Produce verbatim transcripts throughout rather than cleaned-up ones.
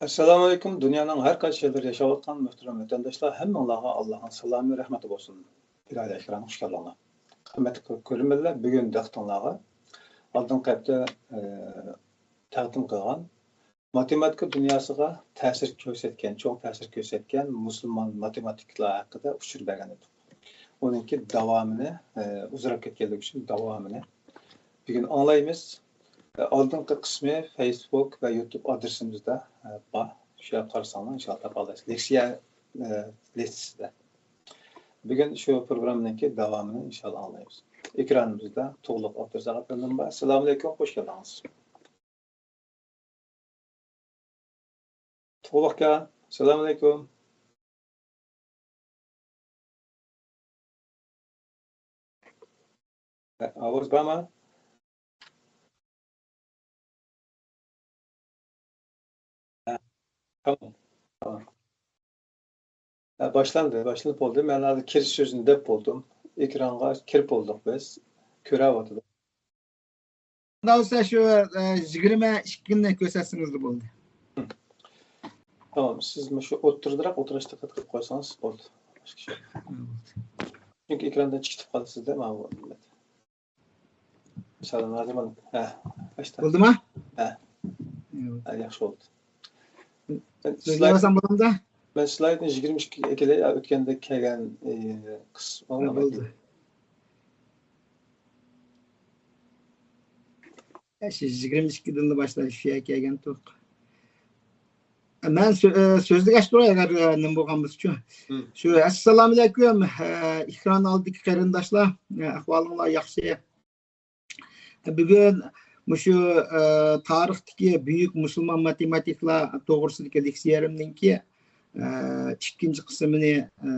ئەسسالامۇئەلەيكۇم، دۇنيانىڭ ھەر قايسى يەرلىرىدە ياشاۋاتقان مۆھتەرەم ۋەتەنداشلار، ھەممىڭلارغا ئاللانىڭ سالامى، رەھمىتى بولسۇن. ئىلاھىي ئەكرەم، خۇش كەلدىڭلار. قىممەتلىك كۆرۈرمەنلەر، بۈگۈن دىققىتىڭلارغا ئالدىنقى ھەپتە، ئە، تەقدىم قىلغان ماتېماتىكا دۇنياسىغا تەسىر كۆرسەتكەن، چوڭ تەسىر كۆرسەتكەن مۇسۇلمان ماتېماتىكلار ھەققىدە ئۇچۇر بەرگەن ئىدۇق. ئۇنىڭكى داۋامىنى، ئە، ئۇزىراپ كەتكەنلىكى ئۈچۈن داۋامىنى بۈگۈن ئاڭلايمىز. ئالدىنقى قىسمى فېيسبۇك ۋە يۇتۇب ئادرېسىمىزدا، ئە، بار. شۇ يەرگە قارىساڭلار ئىنشاللا تاپالايسىز. لېكسىيە، ئە، لىستىسىدە. بۈگۈن شۇ پروگراممىنىڭكى داۋامىنى ئىنشاللا ئاڭلايمىز. ئېكرانىمىزدا تۇغلۇق ئابدۇرازاق ئەپەندىم بار. ئەسسالامۇئەلەيكۇم، خۇش كەلدىڭىز. تۇغلۇق ئاكا، ئەسسالامۇئەلەيكۇم. ئاۋاز بارمۇ؟ ھە، تامام. تامام. ھە، باشلاندى، باشلىنىپ بولدى. مەن ھازىر كىرىش سۆزىنى دەپ بولدۇم. ئېكرانغا كىرىپ بولدۇق بىز. كۆرۈۋاتىدۇ. ئۇنداق بولسا شۇ، ئە، يىگىرمە ئىككىنى كۆرسەتسىڭىزلا بولدى. تامام، سىز مۇشۇ ئوتتۇرىدىراق ئولتۇرۇشتا قىلىپ قويسىڭىز بولدى. باشقا ئىش يوق. چۈنكى ئېكراندىن چىقىپ قالىسىز-دە، ماۋۇ. سالام ئەلەيكۇم. ھە، باشتا. بولدىما؟ ھە. ھە، ياخشى بولدى. سۆزلەۋالسام بولامدا؟ مەن سلايدنى يىگىرمە ئىككىگە ئەكېلەي، ئۆتكەندە كەلگەن، ئى، قىسمىنى ھە، بولدى. ئە، شۇ يىگىرمە ئىككىدىنلا باشلاپ شۇ يەرگە كەلگەنتۇق. مەن سۆ-، ئە، سۆزلىگەچ تۇراي، ئەگەر، ئە، نېمە بولغان بولسىچۇ. مم. شۇ، ئەسسالامۇئەلەيكۇم، ئە، ئېكران ئالدىدىكى قېرىنداشلار، ئە، ئەھۋالىڭلار ياخشى؟ بۈگۈن مۇشۇ، ئە، تارىختىكى بۈيۈك مۇسۇلمان ماتېماتىكلار توغرىسىدىكى لېكسىيەمنىڭكى، ئە، ئىككىنچى قىسمىنى، ئە،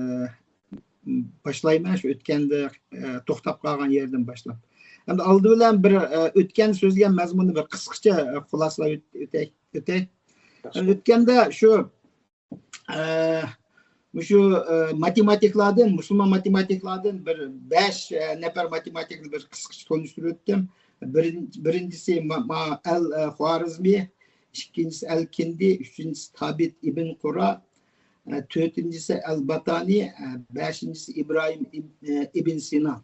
باشلايمەن، شۇ ئۆتكەندە، ئە، توختاپ قالغان يەردىن باشلاپ. ئەمدى ئالدى بىلەن بىر، ئە، ئۆتكەندە سۆزلىگەن مەزمۇننى بىر قىسقىچە، ئە، خۇلاسىلاپ ئۆت-، ئۆتەي، ئۆتەي. ياخشى. ئەمدى ئۆتكەندە شۇ، ئە، مۇشۇ، ئە، ماتېماتىكلاردىن، مۇسۇلمان ماتېماتىكلاردىن بىر بەش، ئە، نەپەر ماتېماتىكنى بىر قىسقىچە تونۇشتۇرۇپ ئۆتتۈم. بىرىن-، بىرىنچىسى ما-، ما-، ئەل، ئە، خوارزمى، ئىككىنچىسى ئەل كىندى، ئۈچىنچىسى تابىت ئىبن قۇرا، ئە، تۆتىنچىسى ئەل باتانى، ئە، بەشىنچىسى ئىبراھىم ئىب-، ئە، ئىبن سىنا.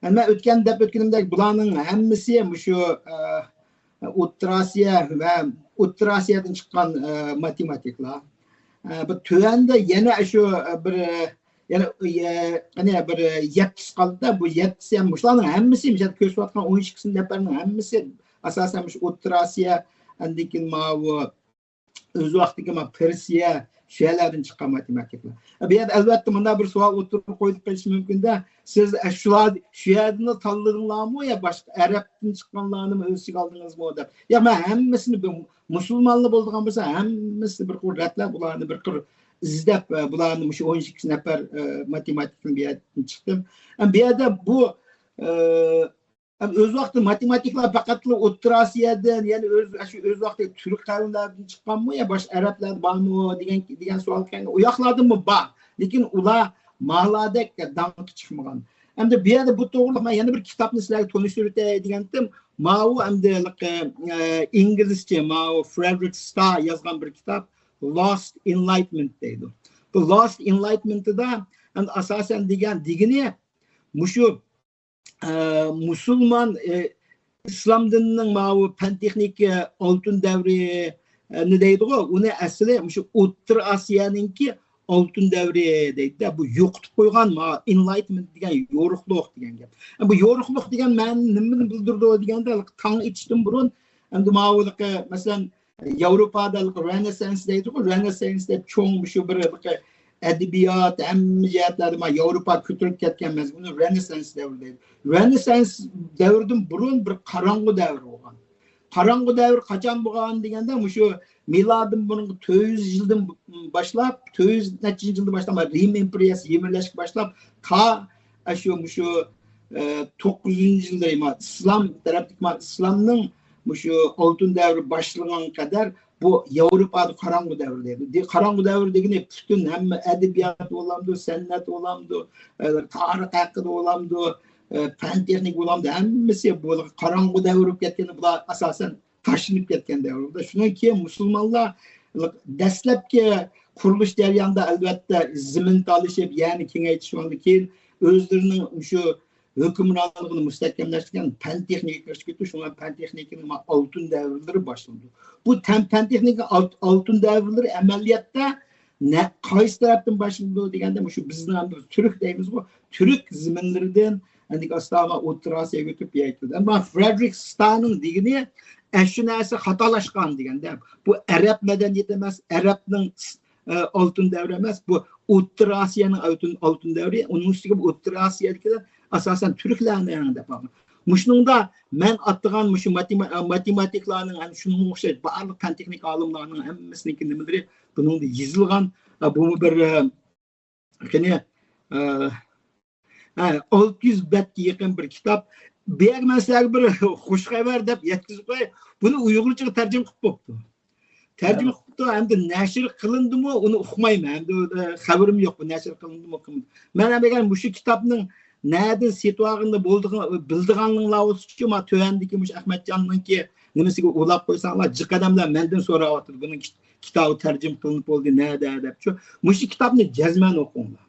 ئەمما ئۆتكەن، دەپ ئۆتكىنىمدەك، بۇلارنىڭ ھەممىسى مۇشۇ، ئە، ئوتتۇرا ئاسىيا ۋە ئوتتۇرا ئاسىيادىن چىققان، ئە، ماتېماتىكلار. ئە، بۇ تۆۋەندە يەنە شۇ، ئە، بىر، ئە، يەنە، ئە، يەنە بىر، ئە، يەتتىسى قالدى-دە. بۇ يەتتىسى ھەم مۇشۇلارنىڭ ھەممىسى، مىسال، كۆرسىتىۋاتقان ئون ئىككىسى نەپەرنىڭ ھەممىسى ئاساسەن مۇشۇ ئوتتۇرا ئاسىيا، ئاندىن كېيىن ماۋۇ ئۆز ۋاقتىدىكى ما پېرسىيە، شۇ يەرلەردىن چىققان ماتېماتىكلار. بۇ يەردە ئەلۋەتتە مۇنداق بىر سوئال ئوتتۇرىغا قويۇلۇپ قېلىشى مۇمكىن-دە، سىز، ئە، شۇلار، شۇ يەردىنلا تاللىدىڭلارمۇ يا باشقا ئەرەبتىن چىققانلارنىمۇ ئۆز ئىچىگە ئالدىڭىزمۇ دەپ. ياق، مەن ھەممىسىنى بىر مۇسۇلمانلا بولىدىغان بولسا، ھەممىسىنى بىر قۇر رەتلەپ، بۇلارنى بىر قۇر ئىزدەپ، ئە، بۇلارنى مۇشۇ ئون ئىككى نەپەر، ئە، ماتېماتىكنى بۇ يەردىن چىقتىم. ئە، بۇ يەردە بۇ، ئە، ئەم، ئۆز ۋاقتىدا ماتېماتىكلار پەقەتلا ئوتتۇرا ئاسىيادىن، يەنى ئۆز، شۇ ئۆز ۋاقتىدا تۈرك قەۋملەردىن چىققانمۇ يا باشقا ئەرەبلەر بارمۇ دېگەن، دېگەن سوئال كەلگەن. ئۇ ياقلاردىنمۇ بار، لېكىن ئۇلار مالاردەك داڭقى چىقمىغان. ئەمدى بۇ يەردە بۇ توغرىلىق مەن يەنە بىر كىتابنى سىلەرگە تونۇشتۇرۇپ ئۆتەي دېگەنتىم. ماۋۇ ئەمدى، ئە، ئىنگلىزچە ماۋۇ فرېدرىك ستار يازغان بىر كىتاب، Lost Enlightenment دەيدۇ. بۇ Lost Enlightenmentدا ئەمدى ئاساسەن دېگەن، دېگىنى مۇشۇ ئە، مۇسۇلمان، ئە، ئىسلام دىنىنىڭ ماۋۇ پەن تېخنىكا ئالتۇن دەۋرى، ئە، نى دەيدىغۇ، ئۇنى ئەسلى مۇشۇ ئوتتۇرا ئاسىيانىڭكى ئالتۇن دەۋرى دەيدۇ-دە، بۇ يوقىتىپ قويغان ما-، ئېنلايتمېنت دېگەن يورۇقلۇق دېگەن گەپ. بۇ يورۇقلۇق دېگەن مەنە نېمىنى بىلدۈرىدۇ دېگەندە، تاڭ ئېتىشتىن بۇرۇن، ئەمدى ماۋۇ، مەسىلەن، ياۋروپادا رېنېسسانس دەيدىغۇ، رېنېسسانس دەپ چوڭ مۇشۇ بىر ئەدەبىيات، ھەممە جەھەتلەردە ما ياۋروپا كۆتۈرۈلۈپ كەتكەن مەزمۇننى رېنېسسانس دەۋرى دەيدۇ. رېنېسسانس دەۋرىدىن بۇرۇن بىر قاراڭغۇ دەۋر بولغان. قاراڭغۇ دەۋر قاچان بولغان دېگەندە، مۇشۇ مىلادىن بۇرۇنقى تۆت يۈز يىلدىن باشلاپ، تۆت يۈز نەچچىنچى يىلدىن باشلاپ، رىم ئىمپېرىيەسى يىمىرلەشكە باشلاپ، تا ئاشۇ مۇشۇ، ئە، توققۇزىنچى يىلدا، ما، ئىسلام تەرەپتىكى، ما، ئىسلامنىڭ مۇشۇ ئالتۇن دەۋرى باشلىغانغا قەدەر بۇ ياۋروپادا قاراڭغۇ دەۋر دەيدۇ. دې-، قاراڭغۇ دەۋر دېگىنى پۈتۈن ھەممە ئەدەبىيات بولامدۇ، سەنئەت بولامدۇ، ئە، تارىخ ھەققىدە بولامدۇ، ئە، پەن تېخنىكا بولامدۇ، ھەممىسى بۇ قاراڭغۇ دەۋر بولۇپ كەتكەن، بۇلار ئاساسەن تاشلىنىپ كەتكەن دەۋر. شۇنىڭ كېيىن مۇسۇلمانلار، دەسلەپكى قۇرۇلۇش جەريانىدا ئەلۋەتتە زېمىن تالىشىپ، يەرنى كېڭەيتىش، ئۇنىڭدىن كېيىن ئۆزلىرىنىڭ مۇشۇ ھۆكۈمرانلىقىنى مۇستەھكەملەشتۈرگەن پەن تېخنىكا كىرىشكە كېتىدۇ. شۇڭا پەن تېخنىكىنىڭ ئالتۇن دەۋرلىرى باشلىنىدۇ. بۇ تەن-، پەن تېخنىكا ئالت-، ئالتۇن دەۋرلىرى ئەمەلىيەتتە نە-، قايسى تەرەپتىن باشلىنىدۇ دېگەندە، مۇشۇ بىزنىڭ ئەمدى تۈرك دەيمىزغۇ، تۈرك زېمىنلىرىدىن ئەندىكىن ئاستا ئوتتۇرا ئاسىياغا ئۆتۈپ يەتتى. ئەمما فرېدرىك ستانىڭ دېگىنى ئەشۇ نەرسە خاتالاشقان دېگەندە، بۇ ئەرەب مەدەنىيىتى ئەمەس، ئەرەبنىڭ ئە، ئالتۇن دەۋرى ئەمەس، بۇ ئوتتۇرا ئاسىيانىڭ ئالتۇن، ئالتۇن دەۋرى، ئۇنىڭ ئۈستىگە بۇ ئوتتۇرا ئاسىيادىكىلەر ئاساسەن تۈركلەرنىڭ دەپ ئالغان. مۇشۇنىڭدا مەن ئاتىغان مۇشۇ ماتېما-، ئە، ماتېماتىكلارنىڭ، ئەنە شۇنىڭغا ئوخشاش بارلىق پەن تېخنىكا ئالىملارنىڭ ھەممىسىنىڭكى نېمىلىرى بۇنىڭدا يېزىلغان. ئە، بۇمۇ بىر، ئە، قېنى، ئە، ھە، ئالتە يۈز بەتكە يېقىن بىر كىتاب. بۇ يەرگە مەن سىلەرگە بىر خۇش خەۋەر دەپ يەتكۈزۈپ قوياي. بۇنى ئۇيغۇرچىغا تەرجىمە قىلىپ بوپتۇ. تەرجىمە قىلىپتۇ، ئەمدى نەشر قىلىندىمۇ، ئۇنى ئۇقمايمەن. ئەمدى، ئە، خەۋىرىم يوق، بۇ نەشر قىلىندىمۇ، قىلمىدى. مەن ئەگەر مۇشۇ كىتابنىڭ نەدىن سېتىۋالغىنىنى بولىدىغان-، بىلىدىغانلىقىڭلار بولسىچۇ، ما تۆۋەندىكى مۇشۇ ئەخمەتجاننىڭكى نېمىسىگە ئۇلاپ قويساڭلار، جىق ئادەملەر مەندىن سوراۋاتىدۇ، بۇنىڭ كىت-، كىتابى تەرجىمە قىلىنىپ بولدى، نەدە دەپچۇ. مۇشۇ كىتابنى جەزمەن ئوقۇڭلار.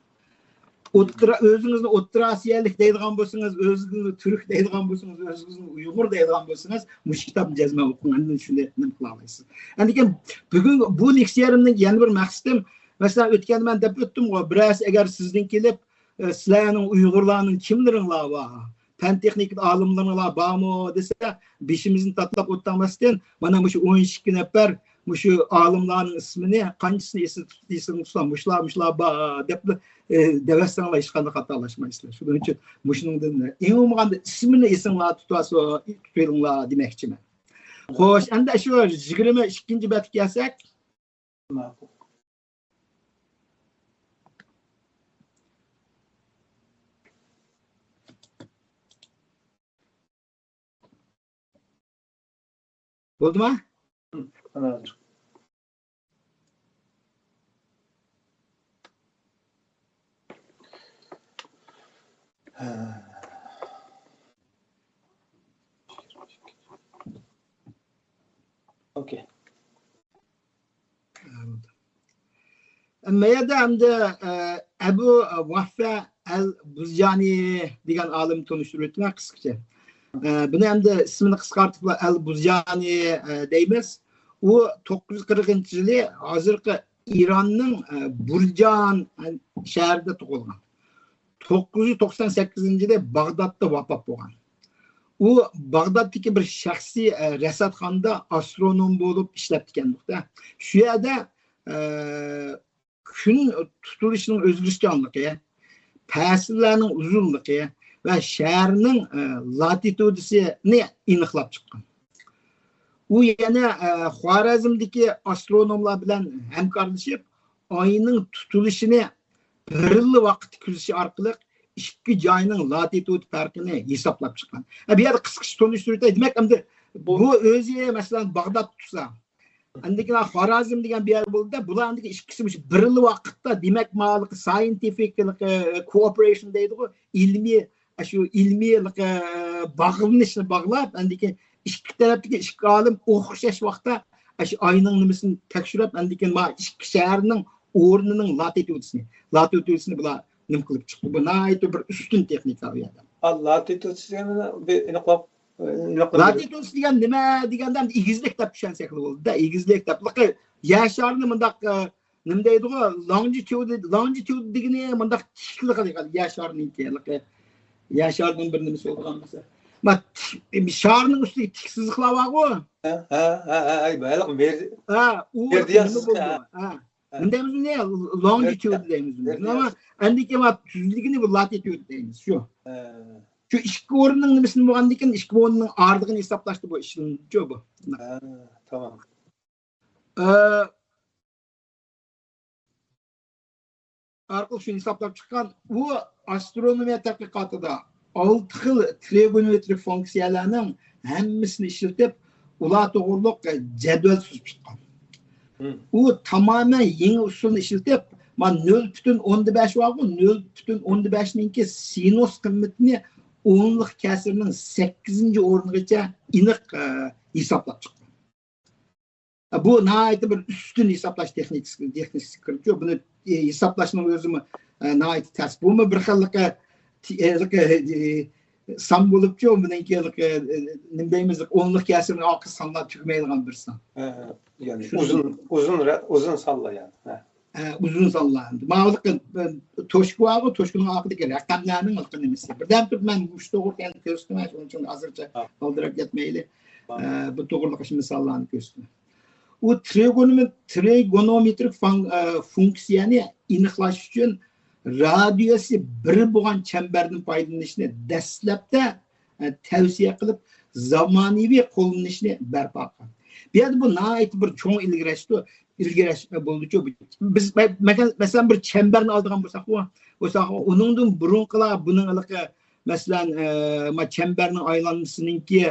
ئوتتۇرا، ئۆزىڭىزنى ئوتتۇرا ئاسىيالىق دەيدىغان بولسىڭىز، ئۆزىڭىزنى تۈرك دەيدىغان بولسىڭىز، ئۆزىڭىزنى ئۇيغۇر دەيدىغان بولسىڭىز، مۇشۇ كىتابنى جەزمەن ئوقۇڭ، ئاندىن شۇنى نېمە قىلالايسىز. ئەندىكىن بۈگۈن بۇ لېكسىيەمنىڭ يەنە بىر مەقسىتىم، مەسىلەن، ئۆتكەندە مەن دەپ ئۆتتۈمغۇ، بىرەرسى ئەگەر سىزدىن كېلىپ، ئە، سىلەرنىڭ ئۇيغۇرلارنىڭ كىملىرىڭلار بار؟ پەن تېخنىكا ئالىملىرىڭلار بارمۇ دېسە، بېشىمىزنى تاتىلاپ ئولتۇرماستىن، مانا مۇشۇ ئون ئىككى نەپەر مۇشۇ ئالىملارنىڭ ئىسمىنى قانچىسىنى ئېسىڭ-، ئېسىڭ تۇتسا، مۇشۇلار، مۇشۇلار بار دەپ، ئە، دەۋەرسەڭلار ھېچقانداق خاتالاشمايسىلەر. شۇنىڭ ئۈچۈن مۇشۇنىڭدىن ئەڭ بولمىغاندا ئىسمىنى ئېسىڭلار تۇتۇۋالسا-، تۇتۇۋېلىڭلار دېمەكچىمەن. خوش، ئەمدى شۇ يىگىرمە ئىككىنچى بەتكە كەلسەك. ماقۇل. بولدىما؟ ئوكەي. مەيەردە ئەمدى، ئە، ئەبۇ ۋەفە ئەل بۇزجانى دېگەن ئالىمنى تونۇشتۇرۇپ ئۆتىمەن قىسقىچە. ئە، بۇنى ئەمدى ئىسمىنى قىسقارتىپلا ئەل بۇزجانى، ئە، دەيمىز. ئۇ توققۇز يۈز قىرىقىنچى يىلى ھازىرقى ئىراننىڭ، ئە، بۇرجان شەھىرىدە تۇغۇلغان. توققۇز يۈز توقسان سەككىزىنچى يىلى باغدادتا ۋاپات بولغان. ئۇ باغدادتىكى بىر شەخسىي، ئە، رەسەتخانىدا ئاسترونوم بولۇپ ئىشلەپتىكەن. شۇ يەردە، ئە، كۈن تۇتۇلۇشىنىڭ ئۆزگىرىشچانلىقى، پەسىللەرنىڭ ئۇزۇنلۇقى ۋە شەھەرنىڭ، ئە، لاتىتۇدىسىنى ئېنىقلاپ چىققان. ئۇ يەنە، ئە، خوارەزمدىكى ئاسترونوملار بىلەن ھەمكارلىشىپ، ئاينىڭ تۇتۇلۇشىنى بىرلا ۋاقىتتا كۆزىتىش ئارقىلىق ئىككى جاينىڭ لاتىتۇد پەرقىنى ھېسابلاپ چىققان. ھە، بۇ يەردە قىسقىچە تونۇشتۇرۇپ ئۆتەي. دېمەك، ئەمدى بۇ ئۆزى، مەسىلەن، باغداد تۇتسا، ئاندىن كېيىن خورازم دېگەن بىر يەر بولدى-دە، بۇلار ئاندىن كېيىن ئىككىسى مۇشۇ بىرلا ۋاقىتتا، دېمەك، ماۋۇ سايېنتىفىك، ئە، كوئوپېرېيشن دەيدىغۇ، ئىلمىي، ئە، شۇ ئىلمىي، ئە، باغلىنىشنى باغلاپ، ئاندىن كېيىن ئىككى تەرەپتىكى ئىككى ئالىم ئوخشاش ۋاقىتتا، ئە، شۇ ئاينىڭ نېمىسىنى تەكشۈرۈپ، ئاندىن كېيىن ماۋۇ ئىككى شەھەرنىڭ ئورنىنىڭ لاتىتۇدىسىنى، لاتىتۇدىسىنى بۇلار نېمە قىلىپ چىقتى. بۇ ناھايىتى بىر ئۈستۈن تېخنىكا ئۇ يەردە. ئا، لاتىتۇد دېگەننى بىر ئېنىقلاپ، ئېنىقلاپ بېرىڭ. لاتىتۇد دېگەن نېمە دېگەندە، ئېگىزلىك دەپ چۈشەنسەكلا بولىدۇ-دە، ئېگىزلىك دەپ. لىقى يەر شارىنى مۇنداق، ئە، نېمە دەيدىغۇ، لونجىتيۇد، لونجىتيۇد دېگىنى مۇنداق تىكلىقى دېگەن يەر شارىنىڭكى، لىقى يەر شارىنىڭ بىر نېمىسى بولىدىغان بولسا. ما، تىك-، شارنىڭ ئۈستىدىكى تىك سىزىقلار بارغۇ. ھە، ھە، ھە، ھە، ھە، ھە، ئۇ مېرىدىيان نېمە سىزىقى، بولىدۇ؟ ھە. ھە. نېمە دەيمىز بۇنى؟ لونجىتيۇد دەيمىز بۇنى. مېرىدىيان. ئەمما ئەندىكىن تۈزلۈكىنى بۇ لاتىتيۇد دەيمىز. شۇ. ھە. شۇ ئىككى ئورۇننىڭ نېمىسىنى بولغاندىن كېيىن، ئىككى ئورۇننىڭ ئارىلىقىنى ھېسابلاشتا بۇ ئىشلىنىدۇ بۇ. ھە، تامام. ئە، ئارقىلىق شۇنى ھېسابلاپ چىققان، ئۇ ئاسترونومىيە تەتقىقاتىدا ئالتە خىل ترىگونومېترىك فۇنكسىيەلەرنىڭ ھەممىسىنى ئىشلىتىپ، ئۇلار توغرۇلۇق جەدۋەل سىزىپ چىققان. مم. ئۇ تامامەن يېڭى ئۇسۇلنى ئىشلىتىپ، مانا نۆل پۈتۈن ئوندىن بەش بارغۇ، نۆل پۈتۈن ئوندىن بەشنىڭكى سىنۇس قىممىتىنى ئونلۇق كەسىرنىڭ سەككىزىنچى ئورنىغىچە ئېنىق، ئە، ھېسابلاپ چىققان. بۇ ناھايىتى بىر ئۈستۈن ھېسابلاش تېخنىكىسى، تېخنىكىسى كىرىدۇ. بۇنى، ئى، ھېسابلاشنىڭ ئۆزىمۇ، ئە، ناھايىتى تەس. بۇمۇ بىر خىللىقى، تى-، ئى، سان بولۇپچۇ، بۇنىڭكى، ئى، نېمە دەيمىز، ئونلۇق كەسىرنىڭ ئارقىسى سانلار تۈگىمەيدىغان بىر سان. ھە، ھە. يەنى شۇ ئۇزۇن، ئۇزۇن رە-، ئۇزۇن سانلار يەنى. ھە. ئە، ئۇزۇن سانلار. ماۋۇ، ئە، توشكا بارغۇ، توشكىنىڭ ئارقىدىكى رەقەملەرنىڭ ھېلىقى نېمىسى. بىردەم تۇرۇپ مەن مۇشۇ توغرىلىق يەنە كۆرسىتىمەن، شۇنىڭ ئۈچۈن ھازىرچە ھە. ئالدىراپ كەتمەيلى. ھە. ئە، بۇ توغرىلىق شۇ مىساللارنى كۆرسىتىمەن. ئۇ ترىگونومېت-، ترىگونومېترىك فان-، ئە، فۇنكسىيەنى ئېنىقلاش ئۈچۈن رادىيۇسى بىر بولغان چەمبەردىن پايدىلىنىشنى دەسلەپتە، ئە، تەۋسىيە قىلىپ، زامانىۋى قوللىنىشنى بەرپا قىلغان. بۇ يەردە بۇ ناھايىتى بىر چوڭ ئىلگىرىلەشتۇ، ئىلگىرىلەش بولدىچۇ. بىز، مە-، مەسىلەن، بىر چەمبەرنى ئالىدىغان بولساق، بولساق، ئۇنىڭدىن بۇرۇنقىلار بۇنىڭ ھېلىقى، مەسىلەن، ئە، ما چەمبەرنىڭ ئايلانمىسىنىڭكى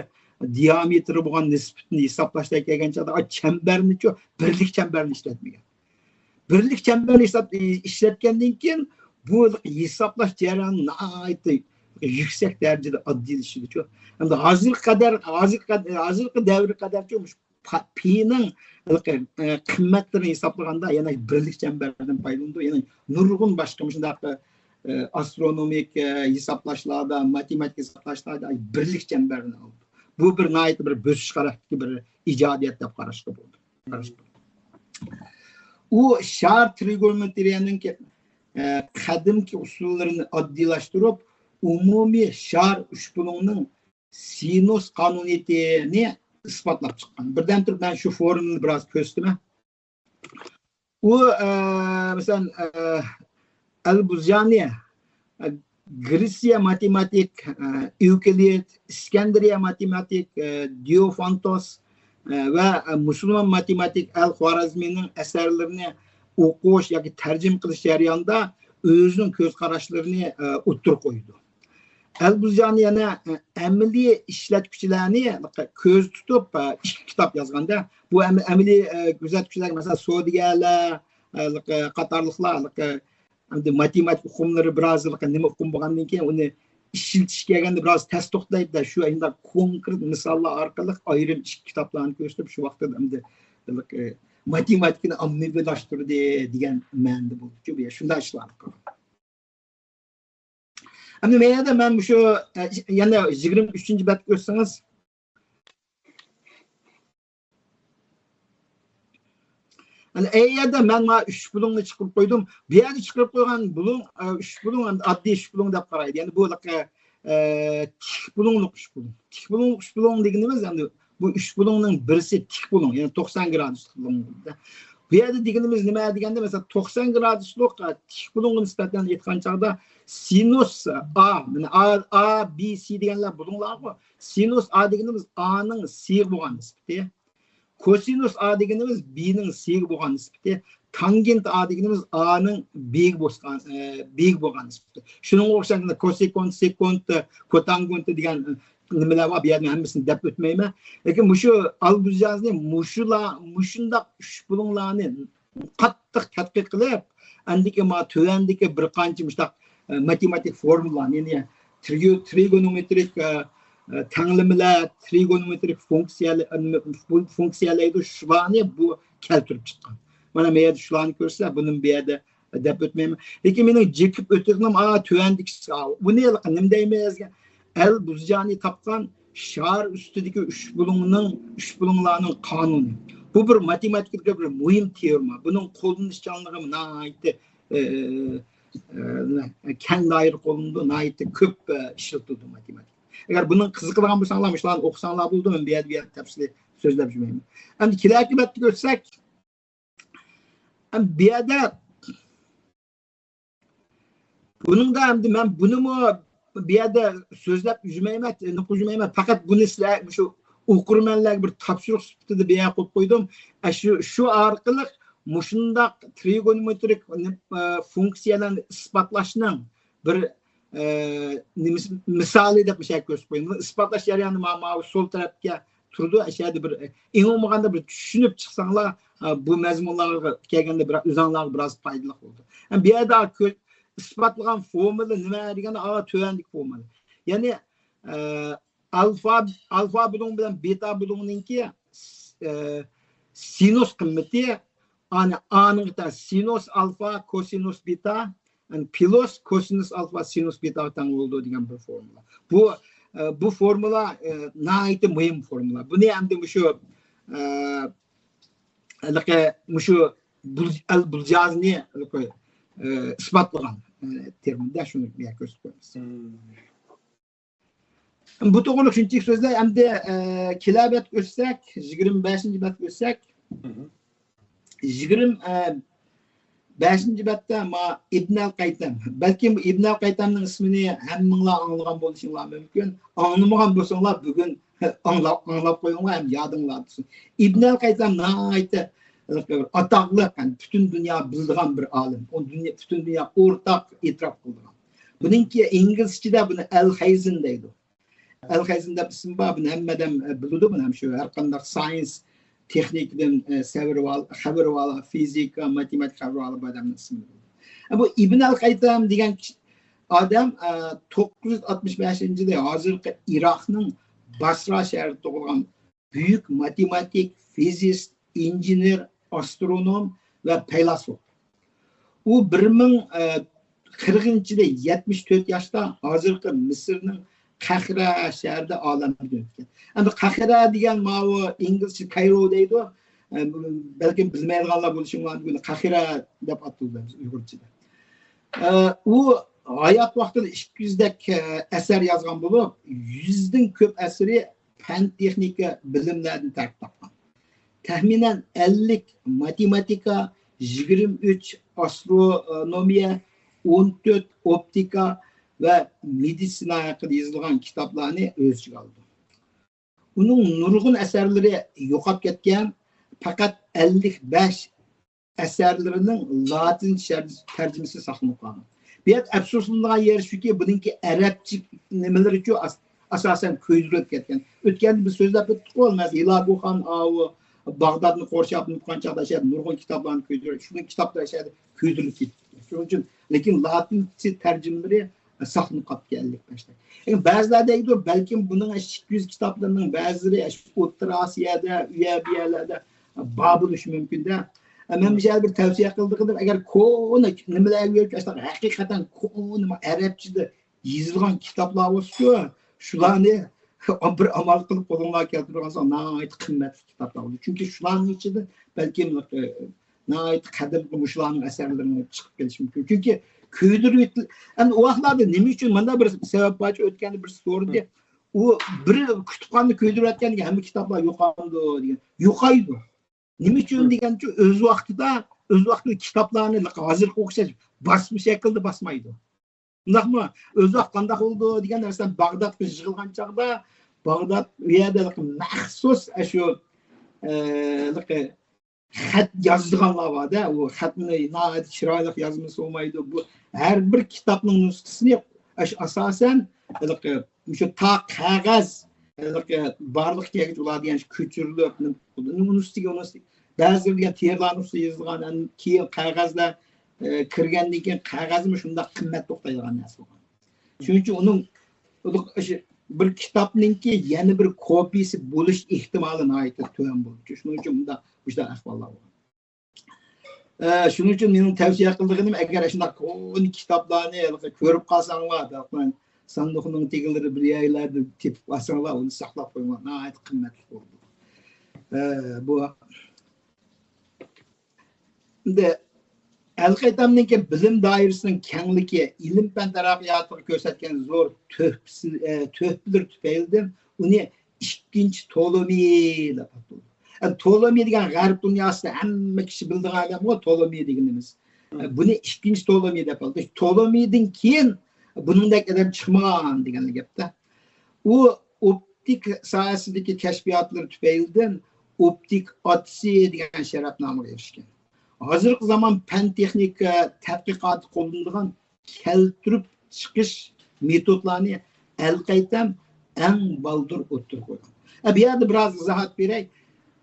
دىئامېتىرى بولغان نىسبىتىنى ھېسابلاشتا كەلگەن چاغدا، ئا، چەمبەرنىچۇ، بىرلىك چەمبەرنى ئىشلەتمىگەن. بىرلىك چەمبەرنى ھېساب-، ئىشلەتكەندىن كېيىن، بۇ ھېسابلاش جەريانى ناھايىتى يۈكسەك دەرىجىدە ئاددىيلىشىدۇچۇ. ئەمدى ھازىرغا قەدەر، ھازىرقى قەد-، ھازىرقى دەۋرگە قەدەرچۇ، مۇشۇ پا-، پىنىڭ، ئە، قىممەتلىرىنى ھېسابلىغاندا، يەنە بىرلىك چەمبەردىن پايدىلىنىدۇ. يەنە نۇرغۇن باشقا مۇشۇنداق، ئە، ئاسترونومىك، ئە، ھېسابلاشلاردا، ماتېماتىكا ھېسابلاشلاردا بىرلىك چەمبەرنى ئالىدۇ. بۇ بىر ناھايىتى بىر بۆسۈش خاراكتېرلىك بىر ئىجادىيەت دەپ قاراشقا بولىدۇ. قاراشقا بولىدۇ. ئۇ شار ترىگونومېترىيەنىڭ، ئە، قەدىمكى ئۇسۇللىرىنى ئاددىيلاشتۇرۇپ، ئومۇمىي شار ئۈچبۇلۇڭنىڭ سىنۇس قانۇنىيىتىنى ئىسپاتلاپ چىققان. بىردەم تۇرۇپ مەن شۇ فورمۇلىنى بىراز كۆرسىتىمەن. ئۇ، ئە، مەسىلەن، ئە، ئەل بۇزجانى، ئە، گرېتسىيە ماتېماتىك، ئە، ئېۋكلىد، ئىسكەندەرىيە ماتېماتىك، ئە، دىئوفانتوس، ئە، ۋە، ئە، مۇسۇلمان ماتېماتىك ئەل خۇۋارەزمىنىڭ ئەسەرلىرىنى ئوقۇش ياكى تەرجىمە قىلىش جەريانىدا ئۆزىنىڭ كۆز قاراشلىرىنى، ئە، ئوتتۇرىغا قويىدۇ. ئەلبۇزجانى يەنە، ئە، ئەمەلىي ئىشلەتكۈچىلەرنى كۆزدە تۇتۇپ، ئە، ئىككى كىتاب يازغاندا، بۇ ئەم-، ئەمەلىي، ئە، كۆزەتكۈچىلەر، مەسىلەن، سودىگەرلەر، ئە، قاتارلىقلار، ئە، ئەمدى ماتېماتىكا ئۇقۇملىرى بىراز نېمە ئۇقۇم بولغاندىن كېيىن، ئۇنى ئىشلىتىشكە كەلگەندە بىراز تەس توختايدۇ-دە، شۇ ئەمدى كونكرېت مىساللار ئارقىلىق ئايرىم ئىككى كىتابلارنى كۆرسىتىپ، شۇ ۋاقىتتا ئەمدى، ئە، ماتېماتىكىنى ئاممىۋىلاشتۇردى دېگەن مەنىدە بولدىچۇ، بۇ شۇنداق ئىشلارنى قىلغان. ئەمدى مەيەردە مەن مۇشۇ، ئە، يەنە يىگىرمە ئۈچىنچى بەتكە ئۆتسىڭىز. ئەنە ئەي يەردە مەن مانا ئۈچ بۇلۇڭنى چىقىرىپ قويدۇم. بۇ يەردە چىقىرىپ قويغان بۇلۇڭ، ئە، ئۈچ بۇلۇڭ ئەمدى ئاددىي ئۈچ بۇلۇڭ دەپ قارايدۇ. يەنى بۇ، ئە، تىك بۇلۇڭلۇق ئۈچ بۇلۇڭ. تىك بۇلۇڭلۇق ئۈچ بۇلۇڭ دېگىنىمىز ئەمدى بۇ ئۈچ بۇلۇڭنىڭ بىرسى تىك بۇلۇڭ، يەنى توقسان گرادۇسلۇق بۇلۇڭ. بۇ يەردە دېگىنىمىز نېمە دېگەندە، مەسىلەن، توقسان گرادۇسلۇق، ئە، تىك بۇلۇڭغا نىسبەتەن ئېيتقان چاغدا سىنۇس ئا، مانا ئا، ئا، بى، سى دېگەنلەر بۇلۇڭلارغۇ. سىنۇس ئا دېگىنىمىز ئانىڭ سىغا بولغان نىسبىتى. كوسىنۇس ئا دېگىنىمىز بىنىڭ سىغا بولغان نىسبىتى. تانگېنت ئا دېگىنىمىز ئانىڭ بىگە بوسقان، ئە، بىگە بولغان نىسبىتى. شۇنىڭغا ئوخشاش كوسېكونت، سېكونت، كوتانگېنت دېگەن، ئە، نېمىلەر بار. بۇ يەردە ھەممىسىنى دەپ ئۆتمەيمەن. لېكىن مۇشۇ ئالگوزيازنى مۇشۇلا، مۇشۇنداق ئۈچ بۇلۇڭلارنى قاتتىق تەتقىق قىلىپ، ئاندىكى ما تۆۋەندىكى بىر قانچە مۇشۇنداق، ئە، ماتېماتىك فورمۇلىلارنى، يەنى ترىگو-، ترىگونومېترىك، ئە، ئە، تەڭلىمىلەر، ترىگونومېترىك فۇنكسىيەلە-، ئە، نېمە، فۇ-، فۇنكسىيەلەيدۇ، شۇلارنى بۇ كەلتۈرۈپ چىققان. مانا بۇ يەردە شۇلارنى كۆرسە، بۇنى بۇ يەردە دەپ ئۆتمەيمەن. لېكىن مېنىڭ جېكىپ ئۆتىدىغىنىم، ئا، تۆۋەندىكىسى، ئا، بۇنى ھېلىقى نېمە دەيمىز؟ ئەل بۇزجانى تاپقان شار ئۈستىدىكى ئۈچ بۇلۇڭنىڭ، ئۈچ بۇلۇڭلارنىڭ قانۇنى. بۇ بىر ماتېماتىكىدىكى بىر مۇھىم تېئورېما. بۇنىڭ قوللىنىشچانلىقى ناھايىتى، ئە، ئە، كەڭ دائىرە قوللىنىدۇ، ناھايىتى كۆپ، ئە، ئىشلىتىلىدۇ ماتېماتىكا. ئەگەر بۇنىڭ قىزىقىدىغان بولساڭلار، مۇشۇلارنى ئوقۇساڭلار بولىدۇ، مەن بۇ يەردە، بۇ يەردە تەپسىلىي سۆزلەپ يۈرمەيمەن. ئەمدى كېلەركى بەتكە ئۆتسەك، ئەمدى بۇ يەردە بۇنىڭدا ئەمدى مەن بۇنىمۇ بۇ يەردە سۆزلەپ يۈرمەيمەن، نۇقۇل يۈرمەيمەن. پەقەت بۇنى سىلەر، مۇشۇ ئوقۇرمەنلەرگە بىر تاپشۇرۇق سۈپىتىدە بۇ يەرگە قويۇپ قويدۇم. ئە، شۇ، شۇ ئارقىلىق مۇشۇنداق ترىگونومېترىك، ئە، فۇنكسىيەلەرنى ئىسپاتلاشنىڭ بىر، ئە، نېمىسى، مىسالى دەپ مۇشۇ يەرگە كۆرسىتىپ قويدۇم. ئىسپاتلاش جەريانى ما-، ماۋۇ سول تەرەپكە تۇرىدۇ. ئەشەدە بىر، ئە، ئېڭىڭ بولغاندا بىر چۈشىنىپ چىقساڭلار، ئە، بۇ مەزمۇنلارغا كەلگەندە بىر ئۆزۈڭلارغا بىراز پايدىلىق بولىدۇ. ھەم بۇ يەردە كۆ-، ئىسپاتلىغان فورمۇلا نېمە دېگەندە، ئا، تۆۋەندىكى فورمۇلا. يەنى، ئە، ئالفا، ئالفا بۇلۇڭ بىلەن بېتا بۇلۇڭنىڭكى، ئە، سىنۇس قىممىتى، ئانى، ئانىڭ سىنۇس ئالفا، كوسىنۇس بېتا، يەنى پلۇس كوسىنۇس ئالفا سىنۇس بېتاغا تەڭ بولىدۇ دېگەن بىر فورمۇلا. بۇ، ئە، بۇ فورمۇلا، ئە، ناھايىتى مۇھىم فورمۇلا. بۇنى ئەمدى مۇشۇ، ئە، ھېلىقى مۇشۇ بۇل-، ئەل بۇلجازنى ھېلىقى، ئە، ئىسپاتلىغان، ئە، تېرمىندا شۇنى بۇ يەرگە كۆرسىتىپ قويىمىز. بۇ توغرىلىق شۇنچىلىك سۆزلەي. ئەمدى، ئە، كېلەر بەتكە ئۆتسەك، يىگىرمە بەشىنچى بەتكە ئۆتسەك، يىگىرمە، ئە، بەشىنچى بەتتە ما ئىبن ئەل قەيتەم. بەلكىم ئىبن ئەل قەيتەمنىڭ ئىسمىنى ھەممىڭلار ئاڭلىغان بولۇشۇڭلار مۇمكىن. ئاڭلىمىغان بولساڭلار بۈگۈن ئاڭلاپ، ئاڭلاپ قويۇڭلار ھەم يادىڭلاردا تۇرسۇن. ئىبن ئەل قەيتەم ناھايىتى ئاتاقلىق، يەنى پۈتۈن دۇنيا بىلىدىغان بىر ئالىم. ئۇ دۇنيا، پۈتۈن دۇنيا ئورتاق ئېتىراپ قىلىدىغان. بۇنىڭكى ئىنگلىزچىدە بۇنى ئەل خەيزىن دەيدۇ. ئەل خەيزىن دەپ ئىسمى بار، بۇنى ھەممە ئادەم، ئە، بىلىدۇ، بۇنى ھەم شۇ ھەر قانداق ساينس، تېخنىكىدىن، ئە، سەۋر ۋال-، خەۋىرى ۋال، فىزىكا، ماتېماتىكا خەۋىرى ۋال بۇ ئادەمنىڭ ئىسمى. ئە، بۇ ئىبن ئەل قەيتەم دېگەن كىشى، ئادەم، ئە، توققۇز يۈز ئاتمىش بەشىنچى يىلى ھازىرقى ئىراقنىڭ باسرا شەھىرىدە تۇغۇلغان بۈيۈك ماتېماتىك، فىزىست، ئىنژېنېر، ئاسترونوم ۋە پەيلاسوپ. ئۇ بىر مىڭ، ئە، قىرىقىنچى يىلى يەتمىش تۆت ياشتا ھازىرقى مىسىرنىڭ قەھرە شەھىرىدە ئالەمدىن ئۆتكەن. ئەمدى قەھرە دېگەن ماۋۇ ئىنگلىزچە كايرو دەيدۇ. ئە، بەلكىم بىلمەيدىغانلار بولۇشى مۇمكىن، قەھرە دەپ ئاتىلىدۇ ئۇيغۇرچىدا. ئە، ئۇ ھايات ۋاقتىدا ئىككى يۈزدەك، ئە، ئەسەر يازغان بولۇپ، يۈزدىن كۆپ ئەسىرى پەن تېخنىكا بىلىملەردىن تەركىب تاپقان. تەخمىنەن ئەللىك ماتېماتىكا، يىگىرمە ئۈچ ئاسترونومىيە، ئون تۆت ئوپتىكا ۋە مېدىتسىنا ھەققىدە يېزىلغان كىتابلارنى ئۆز ئىچىگە ئالىدۇ. ئۇنىڭ نۇرغۇن ئەسەرلىرى يوقاپ كەتكەن، پەقەت ئەللىك بەش ئەسەرلىرىنىڭ لاتىنچە تەرجىمىسى ساقلىنىپ قالغان. بۇ يەردە ئەپسۇسلىنىدىغان يېرى شۇكى، بۇنىڭكى ئەرەبچە نېمىلىرىچۇ ئاس-، ئاساسەن كۆيدۈرۈلۈپ كەتكەن. ئۆتكەندە بىز سۆزلەپ ئۆتتۇققۇ، مەسىلەن، ھىلاگۇ خان ئاۋۇ باغدادنى قورشاپ تۇرغان چاغدا شۇ يەردە نۇرغۇن كىتابلارنى كۆيدۈرۈپ، شۇنىڭ كىتابلار شۇ يەردە كۆيدۈرۈلۈپ كېتىپتۇ. شۇنىڭ ئۈچۈن، لېكىن لاتىنچە تەرجىمىلىرى ساقلىنىپ قاپتىكەن ئەللىك بەشتە. ئەمما بەزىلەر دەيدۇ، بەلكىم بۇنىڭ ئىككى يۈز كىتابلىرىنىڭ بەزىلىرى ئوتتۇرا ئاسىيادا، ئۇ يەر بۇ يەرلەردە بار بولۇشى مۇمكىن-دە. مەن مۇشۇ يەردە بىر تەۋسىيە قىلىدىغىنىم، ئەگەر كونا نېمىلەرگە يۆلىكىش، ھەقىقەتەن كونا ئەرەبچىدە يېزىلغان كىتابلار بولسىچۇ، شۇلارنى بىر ئامال قىلىپ قولۇڭلارغا كەلتۈرۈۋالساڭ، ناھايىتى قىممەتلىك كىتابلار بولىدۇ. چۈنكى شۇلارنىڭ ئىچىدە بەلكىم، ئە، ناھايىتى قەدىرلىك مۇشۇلارنىڭ ئەسەرلىرىمۇ چىقىپ كېلىشى مۇمكىن. چۈنكى كۆيدۈرۈۋېتىل-، ئەمدى ئۇ ۋاقىتلاردا نېمە ئۈچۈن مانا بىر سەۋەب بارچۇ، ئۆتكەندە بىرسى سورىدى. ئۇ بىر كۇتۇپخانىنى كۆيدۈرۈۋەتكەندىن كېيىن ھەممە كىتابلار يوقالىدۇ دېگەن. يوقايدۇ. نېمە ئۈچۈن دېگەنچۇ، ئۆز ۋاقتىدا، ئۆز ۋاقتىدا كىتابلارنى ھازىرقىغا ئوخشاش باسما شەكىلدە باسمايدۇ. ئۇنداقمۇ؟ ئۆز ۋاقتى قانداق بولىدۇ دېگەن نەرسە، باغدادقا يىغىلغان چاغدا، باغداد ئۇ يەردە مەخسۇس ئاشۇ، ئە، خەت يازىدىغانلار بار-دە، ئۇ خەتنى ناھايىتى چىرايلىق يازمىسا بولمايدۇ. بۇ ھەر بىر كىتابنىڭ نۇسخىسىنى ئاشۇ ئاساسەن ھېلىقى مۇشۇ تا قەغەز ھېلىقى بارلىققا كەلگۈچە ئۇلار دېگەن كۆچۈرۈلۈپ، نۇسخىسى، بەزىلىرى دېگەن تېرىلارنىڭ ئۈستىگە يېزىلغان، كېيىن قەغەزلەر، ئە، كىرگەندىن كېيىن قەغەزمۇ شۇنداق قىممەت توختايدىغان نەرسە بولغان. شۇنىڭ ئۈچۈن ئۇنىڭ، ئۇنىڭ ئاشۇ بىر كىتابنىڭكى يەنە بىر كوپىيىسى بولۇش ئېھتىمالى ناھايىتى تۆۋەن بولىدۇ. شۇنىڭ ئۈچۈن مۇنداق، مۇشۇنداق ئەھۋاللار بولغان. ئە، شۇنىڭ ئۈچۈن مېنىڭ تەۋسىيە قىلىدىغىنىم، ئەگەر شۇنداق كونا كىتابلارنى ھېلىقى كۆرۈپ قالساڭلار، ساندۇقنىڭ تېگىلىرى بىر يەرلەردە تېپىپ قالساڭلار، ئۇنى ساقلاپ قويۇڭلار، ناھايىتى قىممەتلىك بولىدۇ. ئە، بۇ ئەمدى ئەلقەيتەمنىڭكى بىلىم دائىرىسىنىڭ كەڭلىكى، ئىلىم-پەن تەرەققىياتىغا كۆرسەتكەن زور تۆھپىسى، ئە، تۆھپىلىرى تۈپەيلىدىن ئۇنى ئىككىنچى تولومىي دەپ ئاتىلىدۇ. ئە، تولومىي دېگەن غەرب دۇنياسىدا ھەممە كىشى بىلىدىغان ئادەمغۇ، تولومىي دېگىنىمىز. ئە، بۇنى ئىككىنچى تولومىي دەپ ئاتىلىدۇ. تولومىيدىن كېيىن بۇنىڭدەك ئادەم چىقمىغان دېگەن گەپتە. ئۇ ئوپتىك ساھەسىدىكى كەشپىياتلىرى تۈپەيلىدىن ئوپتىك ئاتىسى دېگەن شەرەپنامىغا ئېرىشكەن. ھازىرقى زامان پەن تېخنىكا تەتقىقاتى قوللىنىدىغان كەلتۈرۈپ چىقىش مېتودلارنى ئەلقەيتەم ئەڭ بالدۇر ئوتتۇرىغا قويغان. ئە، بۇ يەردە بىراز ئىزاھات بېرەي.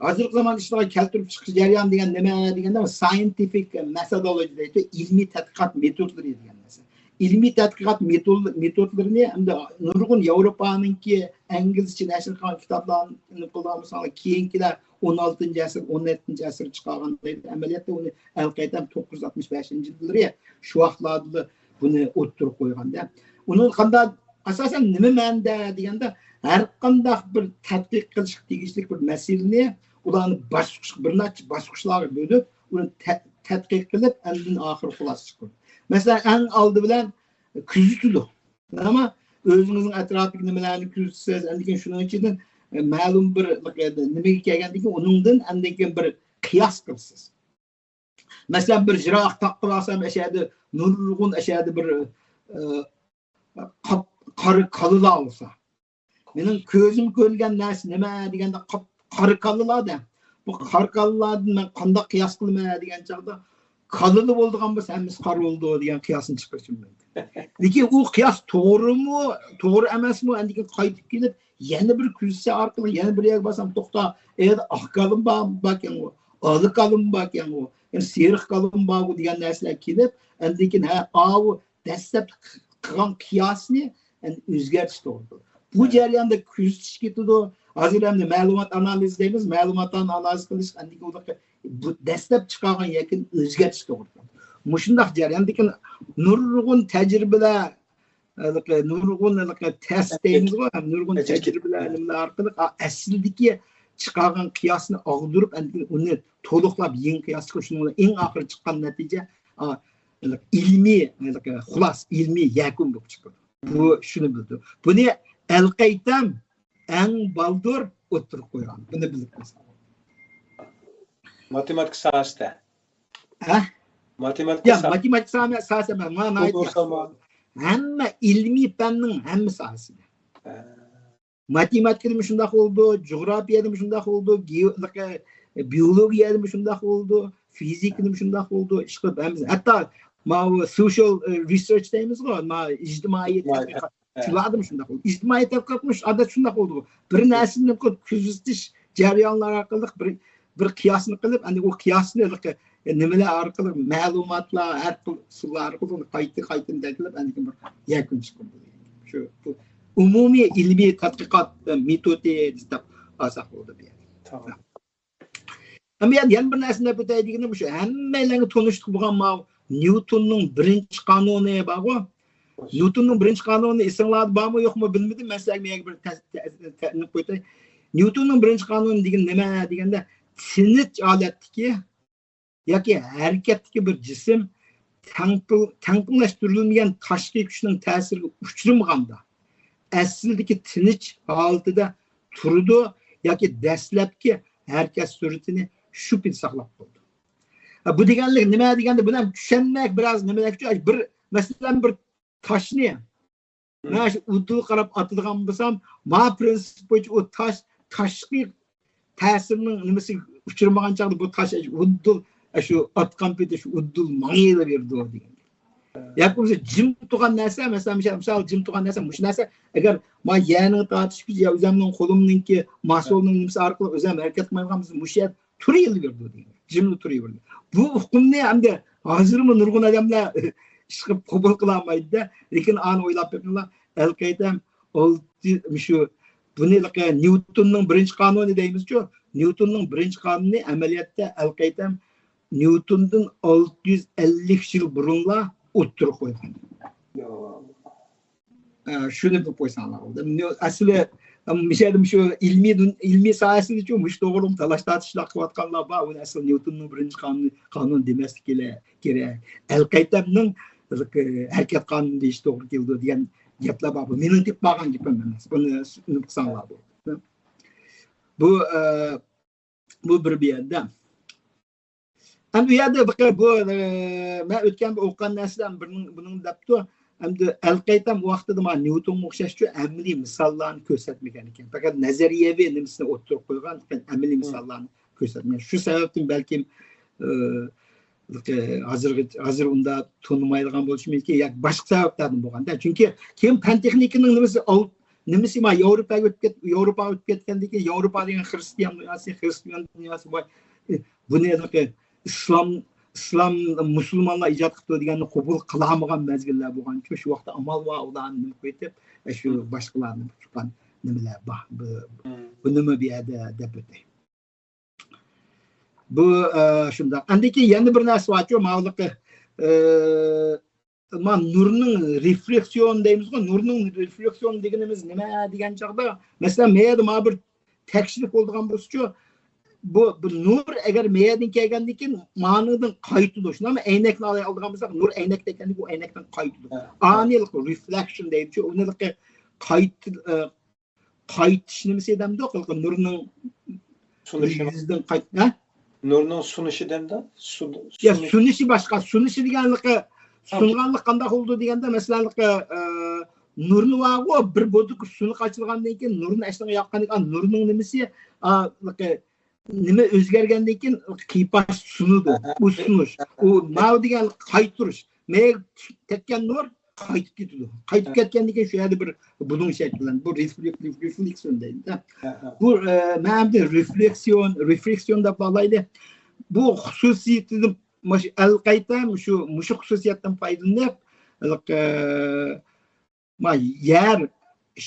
ھازىرقى زامان ئىشلارغا كەلتۈرۈپ چىقىش جەريانى دېگەن نېمە دېگەندە، سايېنتىفىك مېتودولوجى دەيدۇ، ئىلمىي تەتقىقات مېتودلىرى دېگەن نەرسە. ئىلمىي تەتقىقات مېتودلىرىنى ھەمدە نۇرغۇن ياۋروپانىڭكى ئىنگلىزچە نەشر قىلغان كىتابلارنى قىلىدىغان بولساڭلار، كېيىنكىلەر ئون ئالتىنچى ئەسىر، ئون يەتتىنچى ئەسىردە چىقارغان، ئەمەلىيەتتە ئۇنى ئەلقەيتەم توققۇز يۈز ئاتمىش بەشىنچى يىللىرى شۇ ۋاقىتلاردىلا بۇنى ئوتتۇرىغا قويغان-دە. ئۇنىڭ قانداق، ئاساسەن نېمە مەنىدە دېگەندە، ھەر قانداق بىر تەتقىق قىلىشقا تېگىشلىك بىر مەسىلىنى ئۇلارنى باسقۇچ، بىر نەچچە باسقۇچلارغا بۆلۈپ، ئۇنى تە-، تەتقىق قىلىپ، ئاندىن ئاخىرى خۇلاسە چىقىرىدۇ. مەسىلەن، ئەڭ ئالدى بىلەن كۆزىتىدۇ. ئەمما ئۆزىڭىزنىڭ ئەتراپىدىكى نېمىلەرنى كۆزىتىسىز، ئاندىن كېيىن شۇنىڭ ئىچىدىن، ئە، مەلۇم بىر نېمىگە كەلگەندىن كېيىن، ئۇنىڭدىن ئاندىن كېيىن بىر قىياس قىلىسىز. مەسىلەن، بىر يىراق تاغقا بارسام، ئەشەدە نۇرغۇن، ئەشەدە بىر، ئە، قاپ-، قارا كالىلار بولسا، مېنىڭ كۆزۈم كۆرگەن نەرسە نېمە دېگەندە، قاپ-، قارا كالىلار-دە. بۇ قارا كالىلاردىن مەن قانداق قىياس قىلىمەن دېگەن چاغدا، كالىلا بولىدىغان بولسا ھەممىسى قارا بولىدۇ دېگەن قىياسنى چىقىرىشىم مۇمكىن. لېكىن ئۇ قىياس توغرىمۇ، توغرا ئەمەسمۇ، ئاندىن كېيىن قايتىپ كېلىپ، يەنە بىر كۆزىتىش ئارقىلىق يەنە بىر يەرگە بارسام، توختا، ئەيەردە ئاق كالىمۇ بار، باركەنغۇ، ئالا كالىمۇ باركەنغۇ، يەنە سېرىق كالىمۇ بارغۇ دېگەن نەرسىلەر كېلىپ، ئاندىن كېيىن، ھە، ئاۋۇ دەسلەپتە قىلغان قىياسنى، يەنى ئۆزگەرتىش توغرا. بۇ جەرياندا كۆزىتىش كېتىدۇ. ھازىر ئەمدى مەلۇمات ئانالىز دەيمىز، مەلۇماتلارنى ئانالىز قىلىش، ئاندىن كېيىن بۇ دەسلەپ چىقارغان يەكۈننى ئۆزگەرتىش توغرا. مۇشۇنداق جەرياندىكى نۇرغۇن تەجرىبىلەر، ھېلىقى نۇرغۇن، ھېلىقى تەست دەيمىزغۇ، نۇرغۇن تەجرىبىلەر، نېمىلەر ئارقىلىق، ئا، ئەسلىدىكى چىقارغان قىياسنى ئاغدۇرۇپ، ئاندىن كېيىن ئۇنى تولۇقلاپ، يېڭى قىياس چىقىرىش، شۇنىڭ بىلەن ئەڭ ئاخىرى چىققان نەتىجە، ئا، ھېلىقى ئىلمىي، ھېلىقى خۇلاسە، ئىلمىي يەكۈن بولۇپ چىقىدۇ. بۇ شۇنى بىلدۈرىدۇ. بۇنى ئەلقەيتەم ئەڭ بالدۇر ئوتتۇرىغا قويغان. بۇنى بىلىپ قويساڭ. ماتېماتىكا ساھەسىدە. ھە؟ ماتېماتىكا يا، سا-، ماتېماتىكا ساھە-، ساھەسى ئەمەس. مانا ناھايىتى ياخشى. ھەممە ئىلمىي پەننىڭ ھەممە ساھەسىدە. ھە. ماتېماتىكىدىمۇ شۇنداق بولىدۇ، جۇغراپىيەدىمۇ شۇنداق بولىدۇ، گېئو-، بىيولوگىيەدىمۇ شۇنداق بولىدۇ، فىزىكىدىمۇ شۇنداق بولىدۇ. ئىشقىلىپ ھەممىسى، ھەتتا ماۋۇ سوشىيال، ئە، رىسېرچ دەيمىزغۇ، ماۋۇ ئىجتىمائىي تەتقىقات. ھە. شۇلاردا مۇشۇنداق بولىدۇ. ئىجتىمائىي تەتقىقاتمۇ ئادەتتە شۇنداق بولىدۇ. بىر نەرسىنى كۆزىتىش جەريانلىرى ئارقىلىق بىر، بىر قىياسنى قىلىپ، ئەنە ئۇ قىياسنى ھېلىقى نېمىلەر ئارقىلىق، مەلۇماتلار، ھەر خىل ئۇسۇللار ئارقىلىق ئۇنى قايتا، قايتىدىن تەكرارلاپ، ئەنە بىر يەكۈن چىقىرىدۇ. شۇ، بۇ ئومۇمىي ئىلمىي تەتقىقات مېتودى دەپ ئالساق بولىدۇ بۇ يەردە. تامام. ئەمما يەنە، يەنە بىر نەرسىنى دەپ ئۆتەي دېگىنىم، شۇ ھەممەيلەنگە تونۇشلۇق بولغان ماۋۇ نيۇتوننىڭ بىرىنچى قانۇنى بارغۇ. نيۇتوننىڭ بىرىنچى قانۇنى ئېسىڭلاردا بارمۇ يوقمۇ بىلمىدىم. مەن سىلەرگە بۇ يەرگە بىر تە-، تە-، تەنىپ قوياي. نيۇتوننىڭ بىرىنچى قانۇنى دېگىنى نېمە دېگەندە، تىنچ ھالەتتىكى ياكى ھەرىكەتتىكى بىر جىسىم تەڭپۇڭ-، تەڭپۇڭلاشتۇرۇلمىغان تاشقى كۈچنىڭ تەسىرىگە ئۇچرىمىغاندا، ئەسلىدىكى تىنچ ھالىتىدە تۇرىدۇ ياكى دەسلەپكى ھەرىكەت سۈرئىتىنى شۇ پېتى ساقلاپ قالىدۇ. ھە، بۇ دېگەنلىك نېمە دېگەندە، بۇنى ھەم چۈشەنمەك بىراز نېمىلەك ئۈچۈن، بىر، مەسىلەن، بىر تاشنى مم. مانا شۇ ئۇدۇل قاراپ ئاتىدىغان بولسام، ما پىرىنسىپ بويىچە ئۇ تاش، تاشقى تەسىرنىڭ نېمىسىگە ئۇچرىمىغان چاغدا بۇ تاش ئۇدۇل، شۇ ئاتقان پېتى شۇ ئۇدۇل ماڭىۋېرىدۇ دېگەن. ياكى بولمىسا جىم تۇرغان نەرسە، مەسىلەن، مىسال، مىسال جىم تۇرغان نەرسە، مۇشۇ نەرسە، ئەگەر ما يەرنىڭ تارتىش كۈچى يا ئۆزەمنىڭ قولۇمنىڭكى ماسوننىڭ نېمىسى ئارقىلىق ئۆزەم ھەرىكەت قىلمايدىغان بولسا، مۇشۇ يەر تۇرۇۋېرىدۇ دېگەن. جىملا تۇرۇۋېرىدۇ. بۇ ئۇقۇمنى ئەمدى ھازىرمۇ نۇرغۇن ئادەملەر ئىشقىلىپ قوبۇل قىلالمايدۇ-دە. لېكىن ئانى ئويلاپ بېقىڭلار. ئەلقەيتەم ئالتە، مۇشۇ، بۇنى نيۇتوننىڭ بىرىنچى قانۇنى دەيمىزچۇ؟ نيۇتوننىڭ بىرىنچى قانۇنى ئەمەلىيەتتە ئەلقەيتەم نيۇتوندىن ئالتە يۈز ئەللىك يىل بۇرۇنلا ئوتتۇرىغا قويغان. يا. ئە، شۇنى بىلىپ قويساڭلار بولدى. نيۇ-، ئەسلى، ئەم، مۇشۇ يەردە مۇشۇ ئىلمىي دۇن-، ئىلمىي ساھەسىدىچۇ مۇشۇ توغرىلىق تالاش تارتىشلار قىلىۋاتقانلار بار. ئۇنى ئەسلى نيۇتوننىڭ بىرىنچى قانۇنى، قانۇن دېمەسلىك كېرەك. ئەلقەيتەمنىڭ، ئە، ھەرىكەت قانۇنى دېيىش توغرا كېلىدۇ دېگەن گەپلەر بار. بۇ مېنىڭ تېپىپ بارغان گېپىم ئەمەس. بۇنى ئۇنتۇپ قالساڭلار بولدى. بۇ، ئە، بۇ بىر، بۇ يەردە. ئەمدى بۇ يەردە بۇ، بۇ، ئە، مەن ئۆتكەندە ئوقۇغان نەرسىلەر بىرنىڭ، بۇنىڭ دەپتۇ. ئەمدى ئەلقەيتەم ئۇ ۋاقتىدا مانا نيۇتونغا ئوخشاشچۇ ئەمەلىي مىساللارنى كۆرسەتمىگەن ئىكەن. پەقەت نەزەرىيەۋى نېمىسىنى ئوتتۇرىغا قويغان، ئەمەلىي مىساللارنى كۆرسەتمىگەن. شۇ سەۋەبتىن بەلكىم، ئە، ھازىرغىچە، ھازىر ئۇنداق تونۇمايدىغان بولۇشى مۇمكىن ياكى باشقا سەۋەبلەردىن بولغان-دە. چۈنكى كېيىن پەن تېخنىكىنىڭ نېمىسى ئال-، نېمىسى ما ياۋروپاغا ئۆتۈپ كەت-، ياۋروپاغا ئۆتۈپ كەتكەندىن كېيىن، ياۋروپا دېگەن خىرىستىيان دۇنياسى، خىرىستىيان دۇنياسى بار. ئى، بۇنى ھېلىقى ئىسلام، ئىسلام، مۇسۇلمانلار ئىجاد قىپتۇ دېگەننى قوبۇل قىلالمىغان مەزگىللەر بولغان. شۇ، شۇ ۋاقىتتا ئامال بار، ئۇلارنى نېمە قويۇپ، شۇ باشقىلارنى تۇتقان نېمىلەر بار. بۇ، بۇنىمۇ بۇ يەردە دەپ ئۆتەي. بۇ، ئە، شۇنداق. ئاندىن كېيىن يەنە بىر نەرسە بارچۇ، ماۋۇلۇقى، ئە، ما نۇرنىڭ رېفلېكسىيون دەيمىزغۇ، نۇرنىڭ رېفلېكسىيون دېگىنىمىز نېمە دېگەن چاغدا، مەسىلەن، مەيەردە ما بىر تەكشىلىك بولىدىغان بولسىچۇ، بۇ، بۇ نۇر ئەگەر مەيەردىن كەلگەندىن كېيىن، مانىڭدىن قايتىدۇ. شۇنداقمۇ؟ ئەينەكنى ئالاي-، ئالىدىغان بولساق، نۇر ئەينەكتە ئىكەنلىكى، ئۇ ئەينەكتىن قايتىدۇ. ھە، ھە. ئانى رېفلېكشن دەيدۇ. ئۇنى قايت-، ئە، قايتىش نېمىسى دەمدۇ؟ نۇرنىڭ سۇنۇشى. يۈزىدىن قايت-، ھە؟ نۇرنىڭ سۇنۇشى دەمدۇ؟ سۇ-، يا، سۇنۇش. سۇنۇشى باشقا. سۇنۇشى دېگەنلىكى، ھە. سۇنغانلىق قانداق بولىدۇ دېگەندە، مەسىلەن، ئە، نۇرنى بارغۇ، بىر بوتۇلكا سۇنى قاچىلىغاندىن كېيىن، نۇرنى ئەسلىگە ياققاندىن كېيىن، نۇرنىڭ نېمىسى، ئا، نېمە ئۆزگەرگەندىن كېيىن، قىيپاش سۇنىدۇ. ھە، ھە. بۇ سۇنۇش. ئۇ ماۋۇ دېگەن قايتۇرۇش. مەيەر تەگكەن نۇر قايتىپ كېتىدۇ. قايتىپ كەتكەندىن كېيىن شۇ يەردە بىر بۇنىڭ شەكىللەنىدۇ. بۇ رېفلېكس-، رېفلېكسىيون دەيدۇ. ھە، ھە. بۇ، ئە، مەن ئەمدى رېفلېكسىيون، رېفلېكسىيون دەپ باغلايلى. بۇ خۇسۇسىيىتىدىن مۇشۇ ئەلقەيتەم شۇ، مۇشۇ خۇسۇسىيەتتىن پايدىلىنىپ، ئە، ما يەر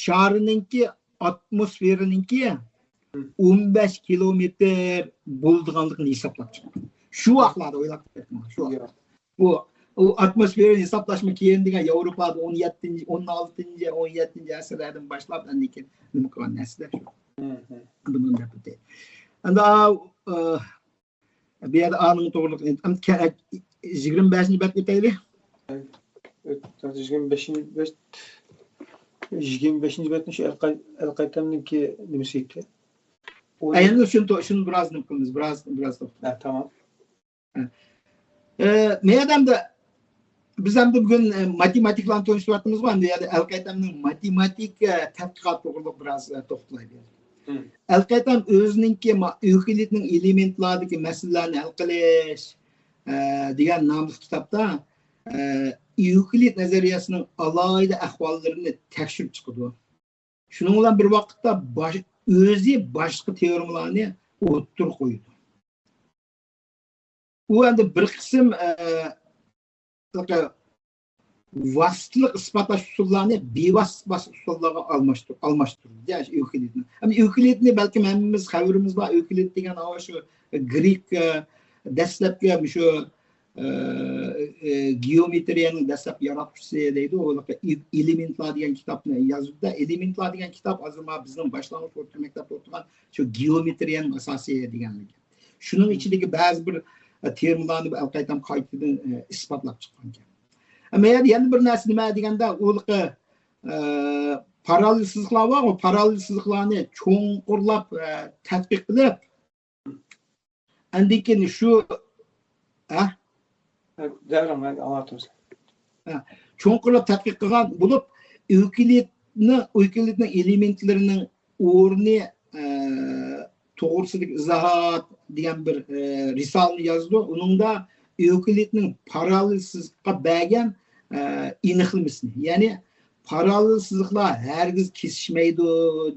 شارىنىڭكى ئاتموسفېرىنىڭكى ئون بەش كىلومېتىر بولىدىغانلىقىنى ھېسابلاپ چىقتى. شۇ ۋاقىتلاردا ئويلاپ بېقىڭ، شۇ ۋاقىت. بۇ، ئۇ ئاتموسفېرىنى ھېسابلاشمۇ كېيىن دېگەن ياۋروپادا ئون يەتتىنچى، ئون ئالتىنچى، ئون يەتتىنچى ئەسىرلەردىن باشلاپ ئاندىن كېيىن نېمە قىلغان نەرسىلەر شۇ. بۇنى دەپ ئۆتەي. ئەمدى، ئا، ئا، بۇ يەردە ئانىڭ توغرىلىق، ئەمدى كە-، يىگىرمە بەشىنچى بەتكە ئۆتەيلى. يىگىرمە بەشىنچى بەت، يىگىرمە بەشىنچى بەتنى شۇ ئەلقەي-، ئەلقەيتەمنىڭكى نېمىسى ئىدى؟ ئۇ ئەينى شۇنى تو-، شۇنى بىراز نېمە قىلىمىز، بىراز، بىراز توختاپ. ھە، تامام. ھە. ئە، مەيەردە ئەمدى بىز ئەمدى بۈگۈن، ئە، ماتېماتىكىلارنى تونۇشتۇرۇۋاتىمىزغۇ، ئەمدى يەنە ئەلقەيتەمنىڭ ماتېماتىكا، ئە، تەتقىقات توغرىلىق بىراز، ئە، توختىلايلى. مم. ئەلقەيتەم ئۆزىنىڭكى ما-، ئېۋكلىدنىڭ ئېلېمېنتلاردىكى مەسىلىلەرنى ھەل قىلىش، ئە، دېگەن ناملىق كىتابتا، ئە، ئېۋكلىد نەزەرىيەسىنىڭ ئالاھىدە ئەھۋاللىرىنى تەكشۈرۈپ چىقىدۇ. شۇنىڭ بىلەن بىر ۋاقىتتا باش-، ئۆزى باشقا تېئورېمىلارنى ئوتتۇرىغا قويىدۇ. ئۇ ئەمدى بىر قىسىم، ئە، ۋاسىتىلىق ئىسپاتلاش ئۇسۇللارنى بىۋاسىتە ئۇسۇللارغا ئالماشتۇر-، ئالماشتۇردى، يا، ئېۋكلىدنى. ئەمدى ئېۋكلىدنى بەلكىم ھەممىمىز خەۋىرىمىز بار. ئېۋكلىد دېگەن ئاۋۇ شۇ گرېك، ئە، دەسلەپكى مۇشۇ، ئە، ئە، گېئومېترىيەنىڭ دەسلەپكى ياراتقۇچىسى دەيدۇ. ئۇ ئېلېمېنتلار دېگەن كىتابنى يازدى-دە، ئېلېمېنتلار دېگەن كىتاب ھازىر ما بىزنىڭ باشلانغۇچ ئوتتۇرا مەكتەپتە ئوقۇغان شۇ گېئومېترىيەنىڭ ئاساسى دېگەنلىكى. شۇنىڭ ئىچىدىكى بەزى بىر، ئە، تېمىلارنى بۇ ئەلقەيتەم قايتىدىن، ئە، ئىسپاتلاپ چىققانىكەن. ئە، مەيەردە يەنە بىر نەرسە نېمە دېگەندە، ئۇلىقى، ئە، پاراللېل سىزىقلار بارغۇ، پاراللېل سىزىقلارنى چوڭقۇرلاپ، ئە، تەتقىق قىلىپ، ئاندىن كېيىن شۇ، ھە؟ دەۋرىڭ، مەن ئاڭلاۋاتىمەن. ھە، چوڭقۇرلاپ تەتقىق قىلغان بولۇپ، ئېۋكلىدنىڭ، ئېۋكلىدنىڭ ئېلېمېنتلىرىنىڭ ئورنى، ئە، توغرىسىدىكى ئىزاھات دېگەن بىر، ئە، رىسالىنى يازىدۇ. ئۇنىڭدا ئېۋكلىدنىڭ پاراللېل سىزىققا بەرگەن، ئە، ئېنىقلىمىسىنى، يەنى پاراللېل سىزىقلار ھەرگىز كېسىشمەيدۇ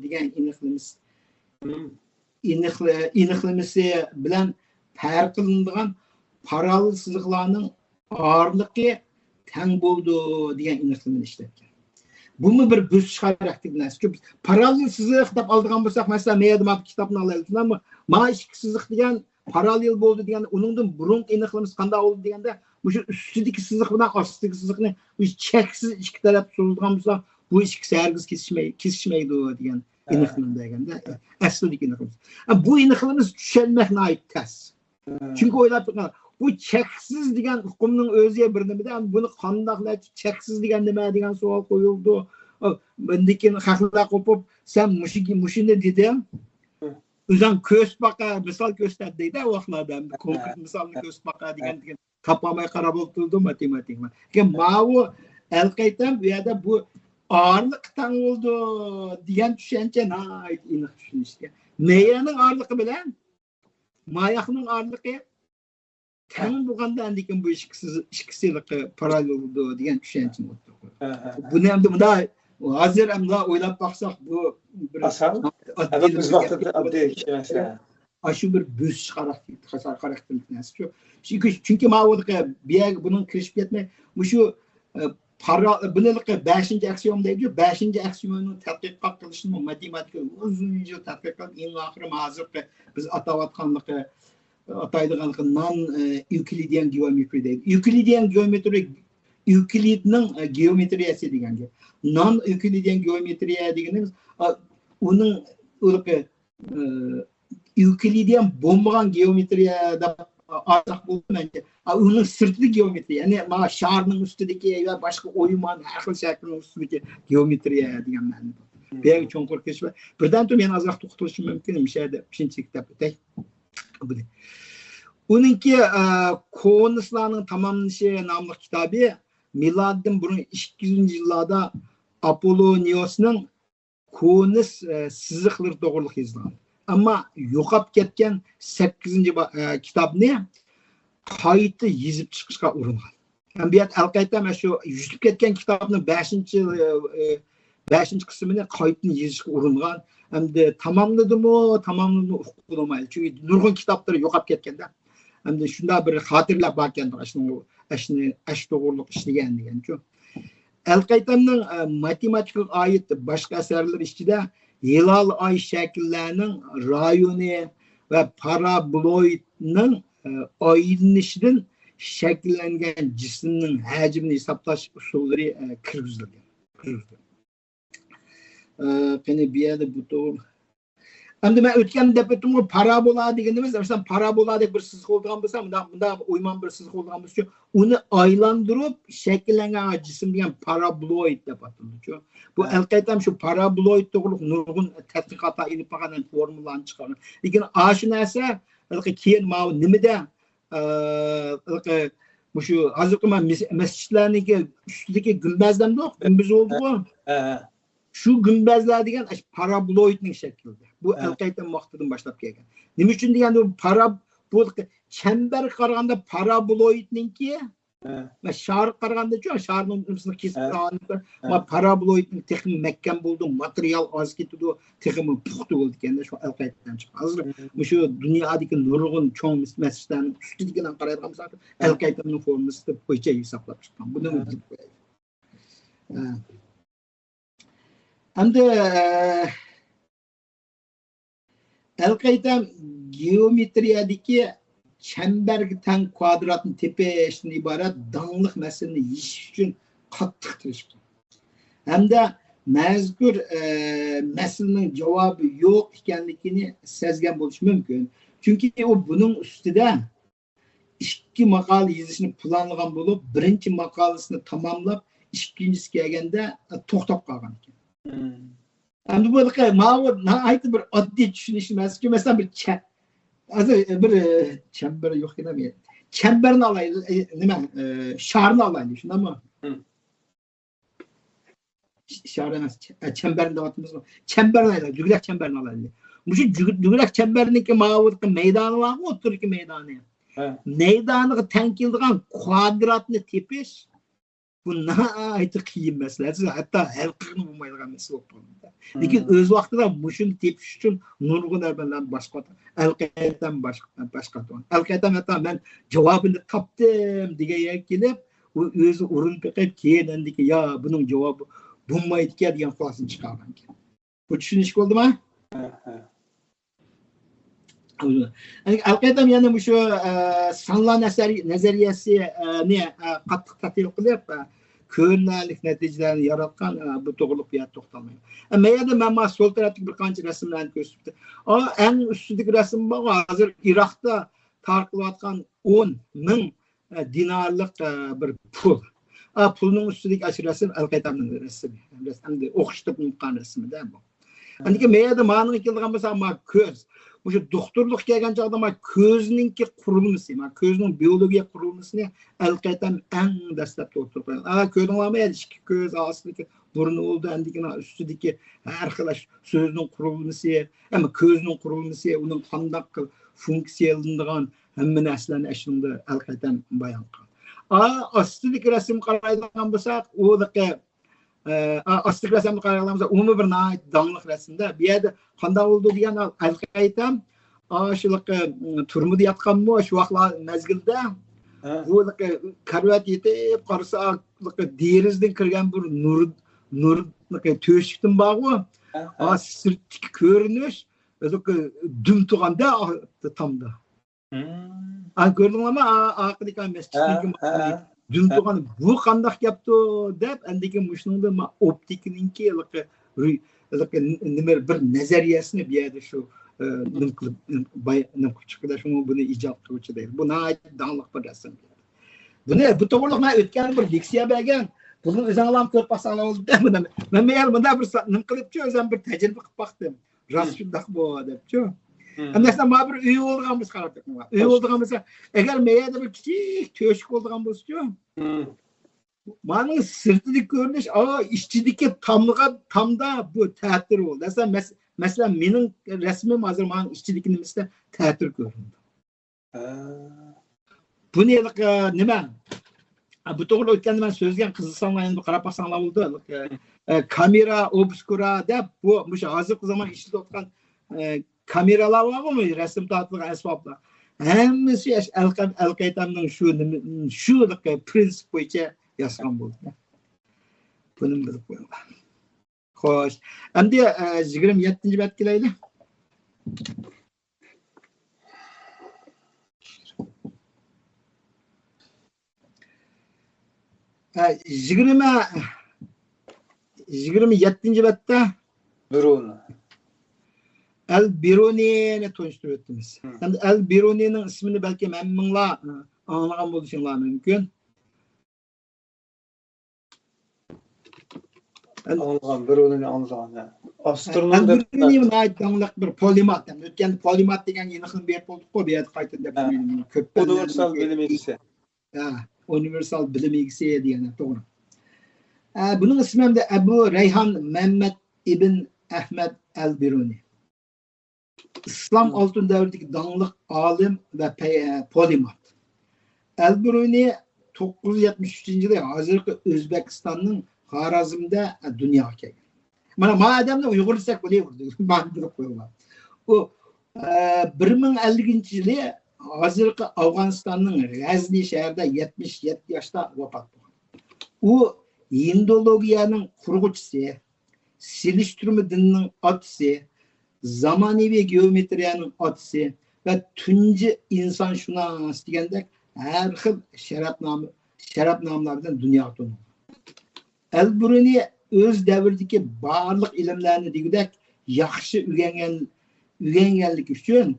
دېگەن ئېنىقلىمىسى. ئېنىقلى-، ئېنىقلىمىسى بىلەن پەرقلىنىدىغان پاراللېل سىزىقلارنىڭ ئارىلىقى تەڭ بولىدۇ دېگەن ئېنىقلىمىنى ئىشلەتكەن. بۇمۇ بىر بۆسۈش خاراكتېرلىك نەرسە. چۈنكى پاراللېل سىزىق دەپ ئالىدىغان بولساق، مەسىلەن، مەيەردە مانا كىتابنى ئالايلى. ما ئىككى سىزىق دېگەن پاراللېل بولدى دېگەن، ئۇنىڭدىن بۇرۇنقى ئېنىقلىمىسى قانداق بولدى دېگەندە، مۇشۇ ئۈستىدىكى سىزىق بىلەن ئاستىدىكى سىزىقنى چەكسىز ئىككى تەرەپ سوزۇلغان بولسا، بۇ ئىككىسى ھەرگىز كېسىشمەي-، كېسىشمەيدۇ دېگەن. ھە. ئېنىقلىما بەرگەندە، ئەسلىدىكى ئېنىقلىما. ھە، بۇ ئېنىقلىمىسى چۈشەنمەك ناھايىتى تەس. ھە. چۈنكى ئويلاپ بېقىڭ، بۇ چەكسىز دېگەن ئۇقۇمنىڭ ئۆزى بىر نېمىدە، بۇنى قانداق، چەكسىز دېگەن نېمە دېگەن سوئال قويۇلىدۇ. ئاندىن كېيىن خەقلەر قوپۇپ، سەن مۇشۇ، مۇشۇنى دېدىڭ. ھە. ئۆزۈڭ كۆرسىتىپ باقە، مىسال كۆرسەت دەيدۇ ئۇ ۋاقىتلاردا. كونكرېت مىسالنى كۆرسىتىپ باقە دېگەن، دېگەن. تاپالماي قاراپ ئولتۇرىدۇ ماتېماتىكلار. لېكىن ماۋۇ ئەلقەيتەم بۇ يەردە بۇ ئارىلىقى تەڭ بولىدۇ دېگەن چۈشەنچە ناھايىتى ئېنىق چۈشىنىشكە. مەيەرنىڭ ئارىلىقى بىلەن ماياقنىڭ ئارىلىقى تەڭ بولغاندا، ئاندىن كېيىن بۇ ئىككىسى، ئىككىسى پاراللېل بولىدۇ دېگەن چۈشەنچىنى ئوتتۇرىغا قويىدۇ. ھە، ھە، ھە. بۇنى ئەمدى مۇنداق، ھازىر ئەمدى ئويلاپ باقساق، بۇ بىر ئاسان. ئاددىي، بىز ۋاقتىدا ئاددىي كىشى مەسىلە. ئاشۇ بىر بۆسۈش خاراكتېر-، خاراكتېرلىك نەرسە شۇ. چۈنكى، چۈنكى ماۋۇ بۇ يەرگە بۇنىڭ كىرىشىپ كەتمەي، مۇشۇ، ئە، پارا-، بۇنىڭ بەشىنچى ئەكسىيوم دەيدۇ. بەشىنچى ئەكسىيومنىڭ تەتقىق قىلىشىمۇ ماتېماتىكىدا ئۇزۇن يىل تەتقىق قىلىپ، ئەڭ ئاخىرى ھازىرقى بىز ئاتاۋاتقانلىقى، ئاتايدىغانلىقى نان، ئە، ئېۋكلىدىيان گېئومېترىيە دەيدۇ. ئېۋكلىدىيان گېئومېترىيە، ئېۋكلىدنىڭ، ئە، گېئومېترىيەسى دېگەن گەپ. نان ئېۋكلىدىيان گېئومېترىيە دېگىنىمىز، ئا، ئۇنىڭ، ئۇ، ئە، ئېۋكلىدىيان بولمىغان گېئومېترىيە دەپ ئاتىساق بولىدۇ مەنچە. ئا، ئۇنىڭ سىرتىدىكى گېئومېترىيە، يەنى مانا شارنىڭ ئۈستىدىكى ۋە باشقا ئويمان، ھەر خىل شەكىلنىڭ ئۈستىدىكى گېئومېترىيە دېگەن مەنىدە. بۇ يەرگە چوڭقۇر كىرىشىپ، بىردەم تۇرۇپ يەنە ئازراق توختىلىشىم مۇمكىن، مۇشۇ يەردە ئۈچىنچى كىتاب ئۆتەي. بۇنى. ئۇنىڭكى، ئە، كونۇسلارنىڭ تاماملىنىشى ناملىق كىتابى مىلادتىن بۇرۇن ئىككى يۈزىنچى يىللاردا ئاپولونىيوسنىڭ كونۇس، ئە، سىزىقلىرى توغرىلىق يېزىلغان. ئەمما يوقاپ كەتكەن سەككىزىنچى با-، ئە، كىتابنى قايتا يېزىپ چىقىشقا ئۇرۇنغان. ھەم بۇ يەردە ئەلقەيتەم شۇ يۈزۈپ كەتكەن كىتابنىڭ بەشىنچى، ئە، ئە، بەشىنچى قىسمىنى قايتىدىن يېزىشقا ئۇرۇنغان. ئەمدى تاماملىدىمۇ، تاماملىدىمۇ ئۇققىلى بولمايدۇ. چۈنكى نۇرغۇن كىتابلىرى يوقاپ كەتكەندە. ئەمدى شۇنداق بىر خاتىرىلەر باركەن، ئاشۇنىڭ، ئاشۇنى، ئاشۇ توغرۇلۇق ئىشلىگەن دېگەنچۇ. ئەلقەيتەمنىڭ، ئە، ماتېماتىكىغا ئائىت باشقا ئەسەرلىرى ئىچىدە ھىلال ئاي شەكىللەرنىڭ رايونى ۋە پارابولوئىدنىڭ، ئە، ئايلىنىشىدىن شەكىللەنگەن جىسىمنىڭ ھەجمىنى ھېسابلاش ئۇسۇللىرى، ئە، كىرگۈزۈلگەن. ئە، قېنى بۇ يەردە بۇ توغرا. ئەمدى مەن ئۆتكەندە دەپ ئۆتتۈمغۇ، پارابولا دېگىنىمىز، مەسىلەن، پارابولادەك بىر سىزىق بولىدىغان بولسا، مۇنداق، مۇنداق ئويمان بىر سىزىق بولىدىغان بولسا، ئۇنى ئايلاندۇرۇپ شەكىللەنگەن جىسىم دېگەن پارابولوئىد دەپ ئاتىلىدۇ. بۇ ھە. ئەلقەيتەم شۇ پارابولوئىد توغرىلىق نۇرغۇن تەتقىقاتلار ئېلىپ بارغان، فورمۇلىلارنى چىقارغان. لېكىن ئاشۇ نەرسە ھېلىقى كېيىن ماۋۇ نېمىدە، ئە، ھېلىقى مۇشۇ ھازىرقى مەس-، مەسچىتلەرنىڭكى ئۈستىدىكى گۈمبەزلەمدۇق، گۈمبىز بولدىغۇ. ھە، ھە. شۇ گۈمبەزلەر دېگەن ئاشۇ پارابولوئىدنىڭ شەكلىدە. بۇ ھە. ئەلقەيتەم ۋاقتىدىن باشلاپ كەلگەن. نېمە ئۈچۈن دېگەندە، بۇ پارا-، بۇ چەمبەرگە قارىغاندا پارابولوئىدنىڭكى، ھە. مە-، شارغا قارىغاندىچۇ، شارنىڭ نېمىسىنى كېسىپ ھە. قىلغاندا، ھە. مە-، پارابولوئىدنىڭ تېخىمۇ مەھكەم بولىدۇ، ماتېرىيال ئاز كېتىدۇ، تېخىمۇ پۇختا بولىدىكەن، شۇ ئەلقەيتەم چىققان. ھازىر ھە. مۇشۇ دۇنيادىكى نۇرغۇن چوڭ مەس-، مەسچىتلەرنىڭ ئۈستىدىكىنى قارايدىغان بولساق، ھە. ئەلقەيتەمنىڭ فورمۇسى بويىچە ھېسابلاپ چىققان. بۇنى ھە. بىلىپ قويايلى. ھە. ئەمدى، ئەلقەيتەم گېئومېترىيەدىكى چەمبەرگە تەڭ كۋادراتنى تېپىشتىن ئىبارەت داڭلىق مەسىلىنى يېشىش ئۈچۈن قاتتىق تىرىشقان. ھەمدە مەزكۇر، ئە، مەسىلىنىڭ جاۋابى يوق ئىكەنلىكىنى سەزگەن بولۇشى مۇمكىن. چۈنكى ئۇ بۇنىڭ ئۈستىدە ئىككى ماقالە يېزىشنى پىلانلىغان بولۇپ، بىرىنچى ماقالىسىنى تاماملاپ، ئىككىنچىسى كەلگەندە، ئە، توختاپ قالغان ئىكەن. مم. ئەمدى بۇ ماۋۇ ناھايىتى بىر ئاددىي چۈشىنىش مەسىلىسى. مەسىلەن، بىر چە-، ھازىر بىر، ئە، چەمبەر يوق ئىكەن، چەمبەرنى ئالايلى، ئە، نېمە، ئە، شارنى ئالايلى، شۇنداقمۇ؟ مم. ش-، شار ئەمەس، چە-، ئە، چەمبەرنى دەۋاتىمىزغۇ. چەمبەرنى ئالايلى، دۈگىلەك چەمبەرنى ئالايلى. مۇشۇ جۈگ-، دۈگىلەك چەمبەرنىڭكى ماۋۇ مەيدانى بارغۇ، ئوتتۇرىدىكى مەيدانى. ھە. مەيدانىغا تەڭ كېلىدىغان كۋادراتنى تېپىش، بۇ ناھايىتى قىيىن مەسىلە. ھەتتا ھەل قىلغىلى بولمايدىغان مەسىلە بولۇپ قالدى. لېكىن مم. ئۆز ۋاقتىدا مۇشۇنى تېپىش ئۈچۈن نۇرغۇن ئادەملەرنى باشقا، ئەلقەيتەم باش-، باشقا، ئەلقەيتەم ھەتتا مەن جاۋابىنى تاپتىم دېگەن يەرگە كېلىپ، ئۇ ئۆزى ئۇرۇنۇپ بېقىپ، كېيىن ئەندىكىن، يا، بۇنىڭ جاۋابى بولمايدىكەن دېگەن خۇلاسىنى چىقارغانىكەن. بۇ چۈشىنىشكە بولدىمۇ؟ ھە، ھە. ئەلقەيتەم يەنە مۇشۇ، ئە، سانلار نەزەرىيەسىنى، ئە، قاتتىق تەھلىل قىلىپ، ئە، كۆرۈنەرلىك نەتىجىلەرنى ياراتقان، ئە، بۇ توغرىلىق بۇ يەردە توختالمايمەن. ئە، مەن يەردە مەن مانا سول تەرەپتىكى بىر قانچە رەسىملەرنى كۆرسىتىپتۇ. ئا، ئەڭ ئۈستىدىكى رەسىم بارغۇ، ھازىر ئىراقتا تارقىلىۋاتقان ئون مىڭ ئە، دىنارلىق، ئە، بىر پۇل. ئا، پۇلنىڭ ئۈستىدىكى ئاشۇ رەسىم ئەلقەيتەمنىڭ رەسىمى. ئەمدى ئوخشىتىپ قىلغان رەسىمىدە بۇ. ئەندىكىن مەيەردە مانىڭغا كېلىدىغان بولسا، ما كۆز. مۇشۇ دوختۇرلۇققا كەلگەن چاغدا ما كۆزنىڭكى قۇرۇلمىسى، ما كۆزنىڭ بىيولوگىيە قۇرۇلمىسىنى ئەلقەيتەم ئەڭ دەسلەپتە ئوتتۇرىغا قويغان. ئا، كۆردۈڭلارمۇ؟ ئىككى كۆز، ئاستىدىكى بۇرنى بولدى، ئەندىكىن ئۈستىدىكى ھەر خىل سۆزنىڭ قۇرۇلمىسى، ئەمما كۆزنىڭ قۇرۇلمىسى، ئۇنىڭ قانداق فۇنكسىيەلىنىدىغان ھەممە نەرسىلەرنى ئەشۇنىڭدا ئەلقەيتەم بايان قىلغان. ئا، ئاستىدىكى رەسىمگە قارايدىغان بولساق، ئۇ، ئا، ئاستىدىكى رەسىمگە قارايدىغان بولساق، ئۇمۇ بىر ناھايىتى داڭلىق رەسىمدە. بۇ يەردە قانداق بولىدۇ دېگەن ئەلقەيتەم ئاشۇلىقى تۈرمىدە ياتقانمۇ شۇ ۋاقىتلار مەزگىلدە. ھە. بۇ كارىۋات يېتىپ قارىسا، دېرىزىدىن كىرگەن بىر نۇر، نۇر تۆشۈكتىن بارغۇ. ھە، ھە. ئا، سىرتتىكى كۆرۈنۈش دۈم تۇغاندا تامدا. ھىم. ئا، كۆردۈڭلارمۇ؟ ئا، ئارقىدىكى مەسچىتنىڭكى ھە، ھە. دۈم تۇغان بۇ قانداق گەپتۇ دەپ، ئەندىكىن مۇشۇنىڭدا ما-، ئوپتىكىنىڭكى ھېلىقى، ھېلىقى نېمە بىر نەزەرىيەسىنى بۇ يەردە شۇ، ئە، نېمە قىلىپ، باي-، نېمە قىلىپ چىقتى، شۇڭا بۇنى ئىجاد قىلغۇچى دەيدۇ. بۇ ناھايىتى داڭلىق بىر رەسىم. بۇنى، بۇ توغرىلىق مەن ئۆتكەندە بىر لېكسىيە بەرگەن. بۇنى ئۆزۈڭلارمۇ كۆرۈپ باقساڭلار بولىدۇ. مەن، مەن مۇنداق بىر سا-، نېمە قىلىپچۇ، ئۆزۈم بىر تەجرىبە قىلىپ باقتىم. راست شۇنداقمۇ دەپچۇ. ھىم. ئەمدى مەسىلەن، مانا بىر ئۆي بولىدىغان بولسا، قاراپ بېقىڭلار. ئۈي بولىدىغان بولسا، ئەگەر مەيەردە بىر كىچىك تۆشۈك بولىدىغان بولسىچۇ، ھىم. مانىڭ سىرتىدىكى كۆرۈنۈش، ئا، ئىچىدىكى تامغا، تامدا بۇ تەتۈر بولدى. مەسىلەن، مەس-، مەسىلەن، مېنىڭ رەسىمىم ھازىر مانىڭ ئىچىدىكى نېمىسىدە تەتۈر كۆرۈنىدۇ. ھە. بۇنى ھېلىقى نېمە؟ ھە، بۇ توغرىدا ئۆتكەندە مەن سۆزلىگەن قىزىقساڭلار، يەنە بىر قاراپ باقساڭلار بولىدۇ. ھېلىقى، ئە، كامېرا ئوبسكۇرا دەپ، بۇ، مۇشۇ ھازىرقى زامان ئىشلىتىۋاتقان، ئە، كامېرالار بارغۇ، رەسىم تارتىدىغان ئەسۋابلار. ھەممىسى ئەش-، ئەلقەم-، ئەلقەيتەمنىڭ شۇ نېمە، شۇ ھېلىقى پرىنسىپ بويىچە ياسىغان بولدى. بۇنىمۇ بىلىپ قويۇڭلار. خوش. ئەمدى، ئە، يىگىرمە يەتتىنچى بەتكە كېلەيلى. ھە، يىگىرمە، يىگىرمە يەتتىنچى بەتتە بىرۇنى. ئەل بىرۇنىنى تونۇشتۇرۇپ ئۆتتىمىز. ھىم. ئەمدى ئەل بىرۇنىنىڭ ئىسمىنى بەلكىم ھەممىڭلار، ئە، ئاڭلىغان بولۇشۇڭلار مۇمكىن. ئاڭلىغان، بىرۇنىنى ئاڭلىغان، ھە. ئاسترونوم دەپ ئەلبىرۇنى ناھايىتى داڭلىق بىر پولىمات. ئۆتكەندە پولىمات دېگەن يېنىقنى بېرىپ بولدۇق، بۇ يەردە قايتا دەپ كۆپ ئۇنىۋېرسال بىلىم ئىگىسى. ھە، ئۇنىۋېرسال بىلىم ئىگىسى دېگەن، توغرا. ئە، بۇنىڭ ئىسمى ھەمدە ئەبۇ رەيھان مەمەت ئىبن ئەھمەد ئەلبىرۇنى. ئىسلام ئالتۇن دەۋرىدىكى داڭلىق ئالىم ۋە پەي-، پولىمات. ئەلبىرۇنى توققۇز يۈز يەتمىش ئۈچىنچى يىلى ھازىرقى ئۆزبېكىستاننىڭ خارازمدا دۇنياغا كەلگەن. مانا، ما ئادەمنى ئۇيغۇرلىساق بولۇۋېرىدۇ. مانا بىلىپ قويۇڭلار. ئۇ، ئە، بىر مىڭ ئەللىكىنچى يىلى ھازىرقى ئافغانىستاننىڭ غەزنى شەھىرىدە يەتمىش يەتتە ياشتا ۋاپات بولغان. ئۇ ھىندولوگىيەنىڭ قۇرغۇچىسى، سېلىشتۇرما دىننىڭ ئاتىسى، زامانىۋى گېئومېترىيەنىڭ ئاتىسى ۋە تۇنجى ئىنسانشۇناس دېگەندەك ھەر خىل شەرەپنامە، شەرەپنامىلار بىلەن دۇنياغا تونۇلغان. ئەلبىرۇنى ئۆز دەۋرىدىكى بارلىق ئىلىملەرنى دېگۈدەك ياخشى ئۆگەنگەن، ئۆگەنگەنلىكى ئۈچۈن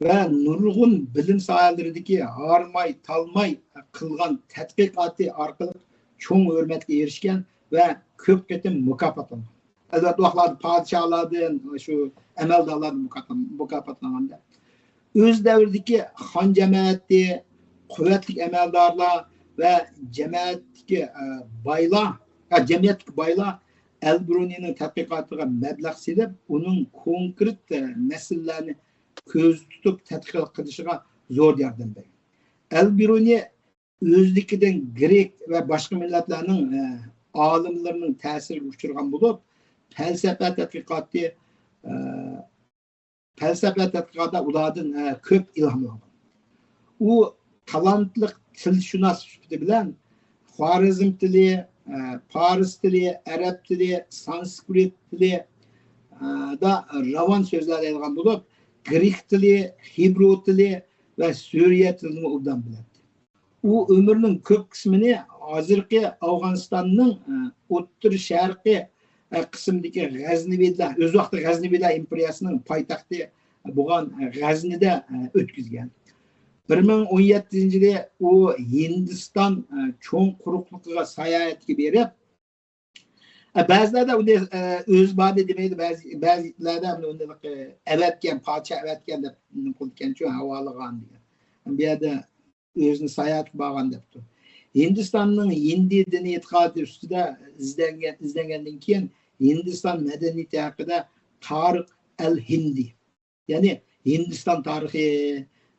ۋە نۇرغۇن بىلىم ساھەلىرىدىكى ھارماي، تالماي قىلغان تەتقىقاتى ئارقىلىق چوڭ ھۆرمەتكە ئېرىشكەن ۋە كۆپ قېتىم مۇكاپاتلانغان. ئەلۋەتتە، ئۇ ۋاقىتلاردا پادىشاھلاردىن، شۇ ئەمەلدارلاردىن مۇكاپات-، مۇكاپاتلانغاندا. ئۆز دەۋرىدىكى خان جەمەتى، قۇۋۋەتلىك ئەمەلدارلار ۋە جەمەتتىكى، ئە، بايلار، ئە، جەمئىيەتتىكى بايلار ئەلبىرۇنىنىڭ تەتقىقاتىغا مەبلەغ سېلىپ، ئۇنىڭ كونكرېت، ئە، مەسىلىلەرنى كۆزدە تۇتۇپ تەتقىق قىلىشىغا زور ياردەم بەرگەن. ئەلبىرۇنى ئۆزلۈكىدىن گرېك ۋە باشقا مىللەتلەرنىڭ، ئە، ئالىملىرىنىڭ تەسىرىگە ئۇچرىغان بولۇپ، پەلسەپە تەتقىقاتى، ئە، پەلسەپە تەتقىقاتىدا ئۇلاردىن، ئە، كۆپ ئىلھاملانغان. ئۇ تالانتلىق تىلشۇناس سۈپىتى بىلەن خارەزم تىلى، ئە، پارس تىلى، ئەرەب تىلى، سانسكرىت تىلى، ئە، دا راۋان سۆزلەيدىغان بولۇپ، گرېك تىلى، خېبرۇ تىلى ۋە سۈرىيە تىلىنىمۇ ئوبدان بىلەتتى. ئۇ ئۆمرىنىڭ كۆپ قىسمىنى ھازىرقى ئافغانىستاننىڭ، ئە، ئوتتۇرا شەرقىي، ئە، قىسمىدىكى غەزنىۋىلەر، ئۆز ۋاقتى غەزنىۋىلەر ئىمپېرىيەسىنىڭ پايتەختى بولغان، ئە، غەزنىدە، ئە، ئۆتكۈزگەن. بىر مىڭ ئون يەتتىنچى يىلى ئۇ ھىندىستان، ئە، چوڭ قۇرۇقلۇقىغا ساياھەتكە بېرىپ، ئە، بەزىلەردە ئۇنى، ئە، ئۆزى باردى دېمەيدۇ، بەزى، بەزىلەردە ئۇنى، ئۇنى، ئە، ئەۋەتكەن، پادىشاھ ئەۋەتكەن دەپ نېمە قىلىدىكەنچۇ، ھاۋالىغان دېگەن. بۇ يەردە ئۆزىنى ساياھەتكە بارغان دەپتۇ. ھىندىستاننىڭ ھىندى دىنىي ئېتىقادى ئۈستىدە ئىزدەنگەن، ئىزدەنگەندىن كېيىن، ھىندىستان مەدەنىيىتى ھەققىدە تارىخ ئەل ھىندى، يەنى ھىندىستان تارىخى،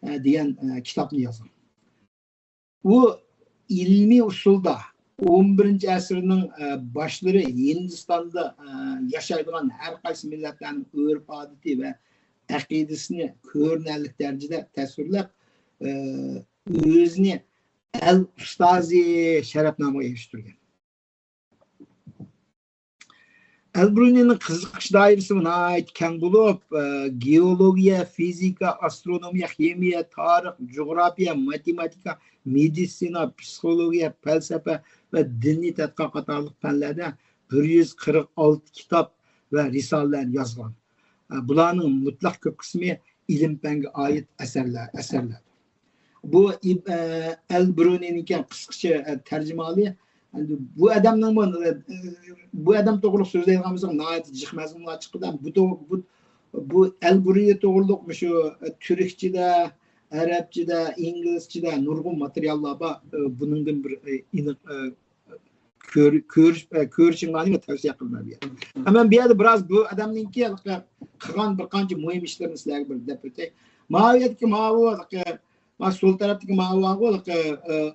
ئە، دېگەن، ئە، كىتابنى يازغان. ئۇ ئىلمىي ئۇسۇلدا ئون بىرىنچى ئەسىرنىڭ، ئە، باشلىرى ھىندىستاندا، ئە، ياشايدىغان ھەر قايسى مىللەتلەرنىڭ ئۆرپ-ئادىتى ۋە ئەقىدىسىنى كۆرۈنەرلىك دەرىجىدە تەسۋىرلەپ، ئە، ئۆزىنى ئەل ئۇستازى شەرەپنامىغا ئېرىشتۈرگەن. ئەلبىرۇنىنىڭ قىزىقىش دائىرىسى ناھايىتى كەڭ بولۇپ، ئە، گېئولوگىيە، فىزىكا، ئاسترونومىيە، خىمىيە، تارىخ، جۇغراپىيە، ماتېماتىكا، مېدىتسىنا، پسىخولوگىيە، پەلسەپە ۋە دىنىي تەتقىقات قاتارلىق پەنلەردە بىر يۈز قىرىق ئالتە كىتاب ۋە رىسالىلەرنى يازغان. ئە، بۇلارنىڭ مۇتلەق كۆپ قىسمى ئىلىم-پەنگە ئائىت ئەسەرلەر، ئەسەرلەر. بۇ ئىب-، ئە، ئەل بىرۇنىنىڭكى قىسقىچە، ئە، تەرجىمىھالى. ئەمدى بۇ ئادەمنىڭمۇ، ئە، بۇ ئادەم توغرىلىق سۆزلەيدىغان بولساق، ناھايىتى جىق مەزمۇنلار چىقىدۇ. بۇ تو-، بۇ، بۇ ئەل بىرۇنى توغرىلىق مۇشۇ، ئە، تۈركچىدە، ئەرەبچىدە، ئىنگلىزچىدە نۇرغۇن ماتېرىياللار بار. ئە، بۇنىڭدىن بىر، ئە، ئېنىق، ئە، كۆر-، كۆرۈش-، ئە، كۆرۈشۈڭلارنى تەۋسىيە قىلىمەن بۇ يەردە. مەن بۇ يەردە بىراز بۇ ئادەمنىڭكى قىلغان بىر قانچە مۇھىم ئىشلىرىنى سىلەرگە بىر دەپ ئۆتەي. ماۋۇ يەردىكى ماۋۇ، ئە، ما سول تەرەپتىكى ماۋۇ بارغۇ، ئە،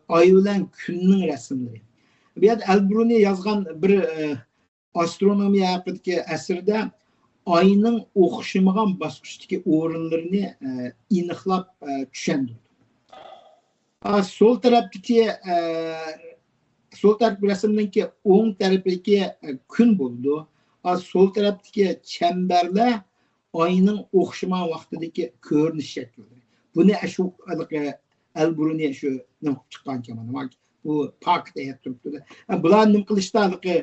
ئاي بىلەن كۈننىڭ رەسىملىرى. بۇ يەردە ئەلبىرۇنى يازغان بىر، ئە، ئاسترونومىيە ھەققىدىكى ئەسىرىدە ئاينىڭ ئوخشىمىغان باسقۇچتىكى ئورۇنلىرىنى، ئە، ئېنىقلاپ، ئە، چۈشەندۈردى. ئا، سول تەرەپتىكى، ئە، سول تەرەپ رەسىمنىڭكى ئوڭ تەرىپىدىكى، ئە، كۈن بولىدۇ. ئا، سول تەرەپتىكى چەمبەرلەر ئاينىڭ ئوخشىمىغان ۋاقتىدىكى كۆرۈنۈش شەكلى. بۇنى ئاشۇ ھېلىقى ئەلبىرۇنى شۇ نېمە قىلىپ چىققانكەن مانا. بۇ پاكىت ئەيەپ تۇرۇپتۇ. ئە، بۇلار نېمە قىلىشتا ھېلىقى،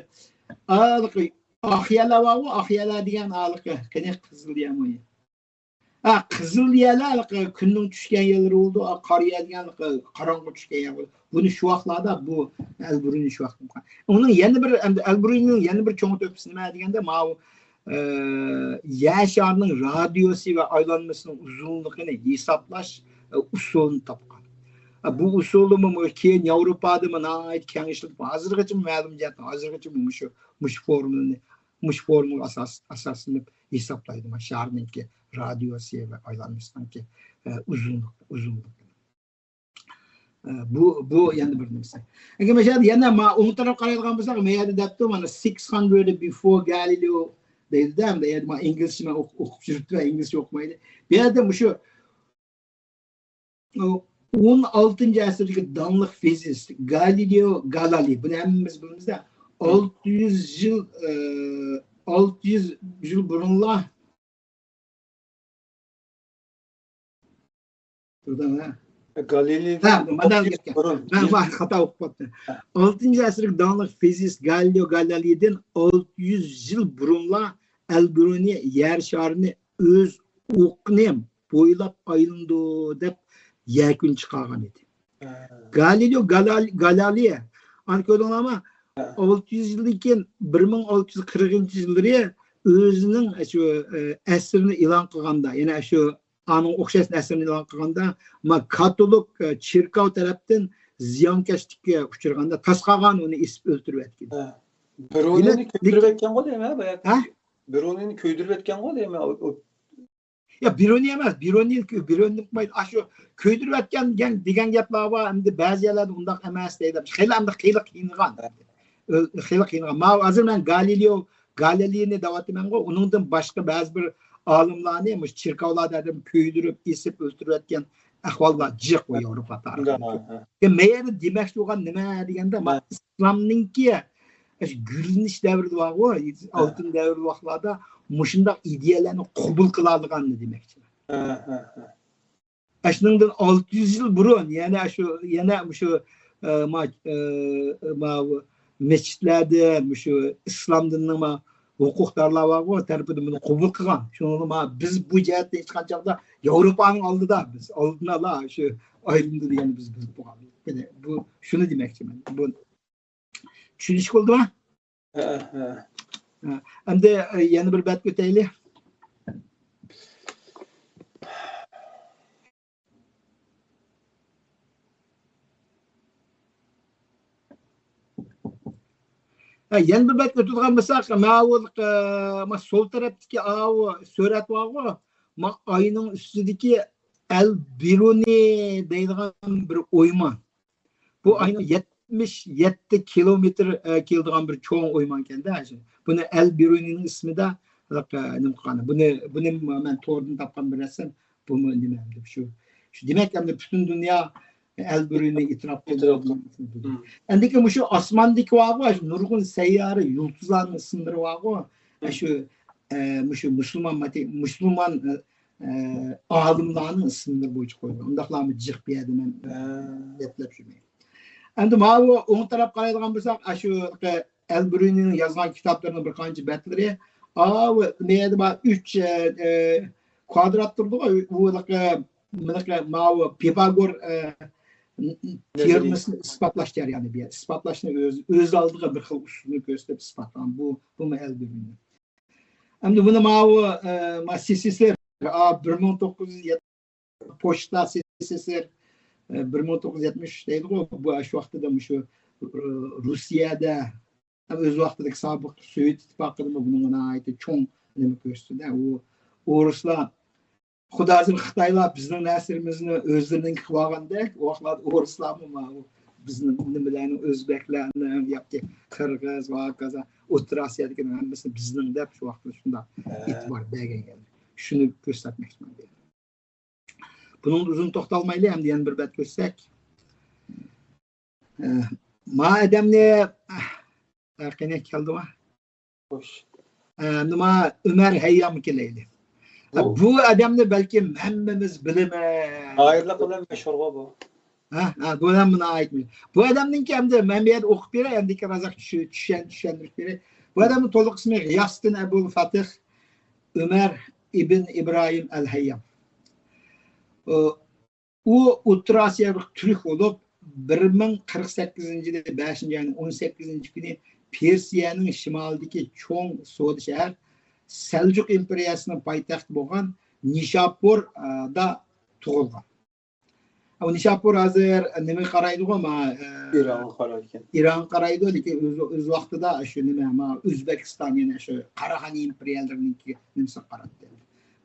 ھېلىقى ئاق يەرلەر بارغۇ، ئاق يەرلەر دېگەن ھېلىقى قېنى قىزىل يەرمۇ؟ ھە، قىزىل يەرلەر ھېلىقى كۈننىڭ چۈشكەن يەرلىرى بولىدۇ، ئا، قارا يەر دېگەن ھېلىقى قاراڭغۇ چۈشكەن يەر بولىدۇ. بۇنى شۇ ۋاقىتلاردا بۇ ئەلبىرۇنى شۇ ۋاقىت قىلغان. ئۇنىڭ يەنە بىر، ئەمدى ئەلبىرۇنىنىڭ يەنە بىر چوڭ تۆھپىسى نېمە دېگەندە، ماۋۇ، ئە، يەر شارىنىڭ رادىيۇسى ۋە ئايلانمىسىنىڭ ئۇزۇنلۇقىنى ھېسابلاش، ئە، ئۇسۇلىنى تاپقان. ئە، بۇ ئۇسۇلمۇ كېيىن ياۋروپادىمۇ ناھايىتى كەڭ ئىشلىتىپ، ھازىرغىچە مەلۇم جەھەتتىن، ھازىرغىچە مۇشۇ، مۇشۇ فورمۇلىنى، مۇشۇ فورمۇلىغا ئاساس-، ئاساسلىنىپ ھېسابلايدۇ. مانا شارنىڭكى رادىيۇسى ۋە ئايلانمىسىنىڭكى، ئە، ئۇزۇنلۇق-، ئۇزۇنلۇقى. ئە، بۇ، بۇ يەنە بىر نەرسە. ئەگەر مەسىلەن يەنە ما ئوڭ تەرەپكە قارايدىغان بولساق، ما يەردە دەپتۇ، مانا، six hundred before Galileo دەيدۇ-دە، ئەمدى يەردە ما ئىنگلىزچە مەن ئوق-، ئوقۇپ يۈرۈپتۇ، ئىنگلىزچە ئوقۇمايدۇ. بۇ يەردە مۇشۇ ئون ئالتىنچى ئەسىردىكى داڭلىق فىزىست گالىليو گالالىي، بۇنى ھەممىمىز بىلىمىز-دە، ئالتە يۈز يىل، ئە، ئالتە يۈز يىل بۇرۇنلا، تۇردۇم، ھە؟ گالىلىيدىن ھە، مانا ئالتە يۈز يىل بۇرۇن. مەن، مەن خاتا ئوقۇپ قاپتىمەن. ھە. ئالتىنچى ئەسىردىكى داڭلىق فىزىست گالىليو گالىلىيدىن ئالتە يۈز يىل بۇرۇنلا ئەلبىرۇنى يەر شارىنى ئۆز ئوقىنى بويلاپ ئايلىنىدۇ دەپ يەكۈن چىقارغان ئىدى. ھە. گالىليو گالال-، گالالىي، ئانا كۆردۈڭلارمۇ؟ ھە. ئالتە يۈز يىلدىن كېيىن، بىر مىڭ ئالتە يۈز قىرىقىنچى يىللىرى ئۆزىنىڭ شۇ، ئە، ئەسىرىنى ئېلان قىلغاندا، يەنە شۇ ئانىڭ ئوخشاش ئەسىرىنى ئېلان قىلغاندا، ما كاتولىك، ئە، چېركاۋ تەرەپتىن زىيانكەشلىككە ئۇچرىغاندا، تاسقاغان ئۇنى ئېسىپ ئۆلتۈرۈۋەتكەن. ھە. بىرونىنى دېمەك، كۆيدۈرۈۋەتكەنغۇ دەيمەن، بايا. ھە؟ بىرونىنى كۆيدۈرۈۋەتكەنغۇ دەيمەن، ئۇ، ئۇ يا، بىرونى ئەمەس، بىرونى، بىرونى قىلمايدۇ. ئاشۇ كۆيدۈرۈۋەتكەن دېگەن، دېگەن گەپلەر بار. ئەمدى بەزى يەرلەردە ئۇنداق ئەمەس دەيدۇ. خېلى ئەمدى خېلى قىينىغان. ئۆ-، خېلى قىينىغان. ماۋۇ ھازىر مەن گالىليو گالىلىينى دەۋاتىمەنغۇ، ئۇنىڭدىن باشقا بەزى بىر ئالىملارنى مۇشۇ چېركاۋلاردا ئادەم كۆيدۈرۈپ، ئېسىپ ئۆلتۈرۈۋەتكەن ئەھۋاللار جىق بۇ ياۋروپا تارىخىدا. مەيەردە دېمەكچى بولغان نېمە دېگەندە، ما-، ئىسلامنىڭكى ئاشۇ گۈللىنىش دەۋرىدە بارغۇ، ئالتۇن دەۋر ۋاقىتلاردا مۇشۇنداق ئىدىيەلەرنى قوبۇل قىلالىغاننى دېمەكچى. ھە، ھە، ھە. ئاشۇنىڭدىن ئالتە يۈز يىل بۇرۇن، يەنە شۇ، يەنە مۇشۇ، ئە، ما-، ئە، ماۋۇ مەسچىتلەردە مۇشۇ ئىسلام دىنىنىڭ ما ھوقۇقدارلار بارغۇ، تەرىپىدىن بۇنى قوبۇل قىلغان. شۇنىڭغا ما بىز بۇ جەھەتتىن ئېيتقان چاغدا ياۋروپانىڭ ئالدىدا بىز ئالدىن ئالا شۇ ئايلىنىدۇ دېگەننى بىز بىلىپ بولغان. يەنى بۇ، شۇنى دېمەكچىمەن. بۇ چۈشىنىشلىك بولدىما؟ ھە، ھە. ھە. ئەمدى، ئە، يەنە بىر بەتكە ئۆتەيلى. ھە، يەنە بىر بەتكە ئۆتىدىغان بولساق، ماۋۇ، ئە، ما سول تەرەپتىكى ئاۋۇ سۈرەت بارغۇ، ما ئاينىڭ ئۈستىدىكى ئەل بىرۇنى دەيدىغان بىر ئويما. بۇ ئاينىڭ يەتمىش يەتتە كىلومېتىر، ئە، كېلىدىغان بىر چوڭ ئويمانكەندە. بۇنى ئەل بىرۇنىنىڭ ئىسمىدا نېمە قىلغان. بۇنى، بۇنى مەن توردىن تاپقان بىر رەسىم. بۇمۇ نېمە ئەمدى شۇ. شۇ دېمەك، ئەمدى پۈتۈن دۇنيا ئەلبرۇنى ئېتىراپ قىلدى. ئەندىكىن مۇشۇ ئاسماندىكى بارغۇ، شۇ نۇرغۇن سەييارە يۇلتۇزلارنىڭ ئىسىملىرى بارغۇ، شۇ، ئە، مۇشۇ مۇسۇلمان ماتې-، مۇسۇلمان، ئە، ئالىملارنىڭ ئىسىملىرى بويىچە قويۇلغان. ئۇنداقلارمۇ جىق بۇ يەردە مەن دەپلەپ يۈرمەي. ئەمدى ماۋۇ ئوڭ تەرەپكە قارايدىغان بولساق، ئاشۇ ئەلبرۇنىنىڭ يازغان كىتابلىرىنىڭ بىر قانچە بەتلىرى، ئاۋۇ نېمە بار، ئۈچ، ئە، ئە، كۋادرات تۇرىدىغۇ، ئۇ ماۋۇ پىفاگور، ئە، تېئورېمىسىنى ئىسپاتلاش جەريانى بۇ يەر. ئىسپاتلاشنى ئۆز، ئۆز ئالدىغا بىر خىل ئۇسۇلنى كۆرسىتىپ ئىسپاتلىغان. بۇ، بۇمۇ ئەلبرۇنى. ئەمدى بۇنى ماۋۇ، ئە، ما-، سېسسېر، ئا، بىر مىڭ توققۇز يۈز يەتمىش، پوچتا سېسسېر، ئە، بىر مىڭ توققۇز يۈز يەتمىش ئۈچ دەيدىغۇ، بۇ شۇ ۋاقتىدا مۇشۇ، ئە، روسىيەدە، ئۆز ۋاقتىدىكى سابىق سوۋېت ئىتتىپاقىدىمۇ بۇنىڭغا ناھايىتى چوڭ نېمە كۆرسىتىدۇ. ئۇ ئورۇسلار، خۇدا ھازىر خىتايلار بىزنىڭ نەرسىلىرىمىزنى ئۆزلىرىنىڭكى قىلىۋالغاندەك، ئۇ ۋاقىتلاردا ئورۇسلارمۇ ماۋۇ بىزنىڭ نېمىلەرنى، ئۆزبەكلەرنى ياكى قىرغىز ۋە ھاكازا ئوتتۇرا ئاسىيادىكى ھەممىسىنى بىزنىڭ دەپ شۇ ۋاقىتتا شۇنداق ئېتىبار بەرگەن. شۇنى كۆرسەتمەكچىمەن. بۇنىڭدا ئۇزۇن توختالمايلى، ئەمدى يەنە بىر بەت كۆرسەك. ئە، ما ئادەمنى، ئە، قېنى كەلدىما؟ خوش. ئە، ئەمدى ما ئۆمەر ھەييامغا كېلەيلى. ئە، بۇ ئادەمنى بەلكىم ھەممىمىز بىلىمىز. شائىرلىق بىلەن مەشھۇرغۇ بۇ. ھە، ھە، بۇ ھەم ناھايىتى مۇھىم. بۇ ئادەمنىڭكى ئەمدى مەن بۇ يەردە ئوقۇپ بېرەي، ئەمدى كېيىن ئازراق چۈشەن-، چۈشەندۈرۈپ بېرەي. بۇ ئادەمنىڭ تولۇق ئىسمى غىياسىددىن ئەبۇل فاتىھ ئۆمەر ئىبن ئىبراھىم ئەل ھەييام. ئۇ، ئۇ ئوتتۇرا ئاسىيالىق تۈرك بولۇپ، بىر مىڭ قىرىق سەككىزىنچى يىلى بەشىنچى ئاينىڭ ئون سەككىزىنچى كۈنى پېرسىيەنىڭ شىمالىدىكى چوڭ سودا شەھەر سەلجۇق ئىمپېرىيەسىنىڭ پايتەختى بولغان نىشاپۇردا تۇغۇلغان. ئۇ نىشاپۇر ھازىر نېمىگە قارايدىغۇ؟ ما-، ئە، ئىرانغا قارايدىكەن. ئىرانغا قارايدۇ، لېكىن ئۆز، ئۆز ۋاقتىدا شۇ نېمە، ما، ئۆزبېكىستان، يەنە شۇ قاراخان ئىمپېرىيەلىرىنىڭكى نېمىسىگە قارايدۇ.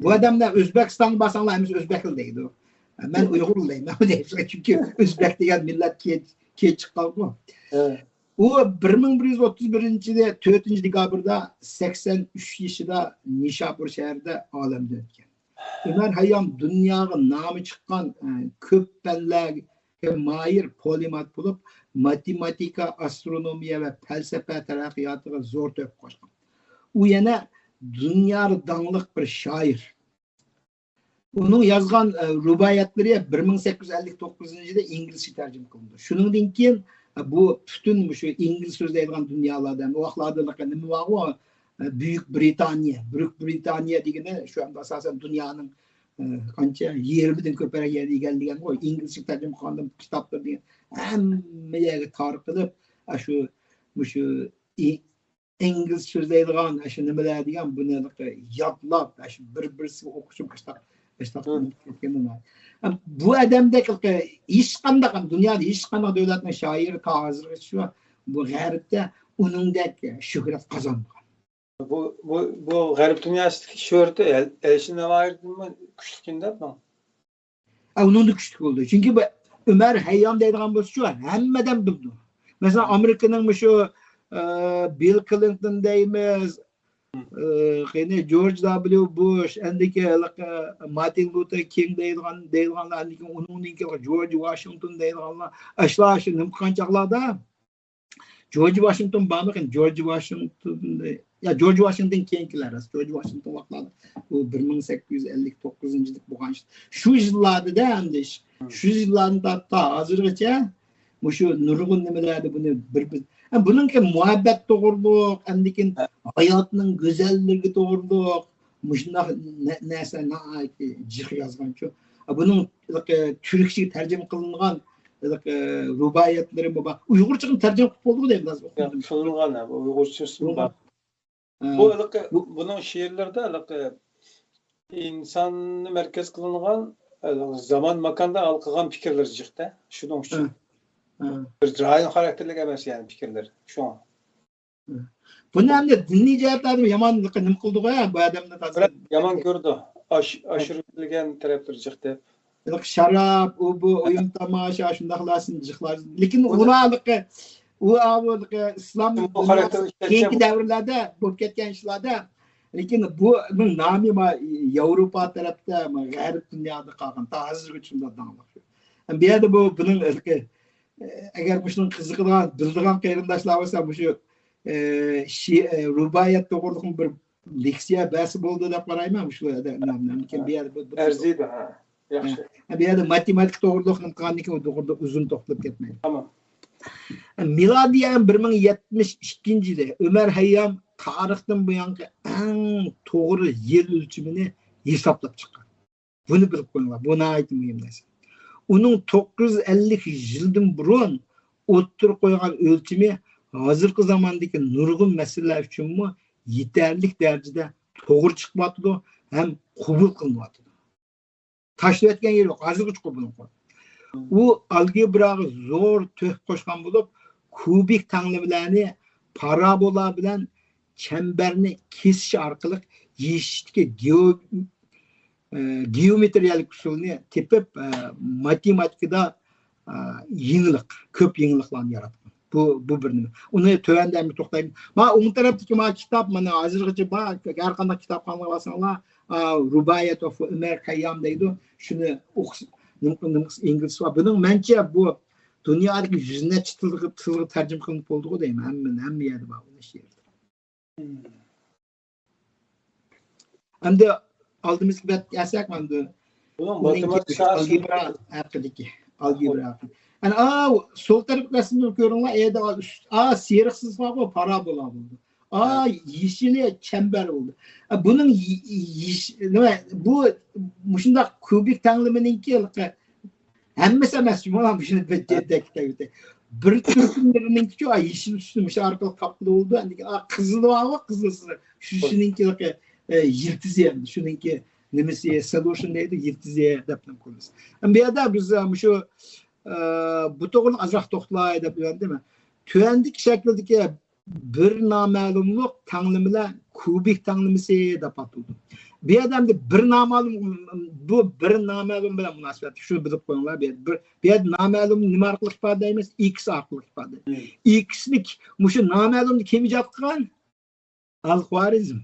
بۇ ئادەملەر ئۆزبېكىستانغا بارساڭلار ھەممىسى ئۆزبەكلا دەيدۇ. مەن ئۇيغۇرلا دەيمەن، چۈنكى ئۆزبەك دېگەن مىللەت كېيىن، كېيىن چىققانغۇ. ئۇ بىر مىڭ بىر يۈز ئوتتۇز بىرىنچى يىلى تۆتىنچى دېكابىردا سەكسەن ئۈچ يېشىدا نىشاپۇر شەھىرىدە ئالەمدىن ئۆتكەن. ئۆمەر ھەييام دۇنياغا نامى چىققان، ئە، كۆپ پەنلەرگە ماھىر پولىمات بولۇپ، ماتېماتىكا، ئاسترونومىيە ۋە پەلسەپە تەرەققىياتىغا زور تۆھپە قوشقان. ئۇ يەنە دۇنيادا داڭلىق بىر شائىر. ئۇنىڭ يازغان، ئە، رۇبائىيەتلىرى بىر مىڭ سەككىز يۈز ئەللىك توققۇزىنچى يىلى ئىنگلىزچە تەرجىمە قىلىندى. شۇنىڭدىن كېيىن، ئە، بۇ پۈتۈن مۇشۇ ئىنگلىز سۆزلەيدىغان دۇنيالاردا، ئۇ ۋاقىتلاردا نېمە بارغۇ، ئە، بۈيۈك برىتانىيە، بۈيۈك برىتانىيە دېگىنى شۇ ئەمدى ئاساسەن دۇنيانىڭ، ئە، قانچە، يېرىمىدىن كۆپرەك يەرنى ئىگىلىگەنغۇ، ئىنگلىزچە تەرجىمە قىلغان كىتابلىرى دېگەن ھەممە يەرگە تارقىلىپ، ئە، شۇ، مۇشۇ ئى-، ئىنگلىز سۆزلەيدىغان ئاشۇ نېمىلەر دېگەن بۇنى يادلاپ، ئاشۇ بىر-بىرسىگە ئوقۇشۇپ، ئاشۇنداق، ئاشۇنداق كەتكەن. بۇ ئادەمدەك ھېچقانداق، دۇنيادا ھېچقانداق دۆلەتنىڭ شائىرى تا ھازىرغىچە شۇ، بۇ غەربتە ئۇنىڭدەك شۆھرەت قازانمىغان. بۇ، بۇ، بۇ غەرب دۇنياسىدىكى شۆھرىتى ئەل-، ئەلىشىر نەۋائىدىنمۇ كۈچلۈككەن دەپ. ئە، ئۇنىڭدا كۈچلۈك بولدى. چۈنكى بۇ ئۆمەر ھەييام دەيدىغان بولسىچۇ، ھەممە ئادەم بىلىدۇ. مەسىلەن، ئامېرىكىنىڭ مۇشۇ، ئە، بىل كلىنتون دەيمىز، ئە، قېنى جورج دابليۇ بۇش، ئەندىكى ھېلىقى مارتىن لۇتېر كىڭ دەيدىغان، دەيدىغانلار، ئەندىكى ئۇنىڭدىن كېيىن جورج ۋاشىنگتون دەيدىغانلار، ئاشۇلار شۇ نېمە قىلغان چاغلاردا، جورج ۋاشىنگتون بارمىكىن؟ جورج ۋاشىنگتون، يا، جورج ۋاشىنگتون كېيىنكىلەر راست. جورج ۋاشىنگتون ۋاقتىلاردا بۇ بىر مىڭ سەككىز يۈز ئەللىك توققۇزىنچى يىل بولغان ئىش. شۇ يىللاردىدا ئەمدى ئىش. شۇ يىللاردىن تارتىپ تا ھازىرغىچە مۇشۇ نۇرغۇن نېمىلەردە بۇنى بىر، بىر، ھە، بۇنىڭكى مۇھەببەت توغرۇلۇق، ئەمدىكىن ھاياتنىڭ گۈزەللىكى توغرۇلۇق، مۇشۇنداق نە-، نەرسە ناھايىتى جىق يازغانچۇ. بۇنىڭ ھېلىقى تۈركچىگە تەرجىمە قىلىنغان ھېلىقى رۇبائىيەتلىرىمۇ بار. ئۇيغۇرچىغا تەرجىمە قىلىپ بولدىغۇ دەيمىز. قىلىنغان، ھە، بۇ ئۇيغۇرچىسىمۇ بار. ھە. بۇ ھېلىقى بۇ بۇنىڭ شېئىرلىرىدا ھېلىقى ئىنساننى مەركەز قىلىنغان، ھېلىقى زامان ماكاندا ھالقىغان پىكىرلىرى جىقتە. شۇنىڭ ئۈچۈن. ھە. ھە. بىر جارايان خاراكتېرلىك ئەمەس، يەنى پىكىرلىرى. شۇڭا. بۇنى ئەمدى دىنىي جەھەتلەردىن يامان نېمە قىلدىغۇ، بۇ ئادەمنى تازا. بىراق يامان كۆرىدۇ. ئاش-، ئاشۇرۇپ بىلگەن تەرەپلىرى جىق دەپ. ھېلىقى شاراب، ئۇ بۇ ئويۇن تاماشا، شۇنداقلارسىنى جىقلار. لېكىن ئۇلار ھېلىقى، ئۇ، ئۇ ھېلىقى ئىسلام كېيىنكى دەۋرلەردە بولۇپ كەتكەن ئىشلاردا لېكىن بۇنىڭ نامى ما-، ياۋروپا تەرەپتە، ما-، غەرب دۇنيادا قالغان، تا ھازىرغىچە شۇنداق داڭلىق. بۇ يەردە بۇ، بۇنىڭ ھېلىقى، ئەگەر مۇشۇنىڭ قىزىقىدىغان، بىلىدىغان قېرىنداشلار بولسا، مۇشۇ، ئە، شى-، ئە، رۇبائىيەت توغرىلىق بىر لېكسىيە بەرسە بولىدۇ دەپ قارايمەن. مۇشۇ يەردە نام-، نامكەن بۇ يەردە بۇ، بۇ ئەرزىيدۇ، ھە. ياخشى. ھە، بۇ يەردە ماتېماتىكا توغرىلىق نېمە قىلغاندىن كېيىن، ئۇ توغرىدا ئۇزۇن توختىلىپ كەتمەيمەن. تامام. مىلادىيە بىر مىڭ يەتمىش ئىككىنچى يىلى ئۆمەر ھەييام تارىختىن بۇيانقى ئەڭ توغرا يىل ئۆلچىمىنى ھېسابلاپ چىققان. بۇنى بىلىپ قويۇڭلار، بۇ ناھايىتى مۇھىم نەرسە. ئۇنىڭ توققۇز يۈز ئەللىك يىلدىن بۇرۇن ئوتتۇرىغا قويغان ئۆلچىمى ھازىرقى زاماندىكى نۇرغۇن مەسىلىلەر ئۈچۈنمۇ يېتەرلىك دەرىجىدە توغرا چىقىۋاتىدۇ ھەم قوبۇل قىلىنىۋاتىدۇ. تاشلىۋەتكەن يېرى يوق، ھازىرغىچە قوبۇل قىلىنغان. ئۇ ئالگېبراغا زور تۆھپە قوشقان بولۇپ، كۇبىك تەڭلىمىلەرنى پارابولا بىلەن چەمبەرنى كېسىش ئارقىلىق يېشىشتىكى گېئو-، ئە، گېئومېترىيەلىك ئۇسۇلنى تېپىپ، ئە، ماتېماتىكىدا، ئە، يېڭىلىق، كۆپ يېڭىلىقلارنى ياراتقان. بۇ، بۇ بىر نېمە. ئۇنى تۆۋەندە ھەم توختايمەن. مانا ئوڭ تەرەپتىكى مانا كىتاب، مانا ھازىرغىچە بار، ھەر قانداق كىتابخانىغا بارساڭلار، ئا، رۇبائىيەت ئوف ئۆمەر خەييام دەيدۇ. شۇنى ئوقۇس-، نېمە، نېمە، ئىنگلىزچە بار. بۇنىڭ مەنچە بۇ دۇنيادىكى يۈز نەچچە تىلغا، تىلغا تەرجىمە قىلىنىپ بولدىغۇ دەيمەن. ھەممە، ھەممە يەردە بار ئۇنىڭ شېئىرى. ئەمدى ئالدىمىزدىكى بەتكە كەلسەك، ئەمدى بۇنىڭ ماتېماتىكا ئالگېبرا ھەققىدىكى، ئالگېبرا ھەققىدىكى. ئەنە، ئا، سول تەرەپ رەسىمنى كۆرۈڭلار، ئەدە ئا، ئۈست، ئا، سېرىق سىزىق بارغۇ، پارابولا بولدى. ئا، ھە. يېشىلى چەمبەر بولدى. ئا، بۇنىڭ يې-، يېش-، نېمە، بۇ مۇشۇنداق كۇبىك تەڭلىمىنىڭكى ھەممىسى ئەمەس، جۇمۇ، مۇشۇنى بىر، ھە. بىر تۈركۈملىرىنىڭكىچۇ، ئا، يېشىل تۈسنى مۇشۇ ئارقىلىق تاپقىلى بولىدۇ. ئاندىن كېيىن، ئا، قىزىلى بارغۇ، قىزىل سىزىق. شۇ، شۇنىڭكى، ئە، يىلتىزى ئەمدى. شۇنىڭكى نېمىسى، سولۇشن دەيدۇ، يىلتىزى دەپ نېمە قىلىمىز. ئەمدى بۇ يەردە بىز، ئە، مۇشۇ، ئە، بۇ توغرىلىق ئازراق توختىلاي دەپ ئويلاندىم. تۆۋەندىكى شەكىلدىكى بىر نامەلۇملۇق تەڭلىمىلەر كۇبىك تەڭلىمىسى دەپ ئاتىلىدۇ. بۇ يەردە ئەمدى بىر نامەلۇم، بۇ بىر نامەلۇم بىلەن مۇناسىۋەتلىك، شۇنى بىلىپ قويۇڭلار. بۇ يەردە بىر، بۇ يەردە نامەلۇمنى نېمە ئارقىلىق ئىپادىلەيمىز؟ ئىكس ئارقىلىق ئىپادىلەيمىز. مم. ئىكسنى ك-، مۇشۇ نامەلۇمنى كىم ئىجاد قىلغان؟ ئەل-خۇۋارىزم.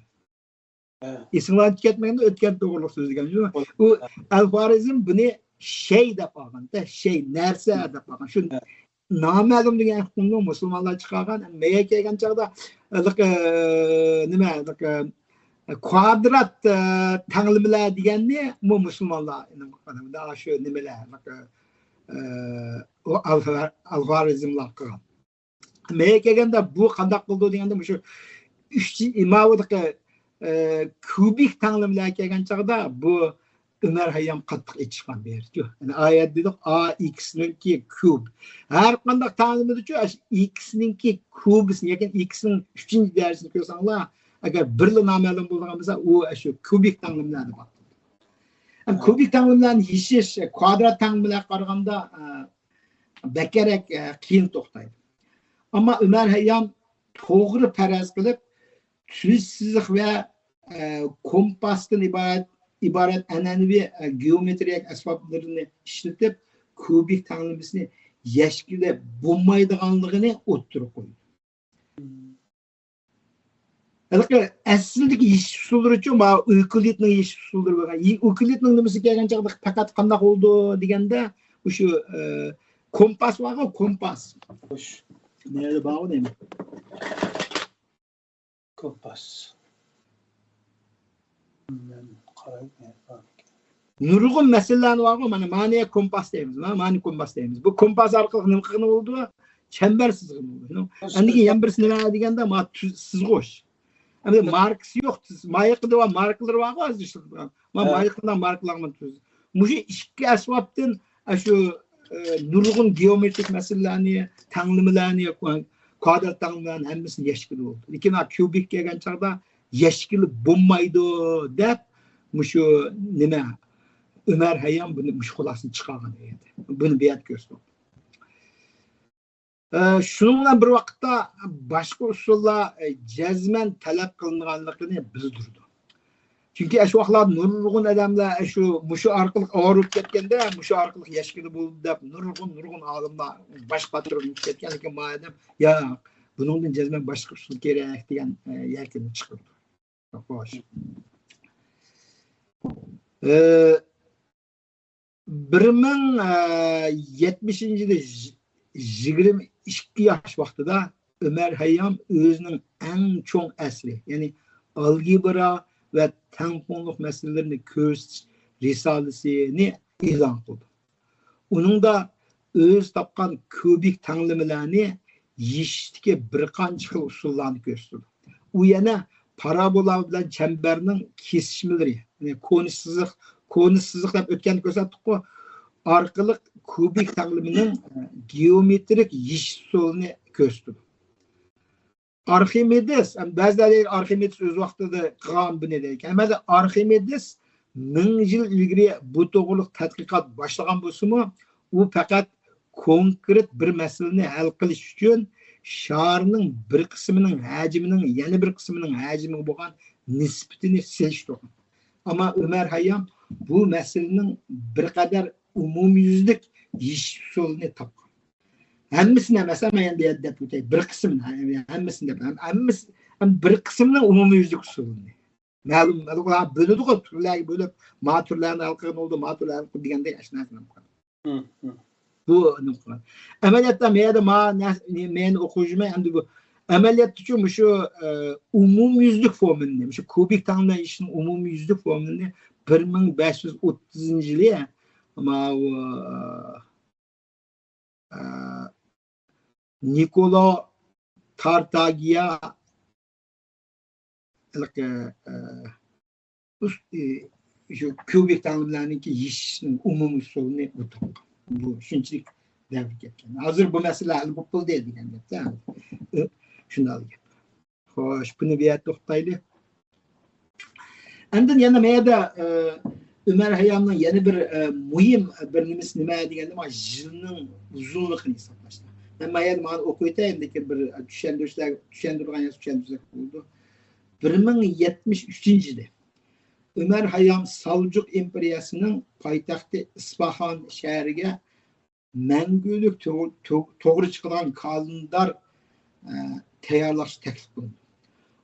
ھە. ئېسىڭلاردىن كەتمىگەندە ئۆتكەن توغرىلىق سۆزلىگەن. ھە. ئۇ ئەل-خۇۋارىزم بۇنى شەي دەپ ئالغان، شەي، نەرسە دەپ ئالغان. شۇ ھە. نامەلۇم دېگەن ئۇقۇمنى مۇسۇلمانلار چىقارغان. مەيگە كەلگەن چاغدا، ئە، نېمە، ئە، كۋادرات، ئە، تەڭلىمىلەر دېگەننى مۇ-، مۇسۇلمانلار، شۇ نېمىلەر، ئە، ئۇ ئەل-، ئەل-خۇۋارىزملار قىلغان. مەيگە كەلگەندە بۇ قانداق قىلىدۇ دېگەندە، مۇشۇ ئۈچ، ماۋۇدىكى، ئە، كۇبىك تەڭلىمىلەر كەلگەن چاغدا بۇ ئۆمەر ھەييام قاتتىق ئېچىشقان بۇ يەردىچۇ. يەنى ئايەت دېدۇق، ئا ئىكسنىڭكى كۇب. ھەر قانداق تەڭلىمىدىچۇ، ئاشۇ ئىكسنىڭكى كۇبىسىنى ياكى ئىكسنىڭ ئۈچىنچى دەرىجىسىنى كۆرسەڭلار، ئەگەر بىرلا نامەلۇم بولىدىغان بولسا، ئۇ ئاشۇ كۇبىك تەڭلىمىلەر دەپ ئاتىلىدۇ. ھەم كۇبىك تەڭلىمىلەرنى يېشىش، كۋادرات تەڭلىمىلەرگە قارىغاندا، ئە، بەكرەك، ئە، قىيىن توختايدۇ. ئەمما ئۆمەر ھەييام توغرا پەرەز قىلىپ، تۈز سىزىق ۋە، ئە، كومپاستىن ئىبارەت، ئىبارەت ئەنئەنىۋى، ئە، گېئومېترىيە ئەسۋابلىرىنى ئىشلىتىپ، كۇبىك تەڭلىمىسىنى يەشكىلى بولمايدىغانلىقىنى ئوتتۇرىغا قويدى. ھېلىقى ئەسلىدىكى يېشىش ئۇسۇللىرىچۇ، مانا ئۇيكلىدنىڭ يېشىش ئۇسۇللىرى بولغان. ئۇيكلىدنىڭ نېمىسى كەلگەن چاغدا پەقەت قانداق بولىدۇ دېگەندە، مۇشۇ، ئە، كومپاس بارغۇ، كومپاس. خوش. نەدە بارغۇ دەيمەن. كومپاس. مەن قارايمەن. نۇرغۇن مەسىلىلەرنى بارغۇ، مانا، مانى كومپاس دەيمىز، مانا، مانى كومپاس دەيمىز. بۇ كومپاس ئارقىلىق نېمە قىلغىلى بولىدۇ؟ چەمبەر سىزغىلى بولىدۇ. ئەندىكى يەنە بىرسى نېمە دېگەندە، ما تۈز-، سىزغۇچ. ئەمدى ماركىسى يوق، تۈز-، مايىقىدا بار ماركىلىرى بارغۇ، ھازىر ئىشلىتىدىغان. ما ھە. مايىقىدا ماركىلارغا تۈز-، مۇشۇ ئىككى ئەسۋابتىن ئاشۇ، ئە، نۇرغۇن گېئومېترىك مەسىلىلەرنى، تەڭلىمىلەرنى، كۋادرات تەڭلىمىلەرنى ھەممىسىنى يەشكىلى بولدى. لېكىن ھا كۇبىك كەلگەن چاغدا يەشكىلى بولمايدۇ دەپ، مۇشۇ نېمە، ئۆمەر ھەييام بۇنى، مۇشۇ خۇلاسىنى چىقارغان ئىدى. بۇنى بۇ يەردە كۆرسىتىۋاتىمەن. ئە، شۇنىڭ بىلەن بىر ۋاقىتتا باشقا ئۇسۇللار، ئە، جەزمەن تەلەپ قىلىنغانلىقىنى بىلدۈرىدۇ. چۈنكى ئاشۇ ۋاقىتلاردا نۇرغۇن ئادەملەر ئاشۇ، مۇشۇ ئارقىلىق ئاۋارە بولۇپ كەتكەندە، مۇشۇ ئارقىلىق يەشكىلى بولدى دەپ نۇرغۇن، نۇرغۇن ئالىملار باش قاتۇرۇپ كەتكەن. لېكىن ما ئادەم، ياق، بۇنىڭدىن جەزمەن باشقا ئۇسۇل كېرەك دېگەن، ئە، يەكۈننى چىقىرىدۇ. خوش. ئە، بىر مىڭ يەتمىشىنچى يىلى يىگىرمە ئىككى ياش ۋاقتىدا ئۆمەر ھەييام ئۆزىنىڭ ئەڭ چوڭ ئەسىرى، يەنى ئالگېبرا ۋە تەڭپۇڭلۇق مەسىلىلىرىنى كۆرسىتىش رىسالىسىنى ئېلان قىلدى. ئۇنىڭدا ئۆزى تاپقان كۇبىك تەڭلىمىلەرنى يېشىشتىكى بىر قانچە خىل ئۇسۇللارنى كۆرسىتىدۇ. ئۇ يەنە پارابولا بىلەن چەمبەرنىڭ كېسىشمىلىرى، يەنى كونا سىزىق، كونا سىزىق دەپ ئۆتكەندە كۆرسەتتۇققۇ، ئارقىلىق كۇبىك تەڭلىمىنىڭ گېئومېترىك يېشىش ئۇسۇلىنى كۆرسىتىدۇ. ئارخىمېدېس، بەزىلەر دەيدۇ، ئارخىمېدېس ئۆز ۋاقتىدا قىلغان بۇنى دەيدىكەن. ئەمەلىيەتتە ئارخىمېدېس مىڭ يىل ئىلگىرى بۇ توغرىلىق تەتقىقات باشلىغان بولسىمۇ، ئۇ پەقەت كونكرېت بىر مەسىلىنى ھەل قىلىش ئۈچۈن شارنىڭ بىر قىسمىنىڭ ھەجمىنىڭ يەنە بىر قىسمىنىڭ ھەجمىگە بولغان نىسبىتىنى سېلىشتۇرغان. ئەمما ئۆمەر ھەييام بۇ مەسىلىنىڭ بىر قەدەر ئومۇميۈزلۈك يېشىش ئۇسۇلىنى تاپقان. ھەممىسىنى ئەمەس، مەن ئەمدى دەپ ئۆتەي، بىر قىسمىنى، ھەممىسىنى دەپ، ھەم-، ھەممىسى، ھەم بىر قىسمىنىڭ ئومۇميۈزلۈك ئۇسۇلىنى. مەلۇم، مەلۇم، بۆلىدىغۇ، تۈرلەرگە بۆلۈپ، ما تۈرلەرنى ھەل قىلغىنى بولىدۇ، ما تۈرلەرنى ھەل قىلىدۇ دېگەندەك ئاشۇ نەرسىنى قىلغان. بۇ نۇقتا. ئەمەلىيەتتە مەن يەردە ما نەس-، مەن ئوقۇشىمەن، ئەمدى بۇ ئەمەلىيەتتىچۇ مۇشۇ، ئە، ئومۇميۈزلۈك فورمۇلىنى، مۇشۇ كۇبىك تەڭلىمە يېشىشنىڭ ئومۇميۈزلۈك فورمۇلىنى بىر مىڭ بەش يۈز ئوتتۇزىنچى يىلى ماۋۇ، ئە، نىكولو تارتاگىيا، ھېلىقى، ئە، ئۇس-، ئى، شۇ كۇبىك تەڭلىمىلەرنىڭكى يېشىشنىڭ ئومۇمىي ئۇسۇلىنى ئۇتۇق. بۇ شۇنچىلىك دەۋر كەتكەن. ھازىر بۇ مەسىلە ھەل بولۇپ بولدى دېگەن گەپتە. ئە، شۇنداق گەپ. خوش، بۇنى بۇ يەردە توختايلى. ئاندىن يەنە مەيەدە، ئە، ئۆمەر ھەييامنىڭ يەنە بىر، ئە، مۇھىم بىر نېمىسى نېمە دېگەندە، مانا يىلنىڭ ئۇزۇنلۇقىنى ھېسابلاشتا. مەن مەيەدە مانا ئوقۇۋېتەي، ئەمدىكى بىر چۈشەندۈرۈشلەر، چۈشەندۈرگەن يازسا چۈشەندۈرسەك بولىدۇ. بىر مىڭ يەتمىش ئۈچىنچى يىلى ئۆمەر ھەييام سالجۇق ئىمپېرىيەسىنىڭ پايتەختى ئىسپاھان شەھىرىگە مەڭگۈلۈك تو-، تو-، توغرا چىقىدىغان كالېندار، ئە، تەييارلاشنى تەكلىپ قىلدى.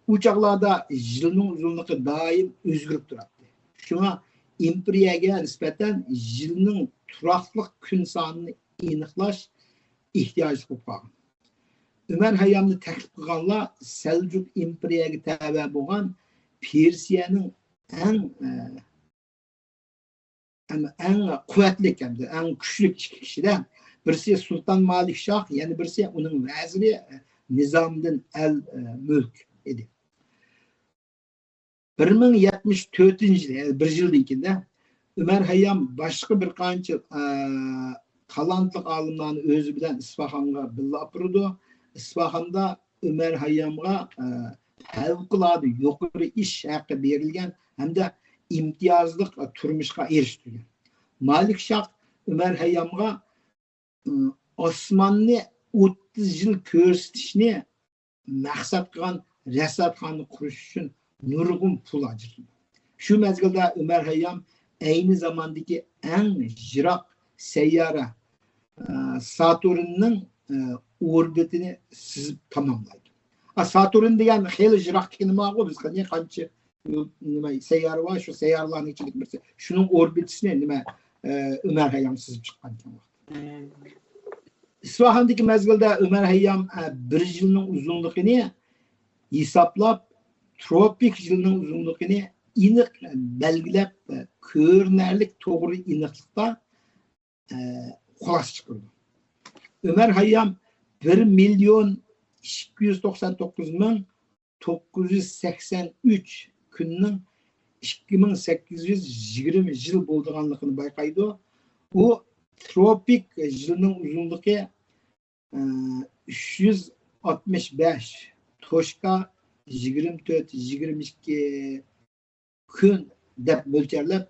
ئۇ چاغلاردا يىلنىڭ ئۇزۇنلۇقى دائىم ئۆزگىرىپ تۇراتتى. شۇڭا ئىمپېرىيەگە نىسبەتەن يىلنىڭ تۇراقلىق كۈن سانىنى ئېنىقلاش ئېھتىياجلىق بولۇپ قالغان. ئۆمەر ھەييامنى تەكلىپ قىلغانلار سەلجۇق ئىمپېرىيەگە تەۋە بولغان پېرسىيەنىڭ ئەڭ، ئە، ئەڭ، ئەڭ قۇۋۋەتلىك ھەمدە ئەڭ كۈچلۈك ئىككى كىشىدە، بىرسى سۇلتان مالىك شاھ، يەنە بىرسى ئۇنىڭ ۋەزىرى نىزامىدىن ئەل مۈلك ئىدى. بىر مىڭ يەتمىش تۆتىنچى يىلى، يەنى بىر يىلدىن كېيىن ئۆمەر ھەييام باشقا بىر قانچە، ئە، تالانتلىق ئالىملارنى ئۆزى بىلەن ئىسپاھانغا بىللە ئاپىرىدۇ. ئىسپاھاندا ئۆمەر ھەييامغا، ئە، پەۋقۇلئاددە يۇقىرى ئىش ھەققى بېرىلگەن ھەمدە ئىمتىيازلىق، ئە، تۇرمۇشقا ئېرىشتۈرگەن. مالىك شاھ ئۆمەر ھەييامغا، ئە، ئاسماننى ئوتتۇز يىل كۆرسىتىشنى مەقسەت قىلغان رەسۋەتخانا قۇرۇش ئۈچۈن نۇرغۇن پۇل ئاجرىتىدۇ. شۇ مەزگىلدە ئۆمەر ھەييام ئەينى زاماندىكى ئەڭ يىراق سەييارە، ئە، ساتۇرننىڭ، ئە، ئوربىتىنى سىزىپ تاماملايدۇ. ئا، ساتۇرن دېگەن خېلى يىراقتىكى نېمە بارغۇ، بىز قېنى قانچە يۇل-، نېمە، سەييارە بار، شۇ سەييارىلارنىڭ ئىچىدىكى بىرسى. شۇنىڭ ئوربىتىسىنى نېمە، ئە، ئۆمەر ھەييام سىزىپ چىققان ئىكەن. ئىسپاھاندىكى مەزگىلدە ئۆمەر ھەييام، ئە، بىر يىلنىڭ ئۇزۇنلۇقىنى ھېسابلاپ، تروپىك يىلنىڭ ئۇزۇنلۇقىنى ئېنىق بەلگىلەپ، ئە، كۆرۈنەرلىك توغرا ئېنىقلىقتا، ئە، خۇلاسە چىقىرىدۇ. ئۆمەر ھەييام بىر مىليون ئىككى يۈز توقسان توققۇز مىڭ توققۇز يۈز سەكسەن ئۈچ كۈننىڭ ئىككى مىڭ سەككىز يۈز يىگىرمە يىل بولىدىغانلىقىنى بايقايدۇ. ئۇ تروپىك يىلنىڭ ئۇزۇنلۇقى، ئە، ئۈچ يۈز ئاتمىش بەش، توشكا يىگىرمە تۆت، يىگىرمە ئىككى كۈن دەپ مۆلچەرلەپ،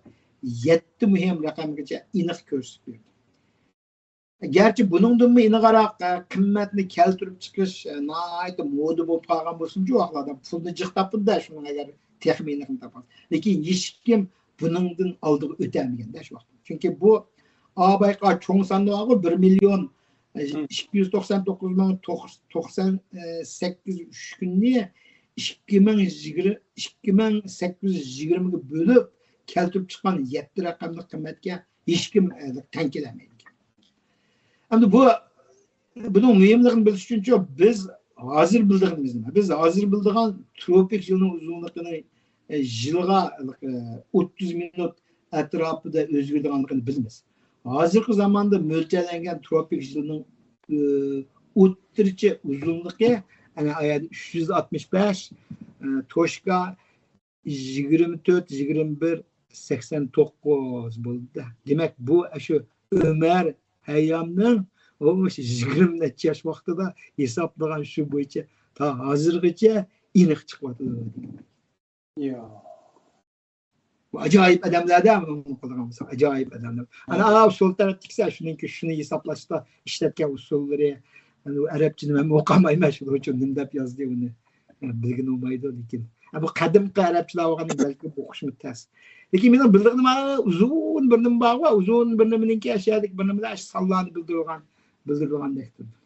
يەتتە مۇھىم رەقەمگىچە ئېنىق كۆرسىتىپ بېرىدۇ. گەرچە بۇنىڭدىنمۇ ئېنىقراق، ئە، قىممەتنى كەلتۈرۈپ چىقىش، ئە، ناھايىتى مودا بولۇپ قالغان بولسىمۇ، شۇ ۋاقىتلاردا پۇلنى جىق تاپىدۇ-دە، شۇنىڭ ئەگەر تېخىمۇ ئېنىقىنى تاپالىسا. لېكىن ھېچكىم بۇنىڭدىن ئالدىغا ئۆتەلمىگەن-دە شۇ ۋاقىتتا. چۈنكى بۇ ئا بايقا چوڭ ساندا بارغۇ، بىر مىليون، ئە، ئىككى يۈز توقسان توققۇز مىڭ توقسان سەككىز ئۈچ كۈننى ئىككى مىڭ يىگىرمە، ئىككى مىڭ سەككىز يۈز يىگىرمىگە بۆلۈپ كەلتۈرۈپ چىققان يەتتە رەقەملىك قىممەتكە ھېچكىم، ئە، تەڭ كېلەلمەيدىكەن. ئەمدى بۇ، بۇنىڭ مۇھىملىقىنى بىلىش ئۈچۈنچۇ بىز ھازىر بىلىدىغىنىمىز نېمە؟ بىز ھازىر بىلىدىغان تروپىك يىلنىڭ ئۇزۇنلۇقىنى، ئە، يىلغا، ئە، ئوتتۇز مىنۇت ئەتراپىدا ئۆزگىرىدىغانلىقىنى بىلىمىز. ھازىرقى زاماندا مۆلچەرلەنگەن تروپىك يىلنىڭ، ئە، ئوتتۇرىچە ئۇزۇنلۇقى، ئەنە، ئايەتتە ئۈچ يۈز ئاتمىش بەش، ئە، توشكا يىگىرمە تۆت، يىگىرمە بىر، سەكسەن توققۇز بولدى. دېمەك، بۇ ئاشۇ ئۆمەر ھەييامنىڭ ئۇ يىگىرمە نەچچە ياش ۋاقتىدا ھېسابلىغان شۇ بويىچە تا ھازىرغىچە ئېنىق چىقىۋاتىدۇ. يا. بۇ ئاجايىپ ئادەملەردە بۇنى قىلىدىغان بولسا، ئاجايىپ ئادەملەر. ئانا، ھە. ئانا سول تەرەپتىكىسى شۇنىڭكى شۇنى ھېسابلاشتا ئىشلەتكەن ئۇسۇللىرى، ئەنە ئۇ ئەرەبچىنى مەن ئوقۇمايمەن، شۇنىڭ ئۈچۈن نېمە دەپ يازدى ئۇنى، ئە، بىلگىلى بولمايدۇ، لېكىن، ئە، بۇ قەدىمكى ئەرەبچىلەر بولغاندىن بەلكىم ئوقۇشمۇ تەس. لېكىن مېنىڭ بىلىدىغىنىم ئۇزۇن بىر نېمە بارغۇ، ئۇزۇن بىر نېمىنىڭكى ئەشيادىكى بىر نېمىلەر سانلارنى بىلدۈرىدىغان، بىلدۈرىدىغاندەك تۇرىدۇ.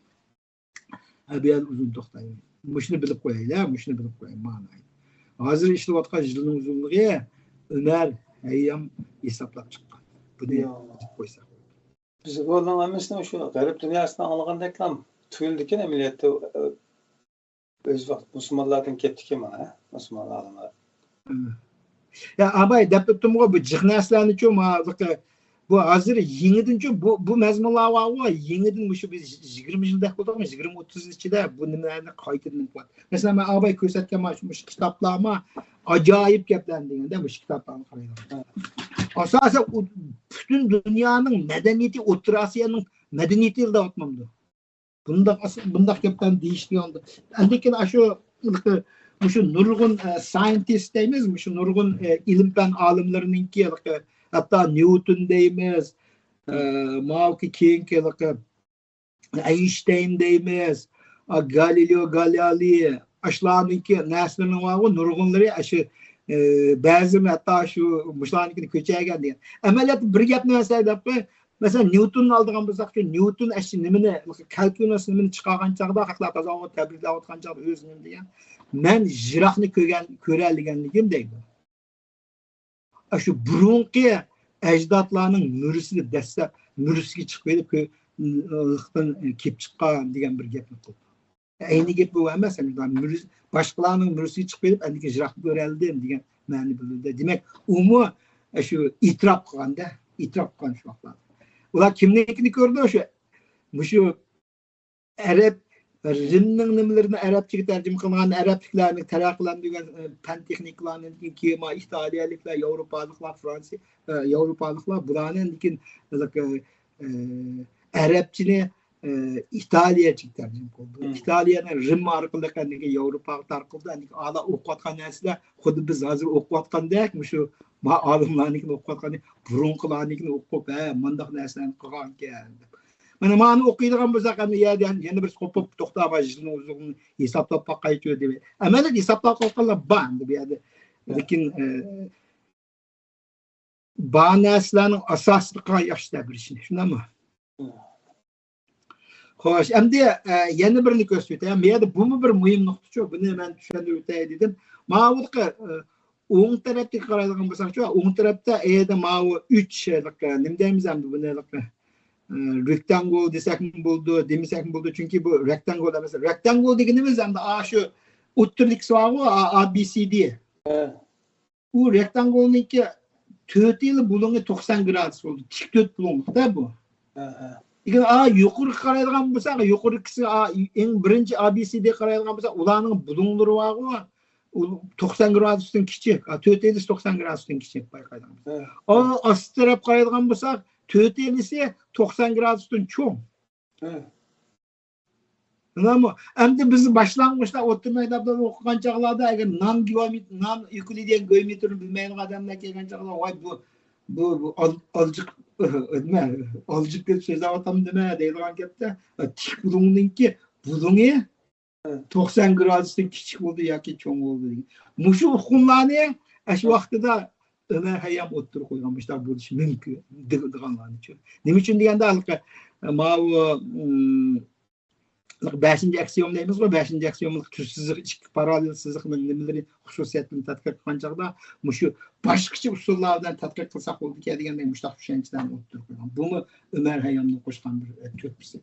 ھە، بۇ يەردە ئۇزۇن توختايمەن. مۇشۇنى بىلىپ قويايلى، مۇشۇنى بىلىپ قوياي، مانا. ھازىر ئىشلەۋاتقان يىلنىڭ ئۇزۇنلۇقى ئۆمەر ھەييام ھېسابلاپ چىققان. بۇنى يا. بىلىپ قويساق. بىز بۇنىڭ ھەممىسىنى شۇ غەرب دۇنياسىدىن ئاڭلىغاندەكلا تۇيۇلىدىكەن ئەمەلىيەتتە، ئۆز ۋاقتى مۇسۇلمانلاردىن كەتتىكەن مانا، مۇسۇلمان ئالىملار. يا، ئاباي، دەپ ئۆتتۈمغۇ، بۇ جىق نەرسىلەرنىچۇ، ما-، بۇ ھازىر يېڭىدىنچۇ، بۇ، بۇ مەزمۇنلار بارغۇ، يېڭىدىن مۇشۇ بىز يىگىرمە يىلدەك بولدۇقمۇ، يىگىرمە ئوتتۇز يىل ئىچىدە بۇ نېمىلەرنى قايتىدىن قىلىۋاتىدۇ. مەسىلەن، مەن ئاباي كۆرسەتكەن مانا شۇ، مۇشۇ كىتابلارمۇ ئاجايىپ گەپلەرنى دېگەندە، مۇشۇ كىتابلارنى قارايدىغان. ئاساسەن، ئۇ پۈتۈن دۇنيانىڭ مەدەنىيىتى، ئوتتۇرا ئاسىيانىڭ مەدەنىيىتى دەۋاتمامدۇ؟ بۇنداق ئاس-، بۇنداق گەپلەرنى دېيىش دېگەندە، ئەندىكىن ئاشۇ، مۇشۇ نۇرغۇن، ئە، سايېنتىست دەيمىز، مۇشۇ نۇرغۇن، ئە، ئىلىم-پەن ئالىملىرىنىڭكى، ھېلىقى، ھەتتا نيۇتون دەيمىز، ئە، ماۋۇكى كېيىنكى، ھېلىقى، ئەينشتەين دەيمىز، ئا، گالىليو گالىلي، ئاشۇلارنىڭكى نەرسىلىرىنىڭ بارغۇ، نۇرغۇنلىرى ئاشۇ، ئە، بەزىلىرى ھەتتا شۇ مۇشۇلارنىڭكىنى كۆچۈرگەن دېگەن. ئەمەلىيەتتە بىر گەپنى مەسىلەن دەپ قوي، مەسىلەن، نيۇتوننى ئالىدىغان بولساق، نيۇتون ئەشۇ نېمىنى، كالكۇلۇس نېمىنى چىقارغان چاغدا، خەقلەر تازا تەبرىكلەۋاتقان چاغدا ئۆزى نېمە دېگەن؟ «مەن يىراقنى كۆرگەن، كۆرەلىگەنلىكىم» دەيدۇ. ئاشۇ بۇرۇنقى ئەجدادلارنىڭ مۈرىسىدە دەسسەپ، مۈرىسىگە چىقىپ كېلىپ، كۆ-، لىقتىن كېلىپ چىققان دېگەن بىر گەپنى قىلدى. ئەينى گەپ بۇ ئەمەس، ئەمدى مۈرىس-، باشقىلارنىڭ مۈرىسىگە چىقىپ كېلىپ، ئەندىكىن يىراقنى كۆرەلىدىم دېگەن مەنىنى بىلدۈردى. دېمەك، ئۇمۇ شۇ ئېتىراپ قىلغاندا، ئېتىراپ قىلغان شۇ ۋاقىتلاردا. ئۇلار كىمنىڭكىنى كۆردى؟ شۇ، مۇشۇ ئەرەب، رىمنىڭ نېمىلىرىنى ئەرەبچىگە تەرجىمە قىلغان، ئەرەبلىكلەرنى تەرەققىي قىلدۇرغان، ئە، پەن تېخنىكىلارنى، كېيىن كېيىن ئىتالىيەلىكلەر، ياۋروپالىقلار، فرانسىيە، ئە، ياۋروپالىقلار بۇلارنى كېيىن، ئە، ئەرەبچىنى، ئە، ئىتالىيەچىگە تەرجىمە قىلدى. مم. ئىتالىيەنى رىم ئارقىلىق ئەندىكىن ياۋروپاغا تارقىلدى. ئەندىكىن ئالا ئوقۇۋاتقان نەرسىلەر خۇددى بىز ھازىر ئوقۇۋاتقاندەك، مۇشۇ ما-، ئالىملارنىڭكىنى ئوقۇۋاتقاندەك، بۇرۇنقىلارنىڭكىنى ئوقۇپ، ھە، مۇنداق نەرسىلەرنى قىلغانىكەن دەپ. مانا مانى ئوقۇيدىغان بولساق، ئەمدى يەنە، يەنە بىرسى قوپۇپ توختاپ، يىلنىڭ ئۇزۇنلۇقىنى ھېسابلاپ باقايچۇ دەپ. ئەمەلىيەتتە ھېسابلاپ باققانلار بار ئەمدى بۇ يەردە. لېكىن، ئە، بار نەرسىلەرنىڭ ئاساسىدا قىلغان ياخشى دەپ بېرىشنى، شۇنداقمۇ؟ خوش، ئەمدى، ئە، يەنە بىرنى كۆرسىتىۋېتەي. بۇ يەردە بۇمۇ بىر مۇھىم نۇقتىچۇ. بۇنى مەن چۈشەندۈرۈۋېتەي دېدىم. ماۋۇ، ئە، ئوڭ تەرەپتىكى قارايدىغان بولساقچۇ، ئوڭ تەرەپتە ئەيدە ماۋۇ ئۈچ، ئە، نېمە دەيمىز ئەمدى بۇنى، ئە، رېكتانگۇل دېسەكمۇ بولىدۇ، دېمىسەكمۇ بولىدۇ. چۈنكى بۇ رېكتانگۇل ئەمەس. رېكتانگۇل دېگىنىمىز ئەمدى ئاشۇ ئوتتۇرىدىكىسى بارغۇ، ئا، ئا بى سى دى. ھە. ئۇ رېكتانگۇلنىڭكى تۆت ئېلى بۇلۇڭى توقسان گرادۇس بولىدۇ. تىك تۆت بۇلۇڭلۇق-دە بۇ. ھە، ھە. لېكىن، ئا، يۇقىرىغا قارايدىغان بولساق، يۇقىرىقىسى، ئا، ئەڭ بىرىنچى ئا بى سى دى قارايدىغان بولساق، ئۇلارنىڭ بۇلۇڭلىرى بارغۇ، ئۇ توقسان گرادۇستىن كىچىك. ئا، تۆت ئېلىسى توقسان گرادۇستىن كىچىك بايقايدىغان بولساق. ھە. ئا، ئاستى تەرەپ قارايدىغان بولساق، تۆت ئېلىسى توقسان گرادۇستىن چوڭ. ھە. بىلەمۇ؟ ئەمدى بىز باشلانغۇچتا ئوتتۇرا مەكتەپلەردە ئوقۇغان چاغلاردا، ئەگەر نان گېئومېت-، نان يۈكلىدىن گېئومېتىرىنى بىلمەيدىغان ئادەملەر كەلگەن چاغلار، «ۋاي، بۇ، بۇ، بۇ ئال-، ئالجىق، نېمە، ئالجىق دەپ سۆزلەۋاتامدىمەن؟» دەيدىغان گەپتە، تىك بۇلۇڭنىڭكى بۇلۇڭى توقسان گرادۇستىن كىچىك بولدى ياكى چوڭ بولدى دېگەن. مۇشۇ ئۇقۇملارنى ئاشۇ ۋاقتىدا ئۆمەر ھەييام ئوتتۇرىغا قويغان، مۇشۇنداق بولۇشى مۇمكىن دېگەنلارنىچۇ. نېمە ئۈچۈن دېگەندە، ھېلىقى ماۋۇ، ئىم، بەشىنچى ئەكسىيوم دەيمىزغۇ، بەشىنچى ئەكسىيوملۇق تۈز سىزىق، ئىككى پاراللېل سىزىقنىڭ نېمىلىرى، خۇسۇسىيەتلىرىنى تەتقىق قىلغان چاغدا مۇشۇ باشقىچە ئۇسۇللار بىلەن تەتقىق قىلساق بولىدىكەن دېگەندەك مۇشۇنداق چۈشەنچىلەرنى ئوتتۇرىغا قويغان. بۇمۇ ئۆمەر ھەييامنىڭ قوشقان بىر، ئە، تۆھپىسى.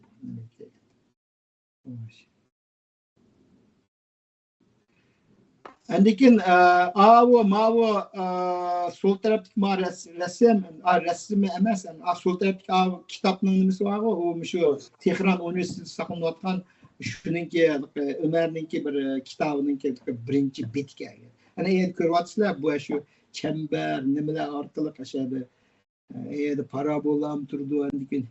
ئاندىكىن، ئە، ئاۋۇ، ماۋۇ، ئە، سول تەرەپتىكى ما رەس-، رەسىم، ئا، رەسىمى ئەمەس، ئا، سول تەرەپتىكى ئاۋۇ كىتابنىڭ نېمىسى بارغۇ، ئۇ مۇشۇ تېھران ئۇنىۋېرسىتېتىدا ساقلىنىۋاتقان شۇنىڭكى، ئۆمەرنىڭكى بىر، ئە، كىتابىنىڭكى بىرىنچى بېتىكەن. ئەنە ئەگەر كۆرۈۋاتىسىلەر، بۇ شۇ چەمبەر، نېمىلەر ئارقىلىق ئاشۇ ئەيەردە پارابولام تۇرىدۇ، ئاندىن كېيىن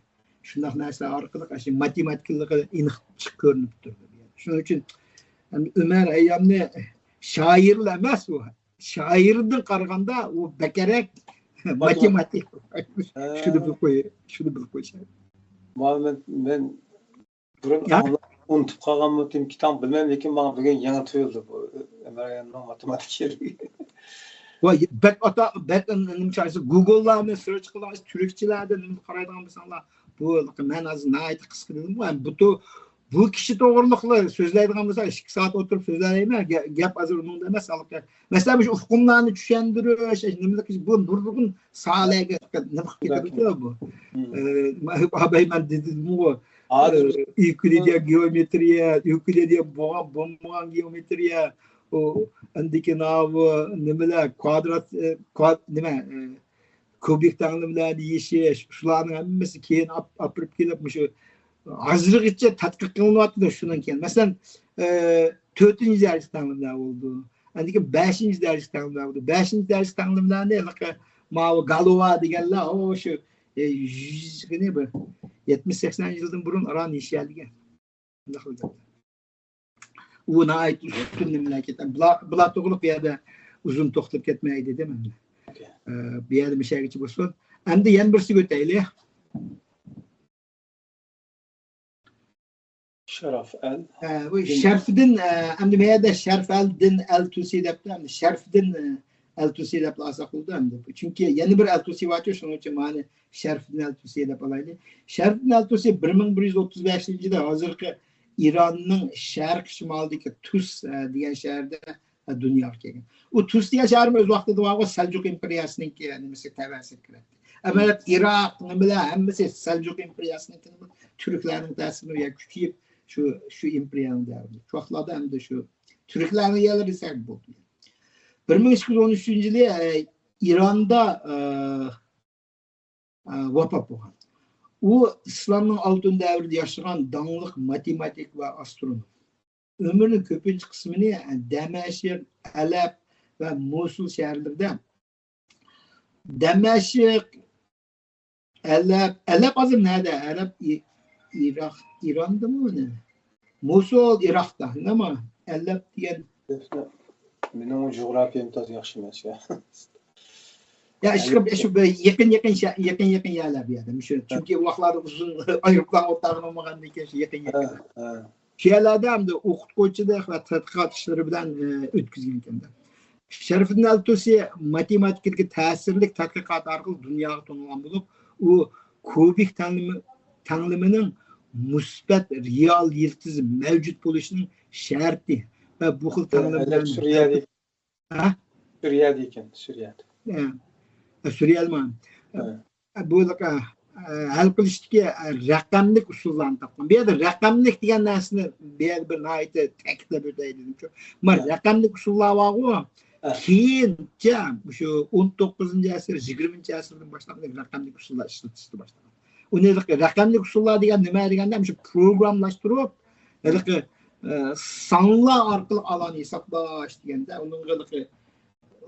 شۇنداق نەرسىلەر ئارقىلىق ئاشۇ ماتېماتىكىلىقى ئېنىق چىق كۆرۈنۈپ تۇرىدۇ. شۇنىڭ ئۈچۈن ئەمدى ئۆمەر ھەييامنى شائىرلا ئەمەس ئۇ. شائىردىن قارىغاندا ئۇ بەكرەك ماتېماتىك. شۇنى بىلىپ قوي، شۇنى بىلىپ قويۇش. مانا مەن، مەن بۇرۇن يا؟ ئاڭلاپ ئۇنتۇپ قالغانمۇ تېمىكى تاڭ بىلمەيمەن، لېكىن ماڭا بۈگۈن يېڭى تۇيۇلدى بۇ ئۆمەر ھەييامنىڭ ماتېماتىكىلىرى. ۋاي، بەك ئاتا، بەك نېمە چايسى، گۇگللارنى سېرچ قىلىڭ، تۈركچىلەردە نېمە قارايدىغان بولساڭلار، بۇ مەن ھازىر ناھايىتى قىسقا دېدىم، بۇ، بۇ كىشى توغرىلىقلا سۆزلەيدىغان بولسا، ئىككى سائەت ئولتۇرۇپ سۆزلەيمەن، گە-، گەپ ھازىر ئۇنىڭدا ئەمەس، ھېلىقى. مەسىلەن، مۇشۇ ئۇقۇملارنى چۈشەندۈرۈش، نېمىلىك، بۇ نۇرغۇن ساھەلەرگە نېمە قىلىپ كېتىدۇ بۇ. مم. ئە، ئاباي مەن دېدىمغۇ، ھازىر، ئە، ئېۋكلىدىيە گېئومېترىيە، ئېۋكلىدىيە بولغان، بولمىغان گېئومېترىيە، ئۇ، ئاندىكىن ئاۋۇ نېمىلەر، كۋادرات، ئە، كۋاد-، نېمە، ئە، كۇبىك تەڭلىمىلەرنى يېشىش، شۇلارنىڭ ھەممىسى كېيىن ئاپ-، ئاپىرىپ كېلىپ، مۇشۇ ھازىرغىچە تەتقىق قىلىنىۋاتىدۇ شۇنىڭ كېيىن. مەسىلەن، ئە، تۆتىنچى دەرىجە تەڭلىمىلەر بولىدۇ. ئاندىن كېيىن بەشىنچى دەرىجە تەڭلىمىلەر بولىدۇ. بەشىنچى دەرىجە تەڭلىمىلەرنى ھېلىقى ماۋۇ گالۇۋا دېگەنلەر، ئۇ شۇ، ئە، يۈز، قېنى بىر يەتمىش سەكسەن يىلدىن بۇرۇن ئاران يېشىيەلىگەن. شۇنداق بىر گەپ. ئۇ ناھايىتى ئۈستۈن نېمىلەر كېتە. بۇلار، بۇلار توغرىلىق بۇ يەردە ئۇزۇن توختىلىپ كەتمەي دېدىم ئەمدى. ئوكەي. ئە، بۇ يەردە مۇشۇ يەرگىچە بولسۇن. ئەمدى يەنە بىرسىگە ئۆتەيلى. شەرەف ئەل. ئە، بۇ دىن. شەرفىدىن، ئە، ئەمدى بۇ يەردە شەرف ئەل دىن ئەل تۇسى دەپتۇ. ئەمدى شەرفىدىن، ئە، ئەل تۇسى دەپ ئالساق بولىدۇ ئەمدى. چۈنكى يەنە بىر ئەل تۇسى بارچۇ، شۇنىڭ ئۈچۈن مانا شەرفىدىن ئەل تۇسى دەپ ئالايلى. شەرفىدىن ئەل تۇسى بىر مىڭ بىر يۈز ئوتتۇز بەشىنچى يىلى ھازىرقى ئىراننىڭ شەرقىي شىمالىدىكى تۇس، ئە، دېگەن شەھەردە، ئە، دۇنياغا كەلگەن. ئۇ تۇس دېگەن شەھەرمۇ ئۆز ۋاقتىدا بارغۇ، سەلجۇق ئىمپېرىيەسىنىڭكى نېمىسى تەۋەسىگە كىرەتتى. ئەمما ئىراق، نېمىلەر ھەممىسى سەلجۇق ئىمپېرىيەسىنىڭكى تۈركلەرنىڭ تەسىرىدە كۈچىيىپ، شۇ، شۇ ئىمپېرىيەنىڭ دەۋرىدە. شۇ ۋاقىتلاردا ئەمدى شۇ تۈركلەرنىڭ يەرلىرى دېسەك بولىدۇ. بىر مىڭ ئىككى يۈز ئون ئۈچىنچى يىلى، ئە، ئىراندا، ئە، ئە، ۋاپات بولغان. ئۇ ئىسلامنىڭ ئالتۇن دەۋرىدە ياشىغان داڭلىق ماتېماتىك ۋە ئاسترونوم. ئۆمرىنىڭ كۆپىنچە قىسمىنى دەمەشق، ئەلەپ ۋە موسۇل شەھەرلىرىدە، دەمەشق، ئەلەپ، ئەلەپ ھازىر نەدە؟ ئەلەپ ئى-، ئىراق، ئىراندىمۇ نېمە؟ موسۇل ئىراقتا، نېمە؟ ئەلەپ دېگەن. مېنىڭ جۇغراپىيەم تازا ياخشى ئەمەس يا. يا، ئىشقىلىپ، شۇ بىر يېقىن، يېقىن شە-، يېقىن، يېقىن يەرلەر بۇ يەردە. مۇشۇ، ھە. چۈنكى ئۇ ۋاقىتلاردا ئۇزۇن ئايروپىلان ئولتۇرغىنى بولمىغاندىن كېيىن شۇ يېقىن، يېقىن. ھە، ھە. شۇ يەرلەردە ئەمدى ئوقۇتقۇچىلىق ۋە تەتقىقات ئىشلىرى بىلەن، ئە، ئۆتكۈزگەن ئىكەن. شەرىفىدىن ئەل تۇسى ماتېماتىكىدىكى تەسىرلىك تەتقىقاتى ئارقىلىق دۇنياغا تونۇلغان بولۇپ، ئۇ كۇبىك تەڭلىمە-، تەڭلىمىنىڭ مۇسبەت رېئال يىلتىزى مەۋجۇت بولۇشىنىڭ شەرتى ۋە بۇ خىل تەڭلىمىلەرنى سۈرىيەدىكى ھە؟ سۈرىيەدە ئىكەن، سۈرىيەدە. ھە. سۈرىيەدىمۇ؟ ھە. بۇ، ھە، ھەل قىلىشتىكى، ھە، رەقەملىك ئۇسۇللارنى تاپقان. بۇ يەردە رەقەملىك دېگەن نەرسىنى بۇ يەردە بىر ناھايىتى تەكىتلەپ ئۆتەي دېدىمچۇ. مانا ھە. رەقەملىك ئۇسۇللار بارغۇ، ھە. كېيىنچە مۇشۇ ئون توققۇزىنچى ئەسىر، يىگىرمىنچى ئەسىردىن باشلاپ رەقەملىك ئۇسۇللار ئىشلىتىشنى باشلىغان. ئۇنى ھېلىقى رەقەملىك ئۇسۇللار دېگەن نېمە دېگەندە، مۇشۇ پروگراملاشتۇرۇپ، ھېلىقى، ئە، سانلار ئارقىلىق ئالانى ھېسابلاش دېگەندە، ئۇنىڭغا ھېلىقى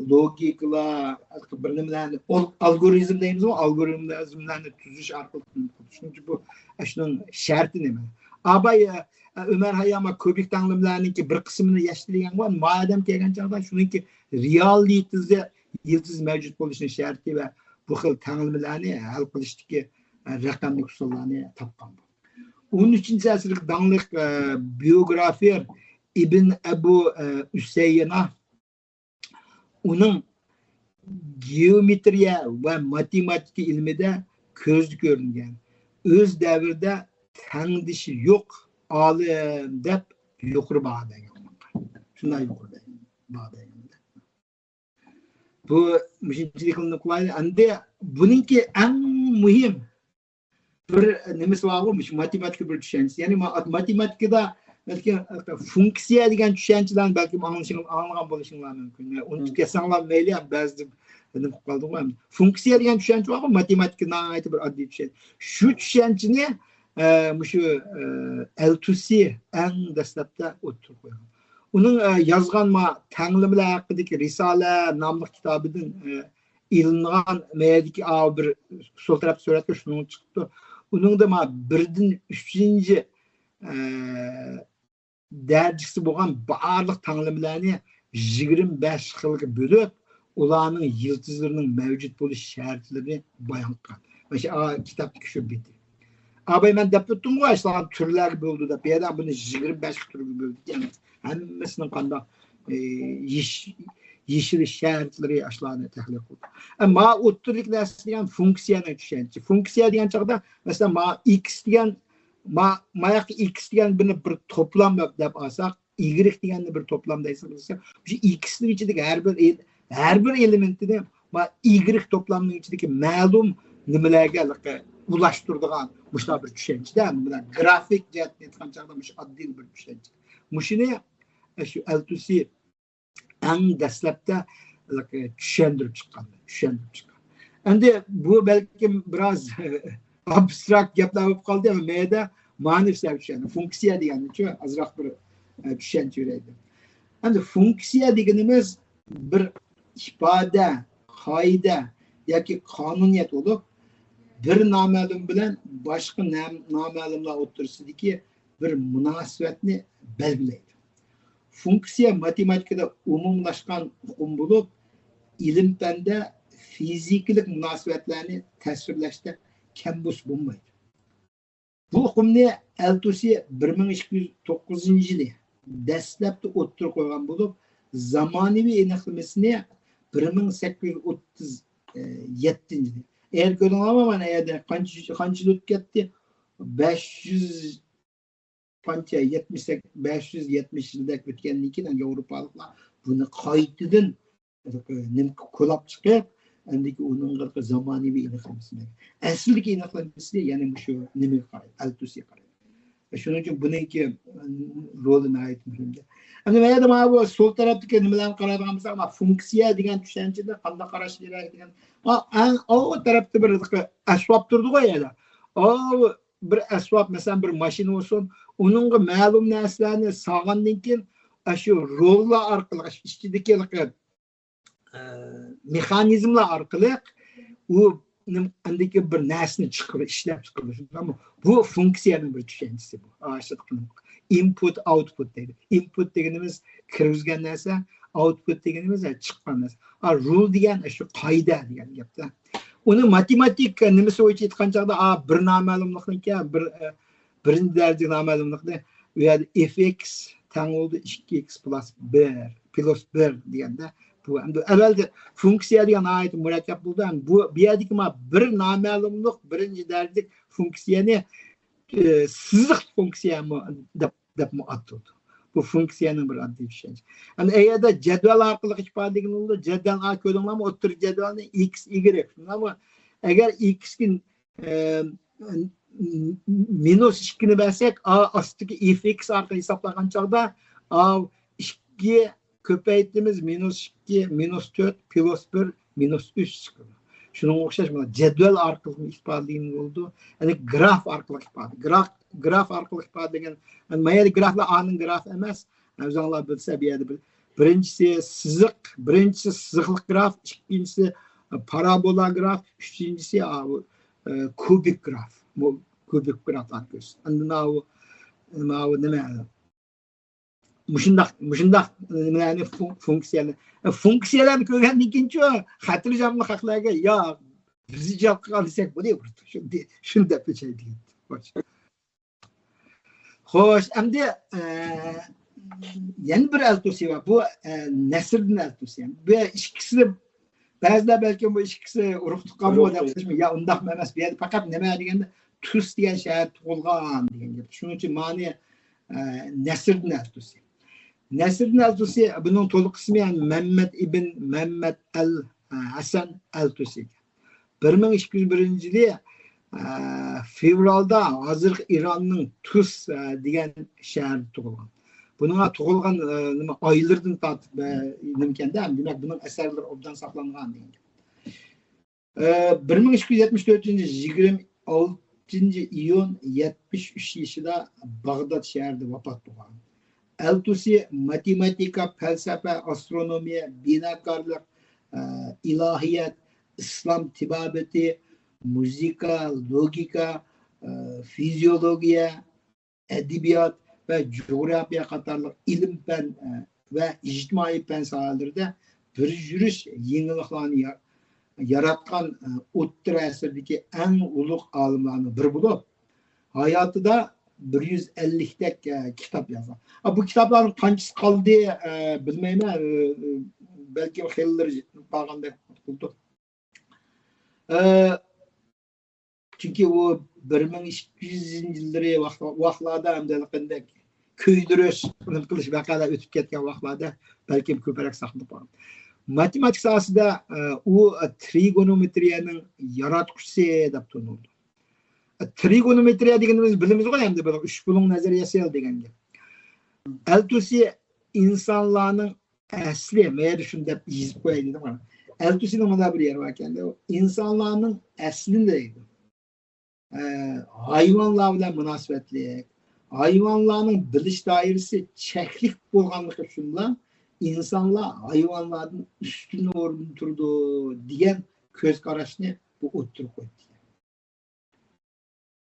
لوگىكىلار، ھېلىقى بىر نېمىلەرنى، ئال-، ئالگورىزم دەيمىزغۇ، ئالگورىزملارنى تۈزۈش ئارقىلىق، شۇنىڭ ئۈچۈن بۇ، ئە، شۇنىڭ شەرتى نېمە؟ ئاباي، ئە، ئۆمەر ھەييام كۇبىك تەڭلىمىلەرنىڭكى بىر قىسمىنى يەشتە دېگەنغۇ، مادەم كەلگەن چاغدا شۇنىڭكى رېئال يىلتىزى، يىلتىز مەۋجۇت بولۇشىنىڭ شەرتى ۋە بۇ خىل تەڭلىمىلەرنى ھەل قىلىشتىكى، ئە، رەقەملىك ئۇسۇللارنى تاپقان. ئون ئۈچىنچى ئەسىردىكى داڭلىق، ئە، بىيوگرافىر ئىبن ئەبۇ، ئە، ئۈسەينا ئۇنىڭ گېئومېترىيە ۋە ماتېماتىكا ئىلمىدە كۆزدە كۆرۈنگەن، ئۆز دەۋرىدە تەڭدىشى يوق ئالىم دەپ يۇقىرى باھا بەرگەن. شۇنداق يۇقىرى بەرگەن، باھا بەرگەن. بۇ مۇشۇنچىلىك قىلىنىپ قويايلى. ئەمدى بۇنىڭكى ئەڭ مۇھىم بىر نېمىسى بارغۇ، مۇشۇ ماتېماتىكا بىر چۈشەنچىسى. يەنى ما-، ماتېماتىكىدا بەلكى فۇنكسىيە دېگەن چۈشەنچىلەرنى بەلكىم ئاڭلىشىڭ-، ئاڭلىغان بولۇشۇڭلار مۇمكىن. ئۇنتۇپ كەتسەڭلار مەيلى، ھەم بەزىدە نېمە قىلىپ قالدىڭغۇ. فۇنكسىيە دېگەن چۈشەنچە بارغۇ، ماتېماتىكا ناھايىتى بىر ئاددىي چۈشەنچە. شۇ چۈشەنچىنى، ئە، مۇشۇ، ئە، ئەلتۇسى ئەڭ دەسلەپتە ئوتتۇرىغا قويغان. ئۇنىڭ، ئە، يازغان ما تەڭلىمىلەر ھەققىدىكى رىسالە ناملىق كىتابىدىن، ئە، ئېلىنغان مەيەدىكى ئاۋۇ بىر سول تەرەپتە سۈرەتكە شۇنىڭ چىقىپتۇ. ئۇنىڭدا ما بىردىن ئۈچىنچى، ئە، دەرىجىسى بولغان بارلىق تەڭلىمىلەرنى يىگىرمە بەش خىلغا بۆلۈپ، ئۇلارنىڭ يىلتىزلىرىنىڭ مەۋجۇت بولۇش شەرتلىرىنى بايان قىلغان. مانا شۇ، ئا، كىتابتىكى شۇ بېتى. ئاباي، مەن دەپ ئۆتتۈمغۇ، ئاشۇلارنى تۈرلەرگە بۆلدى دەپ. بۇ يەردە بۇنى يىگىرمە بەش تۈرگە بۆلدى. يەنى ھەممىسىنىڭ قانداق، ئى، يېش-، يېشىلىش شەرتلىرى، ئاشۇلارنى تەھلىل قىلدى. ئە، ما ئوتتۇرىلىق نەرسە دېگەن فۇنكسىيەنىڭ چۈشەنچىسى. فۇنكسىيە دېگەن چاغدا، مەسىلەن، ما ئىكس دېگەن، ما، ماياقتا ئىكس دېگەن بىرنى بىر توپلام دەپ، دەپ ئالساق، ئىگرېك دېگەننى بىر توپلام دەيسىز، مۇشۇ ئىكسنىڭ ئىچىدىكى ھەر بىر ئېل-، ھەر بىر ئېلېمېنتىنى ما ئىگرېك توپلامنىڭ ئىچىدىكى مەلۇم نېمىلەرگە ئۇلاشتۇرىدىغان مۇشۇنداق بىر چۈشەنچىدە، بۇلار گرافىك جەھەتتىن ئېيتقان چاغدا مۇشۇ ئاددىي بىر چۈشەنچە. مۇشۇنى، ئە، شۇ ئەلتۇسى ئەڭ دەسلەپتە چۈشەندۈرۈپ چىققان، چۈشەندۈرۈپ چىققان. ئەمدى بۇ بەلكىم بىراز ئابستراكت گەپلەر بولۇپ قالدى، ئەمما مەيەدە مانا سەل چۈشەندى. فۇنكسىيە دېگەننىچۇ ئازراق بىر، ئە، چۈشەنچە بېرەيلى. ئەمدى فۇنكسىيە دېگىنىمىز بىر ئىپادە، قائىدە ياكى قانۇنىيەت بولۇپ، بىر نامەلۇم بىلەن باشقا نام-، نامەلۇملار ئوتتۇرىسىدىكى بىر مۇناسىۋەتنى بەلگىلەيدۇ. فۇنكسىيە ماتېماتىكىدا ئومۇملاشقان ئۇقۇم بولۇپ، ئىلىم-پەندە فىزىكىلىق مۇناسىۋەتلەرنى تەسۋىرلەشتە كەم بولسا بولمايدۇ. بۇ ئۇقۇمنى ئەلتۇسى بىر مىڭ ئىككى يۈز توققۇزىنچى يىلى دەسلەپتە ئوتتۇرىغا قويغان بولۇپ، زامانىۋى ئېنىقلىمىسىنى بىر مىڭ سەككىز يۈز ئوتتۇز يەتتىنچى يىلى. ئەگەر كۆردۈڭلارمۇ، مانا ئەيەردە قانچە، قانچە يىل ئۆتۈپ كەتتى؟ بەش يۈز، قانچە، يەتمىش، بەش يۈز يەتمىش يىلدەك ئۆتكەندىن كېيىن، ياۋروپالىقلار بۇنى قايتىدىن نېمە كولاپ چىقىپ، ئەندىكى ئۇنىڭغا زامانىۋى ئېنىقلىمىسى. ئەسلىدىكى ئېنىقلىمىسى يەنە مۇشۇ نېمىگە قارايدۇ، ئەلتۇسىگە قارايدۇ. شۇنىڭ ئۈچۈن بۇنىڭكى رولى ناھايىتى مۇھىم. ئەمدى مەيەردە مانا بۇ سول تەرەپتىكى نېمىلەرنى قارايدىغان بولساق، مانا فۇنكسىيە دېگەن چۈشەنچىدە قانداق قاراش كېرەك دېگەن. ئا، ئەڭ ئاۋۇ تەرەپتە بىر ئەسۋاب تۇرىدىغۇ يەردە. ئاۋۇ بىر ئەسۋاب، مەسىلەن، بىر ماشىنا بولسۇن، ئۇنىڭغا مەلۇم نەرسىلەرنى سالغاندىن كېيىن، ئاشۇ روللار ئارقىلىق، ئاشۇ ئىچىدىكى، ئە، مېخانىزملار ئارقىلىق ئۇ نېمە، ئاندىكى بىر نەرسىنى چىقىرىش، ئىشلەپ چىقىرىش. بۇ فۇنكسىيەنىڭ بىر چۈشەنچىسى بۇ. ئاشۇ ئىنپۇت، ئاۋتپۇت دەيدۇ. ئىنپۇت دېگىنىمىز كىرگۈزگەن نەرسە، ئاۋتپۇت دېگىنىمىز، ھە، چىققان نەرسە. ئا، رول دېگەن شۇ قائىدە دېگەن گەپتە. ئۇنى ماتېماتىك نېمىسى بويىچە ئېيتقان چاغدا، ئا، بىر نامەلۇملۇقنىڭكى، بىر، ئە، بىرىنچى دەرىجىلىك نامەلۇملۇقنى، ئۇ يەردە ئېف ئېكس تەڭ بولىدۇ ئىككى ئېكس پلۇس بىر، پلۇس بىر دېگەندە، بۇ ئەمدى ئەۋۋەلدە فۇنكسىيە دېگەن ناھايىتى مۇرەككەپ بولىدۇ. ئەمدى بۇ، بۇ يەردىكى مانا بىر نامەلۇملۇق بىرىنچى دەرىجىلىك فۇنكسىيەنى، ئە، سىزىق فۇنكسىيەمۇ دەپ، دەپمۇ ئاتىلىدۇ. بۇ فۇنكسىيەنىڭ بىر ئاددىي چۈشەنچىسى. ئەمدى ئەگەردە جەدۋەل ئارقىلىق ئىپادىلىگىلى بولىدۇ. جەدۋەل، ئا، كۆردۈڭلارمۇ؟ ئوتتۇرا جەدۋەلنى ئېكس، ئىگرېك. شۇنداقمۇ؟ ئەگەر ئېكسكە ئە، مىنۇس ئىككىنى بەرسەك، ئا، ئاستىدىكى ئېف ئېكس ئارقىلىق ھېسابلانغان چاغدا، ئا، ئىككى كۆپەيتىمىز، مىنۇس ئىككى، مىنۇس تۆت، پلۇس بىر، مىنۇس ئۈچ چىقىدۇ. شۇنىڭغا ئوخشاش مانا جەدۋەل ئارقىلىق ئىپادىلىگىلى بولىدۇ. يەنى گراف ئارقىلىق ئىپادە-، گراف، گراف ئارقىلىق ئىپادىلىگەن، يەنى ما يەردە گرافلار ئانىڭ گرافى ئەمەس. ئۆزۈڭلار بىلسە، بۇ يەردە بىر، بىرىنچىسى سىزىق، بىرىنچىسى سىزىقلىق گراف، ئىككىنچىسى پارابولا گراف، ئۈچىنچىسى، ئا، بۇ، ئە، كۇبىك گراف. بۇ كۇبىك گرافلارنى كۆرسىتىدۇ. ئەمدى ماۋۇ، ماۋۇ نېمە؟ مۇشۇنداق، مۇشۇنداق نېمىلەرنى فۇ-، فۇنكسىيەلەر، فۇنكسىيەلەرنى كۆرگەندىن كېيىنچۇ، خاتىرجەملىك خەقلەرگە، يا، بىزنى جەلپ قىلغان دېسەك، بۇنى شۇ دە-، شۇنى دەپ ئۆتەي دېگەن. خوش، ئەمدى، ئە، يەنە بىر ئەلتۇسى بار. بۇ، ئە، نەسىردىن ئەلتۇسى. بۇ ئىككىسى، بەزىلەر بەلكىم بۇ ئىككىسى ئۇرۇق تۇغقانمۇ دەپ قويۇشمۇ؟ يا، ئۇنداق ئەمەس. بۇ يەردە پەقەت نېمە دېگەندە، تۇس دېگەن شەھەر تۇغۇلغان دېگەن گەپ. شۇنىڭ ئۈچۈن مانى ئە، نەسىردىن ئەلتۇسى. نەسىردىن ئەلتۇسى، بۇنىڭ تولۇق ئىسمى مەممەت ئىبن مەممەت ئەل، ئە، ھەسەن ئەلتۇسى. بىر مىڭ ئىككى يۈز بىرىنچى يىلى، ئە، فېۋرالدا ھازىرقى ئىراننىڭ تۇس، ئە، دېگەن شەھەردە تۇغۇلغان. بۇنىڭ تۇغۇلغان، ئە، نېمە، ئايلىرىدىن تارتىپ، ئە، نېمىكەندە، دېمەك، بۇنىڭ ئەسەرلىرى ئوبدان ساقلانغان دېگەن گەپ. ئە، بىر مىڭ ئىككى يۈز يەتمىش تۆتىنچى يىل يىگىرمە ئالتىنچى ئىيۇن يەتمىش ئۈچ يېشىدا باغداد شەھىرىدە ۋاپات بولغان. ئەلتۇسى ماتېماتىكا، پەلسەپە، ئاسترونومىيە، بىناكارلىق، ئە، ئىلاھىيات، ئىسلام تېبابىتى، مۇزىكا، لوگىكا، ئە، فىزىيولوگىيە، ئەدەبىيات ۋە جۇغراپىيە قاتارلىق ئىلىم-پەن، ئە، ۋە ئىجتىمائىي پەن ساھەلىرىدە بىر يۈرۈش يېڭىلىقلارنى يا-، ياراتقان، ئە، ئوتتۇرا ئەسىردىكى ئەڭ ئۇلۇغ ئالىملارنىڭ بىرى بولۇپ، ھاياتىدا بىر يۈز ئەللىكتەك، ئە، كىتاب يازغان. ئا، بۇ كىتابلارنىڭ قانچىسى قالدى، ئە، بىلمەيمەن. ئە، بەلكى خېلىلىرى بارغاندەك قىلدۇق. ئە، چۈنكى ئۇ بىر مىڭ ئىككى يۈزىنچى يىللىرى ۋاق-، ۋاقلاردا ھەمدە قانداق كۆيدۈرۈش، نېمە قىلىش ۋەقەلەر ئۆتۈپ كەتكەن ۋاقلاردا بەلكىم كۆپرەك ساقلىنىپ قالغان. ماتېماتىكا ساھەسىدە، ئە، ئۇ ترىگونومېترىيەنىڭ ياراتقۇچىسى دەپ تونۇلىدۇ. ترىگونومېترىيە دېگىنىمىز بىلىمىزغۇ ئەمدى بىر ئۈچ بۇلۇڭ نەزەرىيەسى دېگەن گەپ. ئەلتۇسى ئىنسانلارنىڭ ئەسلى، مەيەردە شۇنى دەپ يېزىپ قوياي دېدىم. ئەلتۇسىنىڭ مۇنداق بىر يېرى باركەن، ئىنسانلارنىڭ ئەسلى دەيدۇ. ئە، ھايۋانلار بىلەن مۇناسىۋەتلىك. ھايۋانلارنىڭ بىلىش دائىرىسى چەكلىك بولغانلىقى ئۈچۈنلا ئىنسانلار ھايۋانلاردىن ئۈستۈن ئورۇندا تۇرىدۇ دېگەن كۆز قاراشنى بۇ ئوتتۇرىغا قويدى.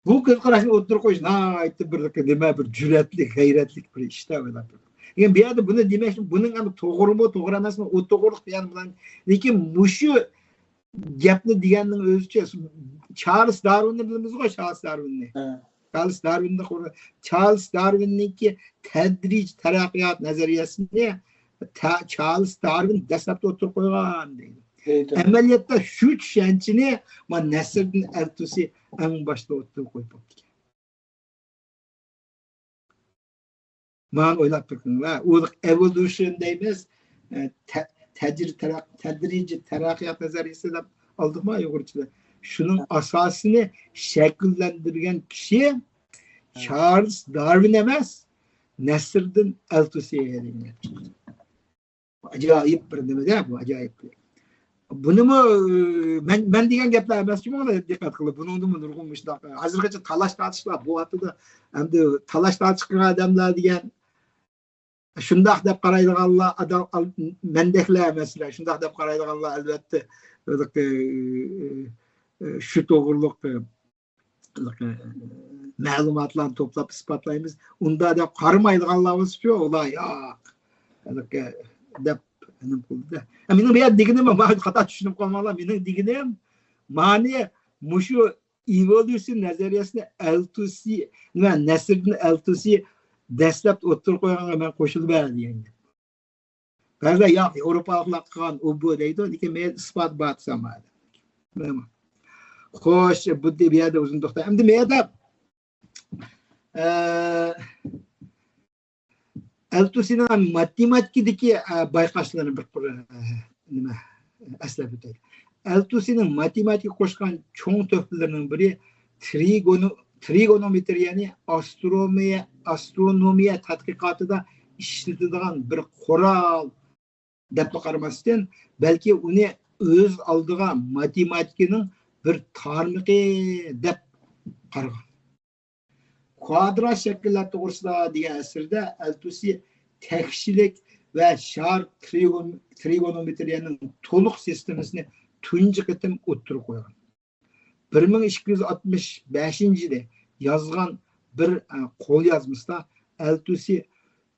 بۇ كۆز قاراشنى ئوتتۇرىغا قويۇش ناھايىتى بىر نېمە، بىر جۈرئەتلىك، غەيرەتلىك بىر ئىش-تە ئويلاپ بېقىڭ. لېكىن بۇ يەردە بۇنى دېمەكچى، بۇنىڭ ئەمدى توغرىمۇ، توغرا ئەمەسمۇ، ئۇ توغرىلىق دېگەن بىلەن، لېكىن مۇشۇ گەپنى دېگەننىڭ ئۆزىچە چارلىس دارۋىننى بىلىمىزغۇ، چارلىس دارۋىننى. ھە. چارلىس دارۋىننى قورا-، چارلىس دارۋىننىڭكى تەدرىجىي تەرەققىيات نەزەرىيەسىنى تا-، چارلىس دارۋىن دەسلەپتە ئوتتۇرىغا قويغان دەيدۇ. دەيدۇ. ئەمەلىيەتتە شۇ چۈشەنچىنى مانا نەسىردىن ئەلتۇسى ئەڭ باشتا ئوتتۇرىغا قويۇپ بوپتىكەن. مانا ئويلاپ بېقىڭلار، ئۇ ئېۋولۇشن دەيمىز، ئە، تە-، تەجرى-، تەرەق-، تەدرىجىي تەرەققىيات نەزەرىيەسى دەپ ئالدۇقمۇ ئۇيغۇرچىدا؟ شۇنىڭ ئاساسىنى شەكىللەندۈرگەن كىشى چارلىز دارۋىن ئەمەس، نەسىردىن ئەلتۇسى دېگەن گەپ. ئاجايىپ بىر نېمە-دە بۇ، ئاجايىپ. بۇنىمۇ، ئى، مەن، مەن دېگەن گەپلەر ئەمەس جۇمۇ، دىققەت قىلىپ، بۇنىڭدىمۇ نۇرغۇن مۇشۇنداق، ھازىرغىچە تالاش-تارتىشلار بولۇۋاتىدۇ. ئەمدى تالاش-تارتىش قىلغان ئادەملەر دېگەن، شۇنداق دەپ قارايدىغانلار، ئادام، ئال-، مەندەكلەر، مەسىلەن، شۇنداق دەپ قارايدىغانلار، ئەلۋەتتە، ھېلىقى، ئى، ئى، شۇ توغرۇلۇق، ئى، مەلۇماتلارنى توپلاپ ئىسپاتلايمىز. ئۇنداق دەپ قارىمايدىغانلار بولسىچۇ، ئۇلار ياق، ھېلىقى دەپ نېمە قىلدى-دە. ھە، مېنىڭ بۇ يەردە دېگىنىم، ماڭا خاتا چۈشىنىپ قالماڭلار. مېنىڭ دېگىنىم، مانى مۇشۇ ئېۋوليۇسىيە نەزەرىيەسىنى ئەلتۇسى، نېمە، نەسىردىن ئەلتۇسى دەسلەپتە ئوتتۇرىغا قويغانغا مەن قوشۇلىمەن دېگەن گەپ. بەزىلەر ياق، ياۋروپالىقلار قىلغان ئۇ بۇ دەيدۇ، لېكىن مەن ئىسپات بار دېسەم. خوش، بۇ دە-، بۇ يەردە ئۇزۇن توختاي. ئەمدى مەيەردە، ئە، ئەلتۇسىنىڭ ماتېماتىكىدىكى، ئە، بايقاشلىرىنى بىر قۇر-، ئە، نېمە، ئەسلەپ ئۆتەيلى. ئەلتۇسىنىڭ ماتېماتىكىغا قوشقان چوڭ تۆھپىلىرىنىڭ بىرى ترىگونو-، ترىگونومېترىيەنى ئاسترونومىيە، ئاسترونومىيە تەتقىقاتىدا ئىشلىتىدىغان بىر قورال دەپلا قارىماستىن، بەلكى ئۇنى ئۆز ئالدىغا ماتېماتىكىنىڭ بىر تارمىقى دەپ قارىغان. كۋادرات شەكىللەر توغرىسىدا دېگەن ئەسىرىدە ئەلتۇسى تەكشىلىك ۋە شار ترىگون-، ترىگونومېترىيەنىڭ تولۇق سىستېمىسىنى تۇنجى قېتىم ئوتتۇرىغا قويغان. بىر مىڭ ئىككى يۈز ئاتمىش بەشىنچى يىلى يازغان بىر، ئە، قوليازمىسىدا ئەلتۇسى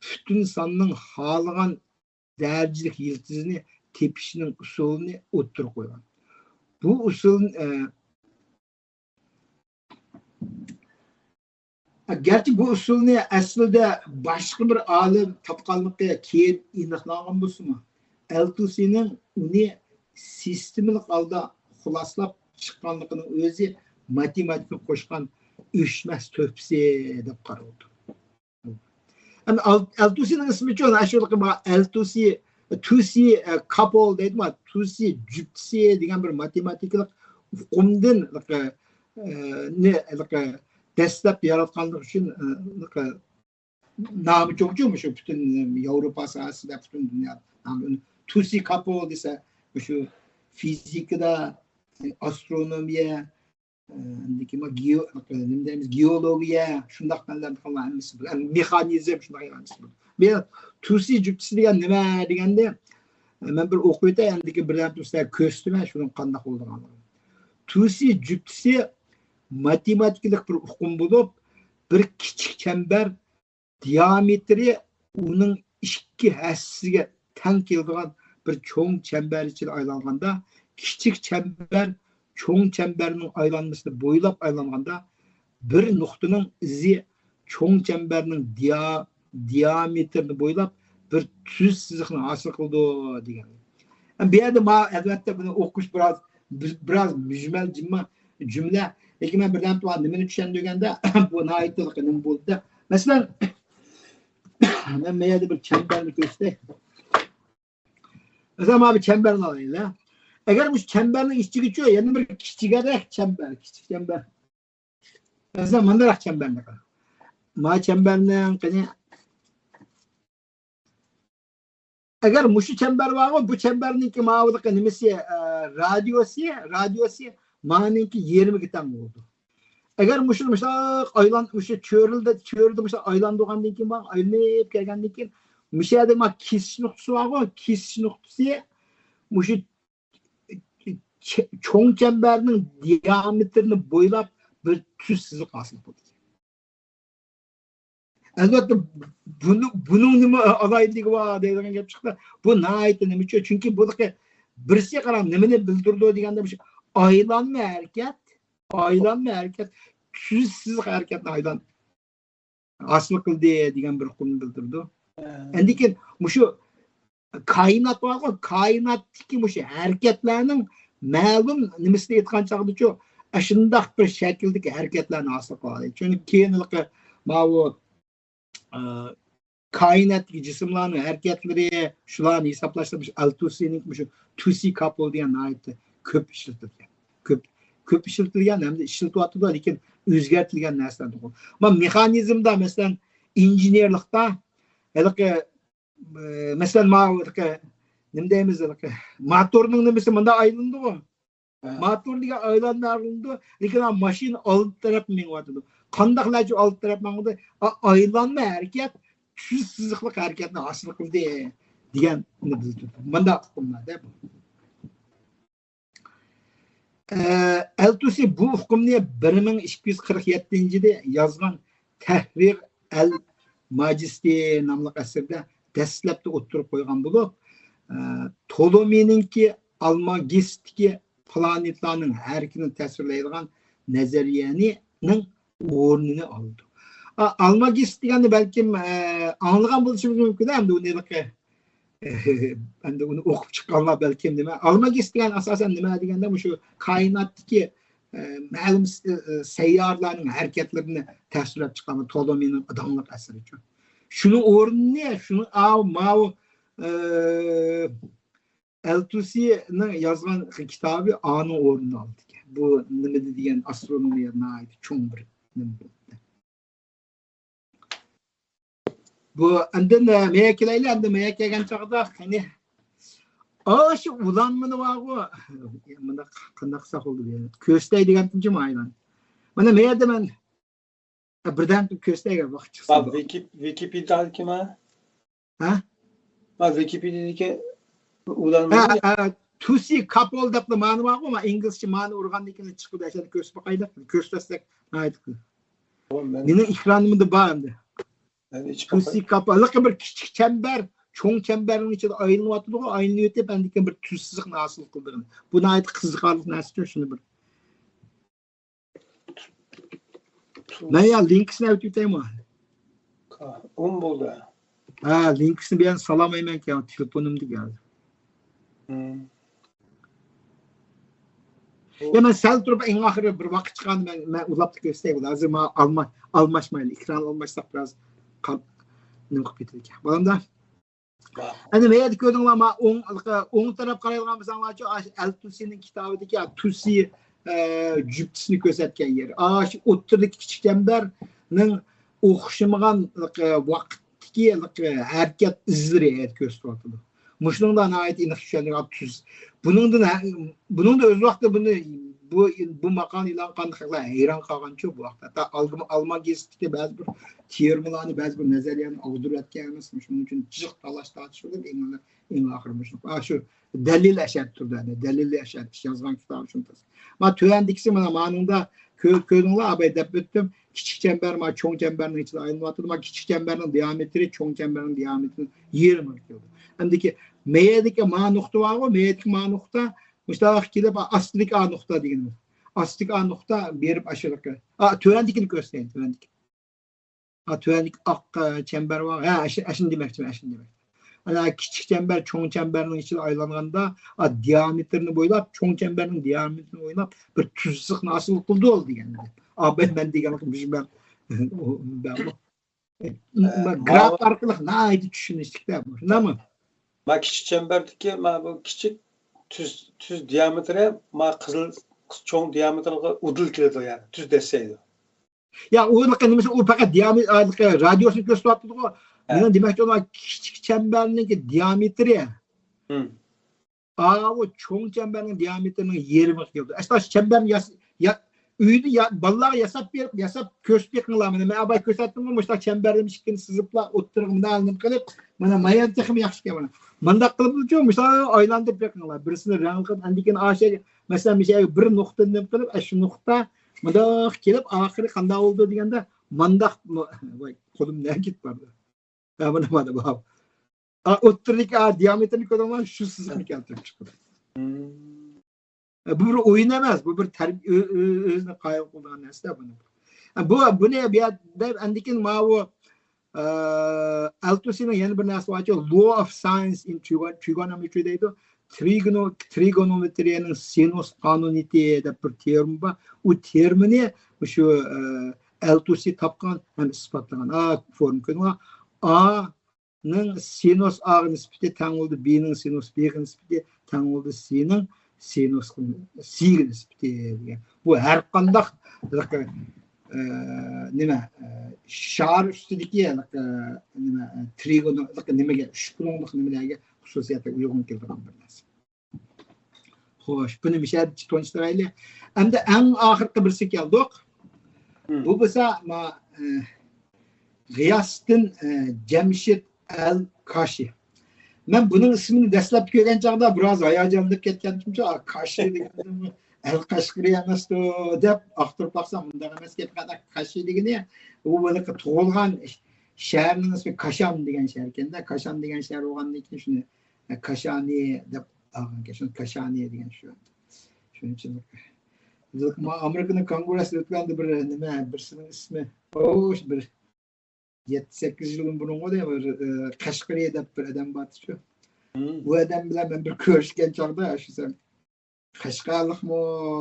پۈتۈن ساننىڭ خالىغان دەرىجىلىك يىلتىزىنى تېپىشنىڭ ئۇسۇلىنى ئوتتۇرىغا قويغان. بۇ ئۇسۇل، ئە، گەرچە بۇ ئۇسۇلنى ئەسلىدە باشقا بىر ئالىم تاپقانلىقى كېيىن ئېنىقلانغان بولسىمۇ، ئەلتۇسىنىڭ ئۇنى سىستېمىلىق ھالدا خۇلاسىلاپ چىققانلىقىنىڭ ئۆزى ماتېماتىكىغا قوشقان ئۆچمەس تۆھپىسى دەپ قارىلىدۇ. ئەمدى ئەل تۇ سىنىڭ ئىسمىچۇ، ئاشۇ ئەل تۇ سى، تۇ سى كاپل دەيدىما، تۇ سى جۈپتىسى دېگەن بىر ماتېماتىكىلىق ئۇقۇمدىن، دەسلەپ ياراتقانلىقى ئۈچۈن نامى چوڭچۇ مۇشۇ پۈتۈن ياۋروپا ساھەسىدە، پۈتۈن دۇنيا نامى. تۇ سى كاپل دېسە، مۇشۇ فىزىكىدا، ئاسترونومىيە، ئاندىن كېيىن گېئو-، نېمە دەيمىز، گېئولوگىيە، شۇنداق پەنلەرنى قىلغان ھەممىسى بىلەن، مېخانىزم، شۇنداق ھەممىسى بىلەن. بۇ تۇ سى جۈپتىسى دېگەن نېمە دېگەندە، مەن بىر ئوقۇپ ئۆتەي، ئاندىن كېيىن بىردەم تۇرسا كۆرسىتىمەن شۇنىڭ قانداق بولىدىغانلىقىنى. تۇ سى جۈپتىسى ماتېماتىكىلىق بىر ئۇقۇم بولۇپ، بىر كىچىك چەمبەر دىئامېتىرى ئۇنىڭ ئىككى ھەسسىسىگە تەڭ كېلىدىغان بىر چوڭ چەمبەر ئىچىدە ئايلانغاندا، كىچىك چەمبەر چوڭ چەمبەرنىڭ ئايلانمىسىنى بويلاپ ئايلانغاندا، بىر نۇقتىنىڭ ئىزى چوڭ چەمبەرنىڭ دىئا-، دىئامېتىرىنى بويلاپ بىر تۈز سىزىقنى ھاسىل قىلىدۇ دېگەن. بۇ يەردە ما-، ئەلۋەتتە بۇنى ئوقۇش بىراز، بىراز مۈجمەل جۈملە، جۈملە. لېكىن مەن بىردەم نېمىنى چۈشەندۈرگەندە، بۇ ناھايىتى نېمە بولدى. مەسىلەن، مەن بۇ يەردە بىر چەمبەرنى كۆرسىتەي. مەسىلەن، مانا بىر چەمبەرنى ئالايلى. ئەگەر مۇشۇ چەمبەرنىڭ ئىچىگىچۇ يەنە بىر كىچىكرەك چەمبەر، كىچىك چەمبەر. مەسىلەن، مۇنداق چەمبەرنى قارا. ما چەمبەرنىڭ قېنى. ئەگەر مۇشۇ چەمبەر بارغۇ، بۇ چەمبەرنىڭكى ماۋۇلۇقى نېمىسى، ئە، رادىيۇسى، رادىيۇسى مانىڭكى يېرىمىگە تەڭ بولىدۇ. ئەگەر مۇشۇ مۇشۇنداق ئايلان-، مۇشۇ چۆرىدە، چۆرىدە مۇشۇنداق ئايلاندۇرغاندىن كېيىن، بار، ئايلىنىپ كەلگەندىن كېيىن، مۇشۇ يەردە ما كېسىش نۇقتىسى بارغۇ، كېسىش نۇقتىسى مۇشۇ چ-، چوڭ چەمبەرنىڭ دىئامېتىرىنى بويلاپ بىر تۈز سىزىق ھاسىل بولىدۇ. ئەلۋەتتە، بۇنى، بۇنىڭ نېمە ئالاھىدىلىكى بار دەيدىغان گەپ چىقتى. بۇ ناھايىتى نېمىچۇ؟ چۈنكى بۇ بىرسى قاراڭ، نېمىنى بىلدۈرىدۇ دېگەندە، مۇشۇ ئايلانما ھەرىكەت، ئايلانما ھەرىكەت، تۈز سىزىق ھەرىكەتنى ئايلان-، ھاسىل قىلدى دېگەن بىر ئۇقۇمنى بىلدۈرىدۇ. ئاندىن كېيىن مۇشۇ كائىنات بارغۇ، كائىناتتىكى مۇشۇ ھەرىكەتلەرنىڭ مەلۇم نېمىسىنى ئېيتقان چاغدىچۇ، ئاشۇنداق بىر شەكىلدىكى ھەرىكەتلەرنى ھاسىل قىلالىدۇ. چۈنكى كېيىن ماۋۇ، ئە، كائىناتتىكى جىسىملارنىڭ ھەرىكەتلىرى، شۇلارنى ھېسابلاشتا مۇشۇ ئەل تۇ سىنىڭ مۇشۇ تۇ سى كاپل دېگەن ناھايىتى كۆپ ئىشلىتىلگەن. كۆپ، كۆپ ئىشلىتىلگەن ھەمدە ئىشلىتىۋاتىدۇ، لېكىن ئۆزگەرتىلگەن نەرسىلەردۇر. ما مېخانىزمدا، مەسىلەن، ئىنژېنېرلىقتا ھېلىقى، ئە، مەسىلەن، ما ھېلىقى، نېمە دەيمىز، ھېلىقى موتورنىڭ نېمىسى مۇنداق ئايلىنىدىغۇ. ھە. موتور دېگەن ئايلانما ئايلىنىدۇ، لېكىن ھا ماشىنا ئالدى تەرەپ مېڭىۋاتىدۇ. قانداق نەچچە ئالدى تەرەپ ماڭىدۇ؟ ئا-، ئايلانما ھەرىكەت تۈز سىزىقلىق ھەرىكەتنى ھاسىل قىلدى دېگەننى بىلدۈرىدۇ. مۇنداق ئۇقۇملاردا بۇ. ئە، ئەل تۇسى بۇ ئۇقۇمنى بىر مىڭ ئىككى يۈز قىرىق يەتتىنچى يىلى يازغان تەھرىر ئەل ماجىستى ناملىق ئەسىرىدە دەسلەپتە ئوتتۇرىغا قويغان بولۇپ، ئە، تولومىنىڭكى ئالماگىستتىكى پلانېتلارنىڭ ھەرىكىتىنى تەسۋىرلەيدىغان نەزەرىيەنىڭ ئورنىنى ئالىدۇ. ئا-، ئالماگىست دېگەننى بەلكىم، ئە، ئاڭلىغان بولۇشىمىز مۇمكىن، ئەمدى ئۇنى ھېلىقى ئەمدى ئۇنى ئوقۇپ چىققانلار بەلكىم نېمە، ئالماگىست دېگەن ئاساسەن نېمە دېگەندە، مۇشۇ كائىناتتىكى، ئە، مەلۇم، ئە، سەييارىلەرنىڭ ھەرىكەتلىرىنى تەسۋىرلەپ چىققان تولومىنىڭ داڭلىق ئەسىرى. شۇنىڭ ئورنىنى، شۇنىڭ ئاۋۇ، ماۋۇ، ئە، ئەل تۇسىنىڭ يازغان كىتابى ئانىڭ ئورنىنى ئالىدىكەن. بۇ نېمە دېگەن ئاسترونومىيە ناھايىتى چوڭ بىر نېمە بولۇپتۇ. بۇ ئاندىن، ئە، مەيە كېلەيلى، ئەمدى مەيە كەلگەن چاغدا، قېنى، ئاشۇ ئۇلانمىنى بارغۇ، مۇنداق قانداق قىلساق بولىدۇ دېگەن. كۆرسىتەي دېگەنتىمچۇ مايلان. مانا مەيەردە مەن، ئە، بىردەم كۆرسىتەي ۋاقىت چىقسا. ۋىكىپېدىيەدىكىما؟ ھە؟ ۋىكىپېدىيەدىكى ئۇلانما. ھە، ھە، تۇسى كاپل دەپلا مانا بارغۇ، ما ئىنگلىزچە مانا ئۇرغاندىن كېيىن چىقىدۇ، ئەشەدە كۆرسىتىپ باقايلى. كۆرسىتەسلەك ناھايىتى. مېنىڭ ئېكرانىمدا بار ئەمدى. تۇسى كاپل، ھېلىقى بىر كىچىك چەمبەر، چوڭ چەمبەرنىڭ ئىچىدە ئايلىنىۋاتىدىغۇ، ئايلىنىۋېتىپ، ئاندىن كېيىن بىر تۈز سىزىقنى ھاسىل قىلىدىغىنى. بۇ ناھايىتى قىزىقارلىق نەرسىچۇ، شۇنى بىر. مەن يا لىنكىسىنى ئەۋېتىۋېتەيمۇ؟ ئون بولدى. ھە، لىنكىسىنى بىر يەردىن سالالايمەنكەن، تېلېفونۇمدا كەلدى. يا، مەن سەل تۇرۇپ، ئەڭ ئاخىرى بىر ۋاقىت چىققاندا مەن، مەن ئۇلاپلا كۆرسىتەي. ھازىر ماڭا ئالما-، ئالماشمايلى. ئېكران ئالماشساق بىراز قال-، نېمە قىلىپ كېتىدىكەن. بولامدا؟ ئەنە، مەيەردە كۆردۈڭلارما؟ ئوڭ، ئوڭ تەرەپ قارايدىغان بولساڭلارچۇ، ئەل تۇسىنىڭ كىتابىدىكى تۇسى، ئە، جۈپتىسىنى كۆرسەتكەن يېرى. ئاشۇ ئوتتۇرىدىكى كىچىك چەمبەرنىڭ ئوخشىمىغان، ئە، ۋاقىتتىكى، ئە، ھەرىكەت ئىزلىرى كۆرسىتىۋاتىدۇ. مۇشۇنىڭدا ناھايىتى ئېنىق چۈشەندۈرگەن تۈز. بۇنىڭدىن ھە-، بۇنىڭدا ئۆز ۋاقتىدا بۇنى، بۇ، بۇ ماقالىنى ئېلان قىلغان خەقلەر ھەيران قالغانچۇ بۇ ۋاقىتتا. ھەتتا ئالما-، ئالمان گېزىتىدىكى بەزى بىر تېئورېمىلارنى، بەزى بىر نەزەرىيەلەرنى ئاغدۇرۇۋەتكەن ئەمەسمۇ. شۇنىڭ ئۈچۈن جىق تالاش-تارتىش بولۇپ، ئەڭ، ئەڭ ئاخىرى مۇشۇ. ئا، شۇ دەلىل ئەشەدە تۇرىدۇ، يەنى دەلىل ئەشەدە يازغان كىتابى شۇنى تەس-، مانا تۆۋەندىكىسى، مانا مانىڭدا كۆ-، كۆردۈڭلار، ئاباي دەپ ئۆتتۈم. كىچىك چەمبەر مانا چوڭ چەمبەرنىڭ ئىچىدە ئايلىنىۋاتىدۇ. مانا كىچىك چەمبەرنىڭ دىئامېتىرى چوڭ چەمبەرنىڭ دىئامېتىرىنىڭ يېرىمىغا كېلىدۇ. ئەمدىكى مەيەردىكى مانا نۇقتا بارغۇ، مەيەردىكى مانا نۇقتا مۇشۇنداق كېلىپ، ئاستىدىكى ئا نۇقتا دېگىنىمىز. ئاستىدىكى ئا نۇقتا بېرىپ ئاشۇ، ئا، تۆۋەندىكىنى كۆرسىتەيلى، تۆۋەندىكى. ئا، تۆۋەندىكى ئاق، ئە، چەمبەر بار. ھە، ئەش-، ئەشۇنى دېمەكچىمەن، ئەشۇنى دېمەكچىمەن. ئەنە كىچىك چەمبەر چوڭ چەمبەرنىڭ ئىچىدە ئايلانغاندا، ئا، دىئامېتىرنى بويلاپ، چوڭ چەمبەرنىڭ دىئامېتىرىنى بويلاپ بىر تۈز سىزىقنى ھاسىل قىلىدۇ دېگەن. ئا، مەن، مەن دېگەن مۇشۇ مەن. ئۇ، مەن بۇ. ئە، گراف ماۋۇ ئارقىلىق ناھايىتى چۈشىنىشلىك-دە بۇ. شۇنداقمۇ؟ ما كىچىك چەمبەردىكى، ما بۇ كىچىك تۈز، تۈز دىئامېتىرى، ما قىزىل چوڭ دىئامېتىرغا ئۇدۇل كېلىدۇ، يەنى تۈز دەسسەيدۇ. يا، ئۇنىڭ نېمىسى، ئۇ پەقەت دىئامېتىر، رادىيۇسىنى كۆرسىتىۋاتىدىغۇ. ھە. مېنىڭ دېمەكچى بولغان كىچىك چەمبەرنىڭكى دىئامېتىرى. ھىم. ئاۋۇ چوڭ چەمبەرنىڭ دىئامېتىرىنىڭ يېرىمىغا كېلىدۇ. ئەسلى چەمبەرنى ياس-، يا-، ئۆيدە يا-، بالىلارغا ياساپ بېرىپ، ياساپ كۆرسىتىپ بېقىڭلار. مانا مەن ئاباي كۆرسەتتىمغۇ، مۇشۇنداق چەمبەرنى ئىككىنى سىزىپلا ئوتتۇرىغا مۇنداق نېمە قىلىپ، مانا، مايان تېخىمۇ ياخشى ئىكەن مانا. مۇنداق قىلىپچۇ، مۇشۇنداق ئايلاندۇرۇپ بېقىڭلار. بىرسىنى رەڭ قىلىپ، ئاندىن كېيىن ئاشۇ، مەسىلەن، مۇشۇ بىر نۇقتىنى نېمە قىلىپ، ئاشۇ نۇقتا مۇنداق كېلىپ، ئاخىرى قانداق بولىدۇ دېگەندە، مانداق، ۋاي، قولۇم نەگە كېتىپ بارىدۇ. ھە، مانا، مانا، بۇ. ئا، ئوتتۇرىدىكى، ئا، دىئامېتىرنى كۆردۈڭلارمۇ؟ شۇ سىزىقنى كەلتۈرۈپ چىقىدۇ. مم. ئە، بۇ بىر ئويۇن ئەمەس، بۇ بىر تەربىيە، ئۆ-، ئۆ-، ئۆزىنى قايىل قىلىدىغان نەرسە بۇنى. ئە، بۇ، بۇنى بۇ يەردە ئاندىن كېيىن ماۋۇ، ئە، ئەلتۇسىنىڭ يەنە بىر نەرسە بارچۇ، Law of Sines in Trigon-، Trigonometry دەيدۇ. ترىگونو-، ترىگونومېترىيەنىڭ سىنۇس قانۇنىيىتى دەپ بىر تېرمى بار. ئۇ تېرمىنى شۇ، ئە، ئەلتۇسى تاپقان ھەم ئىسپاتلىغان. ئا، فورمۇلا كۆرۈڭلار. ئا، نىڭ سىنۇس ئاغا نىسبىتى تەڭ بولىدۇ، بىنىڭ سىنۇس بىغا نىسبىتى تەڭ بولىدۇ، سىنىڭ سىنۇس سىغا نىسبىتى دېگەن. بۇ ھەر قانداق بىر، ئە، نېمە، ئە، شار ئۈستىدىكى، ئە، نېمە، ئە، ترىگونو-، نېمىگە، ئۈچ بۇلۇڭلۇق نېمىلەرگە خۇسۇسىيەتلىك ئۇيغۇن كېلىدىغان بىر نەرسە. خوش، بۇنى مۇشۇ يەردە تونۇشتۇرايلى. ئەمدى ئەڭ ئاخىرقى بىرسىگە كەلدۇق. مم. بۇ بولسا، ما، ئە، غىياسىدىن، ئە، جەمشىت ئەل كاشى. مەن بۇنىڭ ئىسمىنى دەسلەپتە كۆرگەن چاغدا بىراز ھاياجانلىنىپ كەتكەنتىمچۇ، ئا، كاشى دېگەندىمۇ ئەل قەشقىرى ئەمەستۇ دەپ ئاختۇرۇپ باقسام، ئۇنداق ئەمەس گەپ. كاشى دېگىنى ئۇ ھېلىقى تۇغۇلغان شەھەرنىڭ ئىسمى كاشان دېگەن شەھەر ئىكەن-دە. كاشان دېگەن شەھەر بولغاندىن كېيىن شۇنى، ئە، كاشانى دەپ ئالغان ئىكەن. شۇ كاشانى دېگەن شۇ. شۇنىڭ ئۈچۈن ئامېرىكىنىڭ كونگرېسسىدا ئۆتكەندە بىر نېمە، بىرسىنىڭ ئىسمى، ئوش، بىر يەتتە، سەككىز يىل بۇرۇنغۇ دەي بىر، ئە، قەشقىرى دەپ بىر ئادەم بارتىچۇ. مم. بۇ ئادەم بىلەن مەن بىر كۆرۈشكەن چاغدا، شۇ سەن قەشقەرلىقمۇ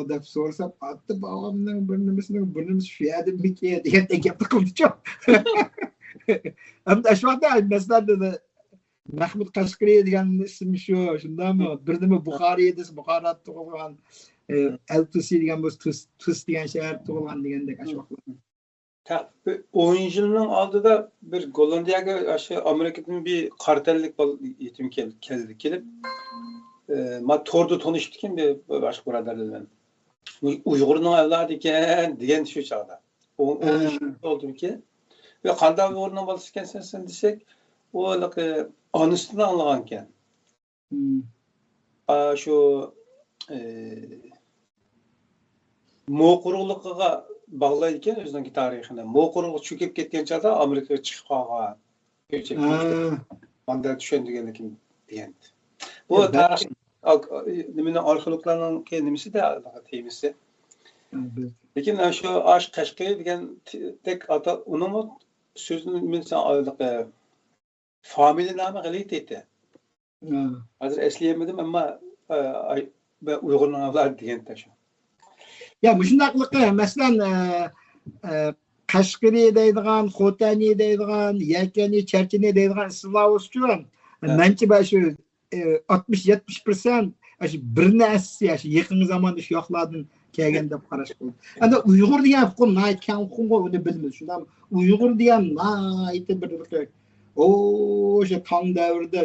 دەپ سورىسام، ئاتا بابامنىڭ بىر نېمىسىنىڭ بىر نېمىسى شۇ يەردىنمىكىن دېگەندەك گەپنى قىلدىچۇ. ئەمدى ئاشۇ ۋاقىتتا، مەسىلەن، دېدى، مەھمۇد قەشقىرى دېگەن ئىسىم شۇ، شۇنداقمۇ؟ بىر نېمە بۇخارى دېسە، بۇخارا تۇغۇلغان، ئە، ئەلتۇسى دېگەن بولسا، تۇس، تۇس دېگەن شەھەر تۇغۇلغان دېگەندەك ئاشۇ ۋاقىتلار. ھە، بىر ئون يىلنىڭ ئالدىدا بىر گوللاندىيەگە ئاشۇ ئامېرىكىدىن بىر قارا تەنلىك بالا يېتىم كەل-، كەلدى، كېلىپ، ئە، ما توردا تونۇشۇپتىكەن بىر، بىر باشقا بۇرادەرلەر بىلەن. ئۇ-، ئۇيغۇرنىڭ ئەۋلادى ئىكەن دېگەن شۇ چاغدا. ئون، ئون يىل بولدىمىكىن. ۋە قانداق ئۇيغۇرنىڭ بالىسى ئىكەنسەن سەن دېسەك، ئۇ ھېلىقى ئانىسىدىن ئاڭلىغانىكەن. مم. ئا، شۇ، ئى، موقۇرلۇقىغا باغلايدىكەن ئۆزىنىڭكى تارىخىنى. موقۇرلۇق چۆكۈپ كەتكەن چاغدا ئامېرىكىغا چىقىپ قالغان. كۆچۈپ كېتىپ، مانداق چۈشەندۈرگەنلىكىم دېگەن. بۇ يا، تارىخ، بەلكى ئا-، نېمىنى، ئارخېئولوگلارنىڭكى نېمىسىدە، تېمىسى. يا، بىز لېكىن ئاشۇ ئاش قەشقىرى دېگەندەك ئاتا، ئۇنىڭمۇ سۆزىنى مەن ساڭا ئايلىقى فامىلە نامى غەلىتە ئىدى. ھە. ھازىر ئەسلىيەلمىدىم، ئەمما، ئە، ئاي-، بە-، ئۇيغۇرنىڭ ئەۋلادى دېگەنتى شۇ. يا، مۇشۇنداقلىقى، مەسىلەن، ئە، ئە، قەشقىرى دەيدىغان، خوتەنى دەيدىغان، يەكەنى، چەرچىنى دەيدىغان ئىسىملار بولسىچۇ، ھە. مەنچە بار شۇ، ئاتمىش، يەتمىش پىرسەنت شۇ بىر نەرسە شۇ يېقىنقى زاماندا شۇ ياقلاردىن كەلگەن دەپ قاراش بولىدۇ. ئەمدى ئۇيغۇر دېگەن ئۇقۇم ناھايىتى كەڭ ئۇقۇمغۇ، ئۇنى بىلىمىز. شۇنداق، ئۇيغۇر دېگەن ناھايىتى بىر، بىر، ئو، شۇ تاڭ دەۋرىدە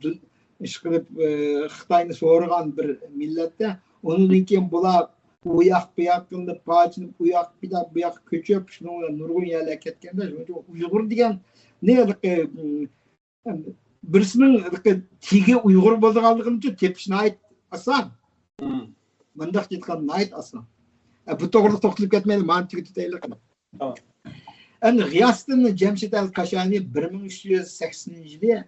دۇ-، ئىشقىلىپ، ئى، خىتاينى سورىغان بىر مىللەتتە، ئۇنىڭدىن كېيىن بۇلار ئۇ ياق، بۇ ياق قىلىنىپ، پارچىلىنىپ، ئۇ ياق، بۇ ياق، بۇ ياققا كۆچۈپ، شۇنىڭ بىلەن نۇرغۇن يەرلەرگە كەتكەندە، شۇنىڭ ئۈچۈن ئۇيغۇر دېگەن نېمە، ئى، بىرسىنىڭ تېگى ئۇيغۇر بولىدىغانلىقىنى تېپىش ناھايىتى ئاسان. مم. مۇنداق دېيىدىغان ناھايىتى ئاسان. ئە، بۇ توغرىلىق توختىلىپ كەتمەيلى، مانا تۈگىتىپ ئۆتەيلى. تامام. ئەمدى غىياسىدىن جەمشىد ئەل كاشانى بىر مىڭ ئۈچ يۈز سەكسىنىنچى يىلى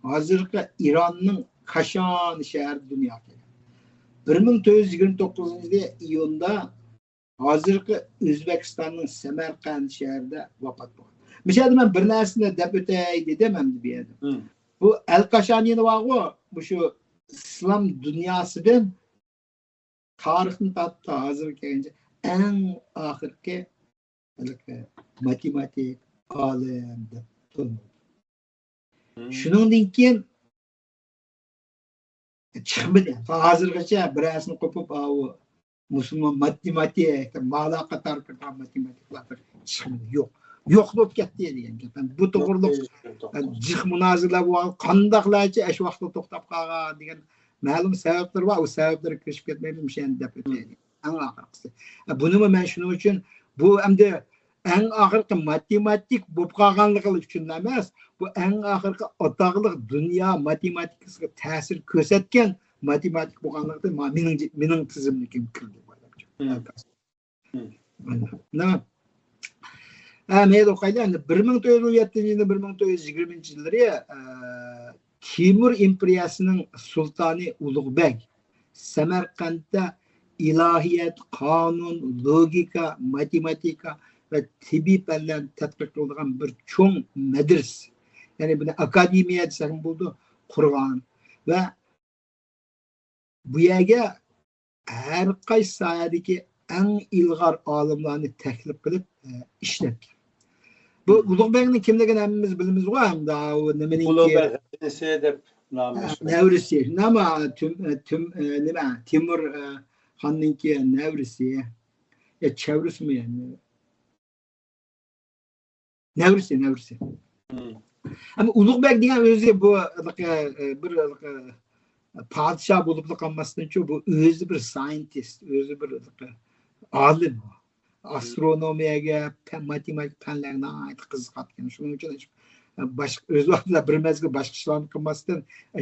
ھازىرقى ئىراننىڭ كاشان شەھىرىدە دۇنياغا كەلگەن. بىر مىڭ تۆت يۈز يىگىرمە توققۇزىنچى يىلى ئىيۇندا ھازىرقى ئۆزبېكىستاننىڭ سەمەرقەند شەھىرىدە ۋاپات بولغان. مۇشۇ يەردە مەن بىر نەرسىنى دەپ ئۆتەي دېدىم ئەمدى بۇ يەردە. مم. بۇ ئەل كاشانىنى بارغۇ، مۇشۇ ئىسلام دۇنياسىدىن تارىختىن تارتىپ تا ھازىرغا كەلگەنچە ئەڭ ئاخىرقى ھېلىقى ماتېماتىك ئالىم دەپ تونۇلدى. مم. شۇنىڭدىن كېيىن چىقمىدى. تا ھازىرغىچە بىرەرسىنى قوپۇپ، ئاۋۇ مۇسۇلمان ماتېماتىك، مالا قاتار كىرگەن ماتېماتىكلار بىر چىقمىدى. يوق. يوق بولۇپ كەتتى دېگەن گەپ. بۇ توغرىلىق، يوق، يوق، يوق. جىق مۇنازىرىلەر بولغان، قانداقلارچە ئەشۇ ۋاقىتتا توختاپ قالغان دېگەن مەلۇم سەۋەبلىرى بار. ئۇ سەۋەبلەرگە كىرىشىپ كەتمەيلى، مۇشۇ يەرنى دەپ ئۆتەيلى. ئەڭ ئاخىرقىسى. بۇنىمۇ مەن شۇنىڭ ئۈچۈن، بۇ ئەمدى ئەڭ ئاخىرقى ماتېماتىك بولۇپ قالغانلىقى ئۈچۈن ئەمەس، بۇ ئەڭ ئاخىرقى ئاتاقلىق دۇنيا ماتېماتىكىسىغا تەسىر كۆرسەتكەن ماتېماتىك بولغانلىقىدىن، ما-، مېنىڭ، مېنىڭ تىزىملىكىمگە كىردى. مم. مم. مانا. ھە، مەيلى ئوقۇيلى. ئەمدى بىر مىڭ تۆت يۈز ئون يەتتىنچى يىلدىن بىر مىڭ تۆت يۈز يىگىرمىنچى يىللىرى، ئە، تېمۇر ئىمپېرىيەسىنىڭ سۇلتانى ئۇلۇغبەگ سەمەرقەنتتە ئىلاھىيەت، قانۇن، لوگىكا، ماتېماتىكا ۋە تېببىي پەنلەرنى تەتقىق قىلىدىغان بىر چوڭ مەدرىسە، يەنى بۇنى ئاكادېمىيە دېسەكمۇ بولىدۇ، قۇرغان ۋە بۇ يەرگە ھەر قايسى ساھەدىكى ئەڭ ئىلغار ئالىملارنى تەكلىپ قىلىپ، ئە، ئىشلەتكەن. بۇ مم. ئۇلۇغبەگنىڭ كىملىكىنى ھەممىمىز بىلىمىزغۇ، ھەمدە ئۇ نېمىنىڭكى، ئۇلۇغبەگ ھەپتىسى دەپ نامى ھە، مەشھۇر. نەۋرىسى. نېمە، تۈم-، ئە، تۈم-، ئە، نېمە، تىمۇر، ئە، خاننىڭكى نەۋرىسى. يا چەۋرىسىمۇ يەنى؟ نەۋرىسى، نەۋرىسى. مم. ئەمما ئۇلۇغبەگ دېگەن ئۆزى بۇ، ئە، بىر، ئە، پادىشاھ بولۇپلا قالماستىنچۇ، بۇ ئۆزى بىر سايېنتىست، ئۆزى بىر، ئە، ئالىم. مم. ئاسترونومىيەگە، پەن، ماتېماتىكا پەنلەرگە ناھايىتى قىزىقاتتىكەن. شۇنىڭ ئۈچۈن باشقا، ئۆز ۋاقتىدا بىر مەزگىل باشقا ئىشلارنى قىلماستىن، ئە،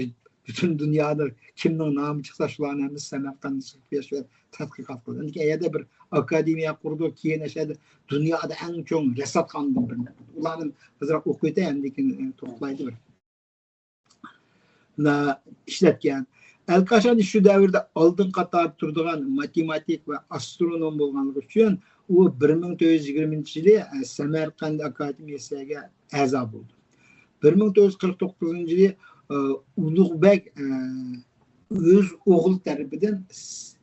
پۈتۈن دۇنيادا كىمنىڭ نامى چىقسا، شۇلارنى ھەممىسى سەمەرقەندە چىقىپ، تەتقىقات قىلدى. ئەمدى ئەيەردە بىر ئاكادېمىيە قۇردى، كېيىن ئەشەدە دۇنيادا ئەڭ چوڭ رەسۋاتخانىدىن بىرىنى قۇردى. ئۇلارنى ئازراق ئوقۇۋېتەي، ئەمدى كېيىن، ئە، توختىلايلى بىر. ئىشلەتكەن. ئەلكاشانى شۇ دەۋردە ئالدىن قاتاردا تۇرىدىغان ماتېماتىك ۋە ئاسترونوم بولغانلىقى ئۈچۈن، ئۇ بىر مىڭ تۆت يۈز يىگىرمىنچى يىلى، ئە، سەمەرقەند ئاكادېمىيەسىگە ئەزا بولدى. بىر مىڭ تۆت يۈز قىرىق توققۇزىنچى يىلى، ئە، ئۇلۇغبەگ، ئە، ئۆز ئوغلى تەرىپىدىن س-،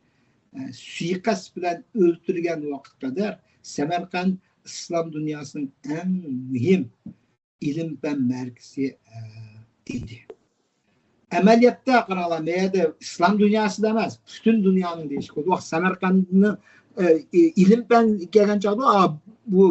ئە، سۇيىقەست بىلەن ئۆلتۈرگەن ۋاقىتقا قەدەر سەمەرقەند ئىسلام دۇنياسىنىڭ ئەڭ مۇھىم ئىلىم-پەن مەركىزى، ئە، ئىدى. ئەمەلىيەتتە قاراڭلار، مەيەردە ئىسلام دۇنياسىدا ئەمەس، پۈتۈن دۇنيانىڭ دېيىشكە بولىدۇ. ۋاق سەمەرقەندنى، ئە، ئى-، ئىلىم-پەن كەلگەن چاغدا، ئا، بۇ،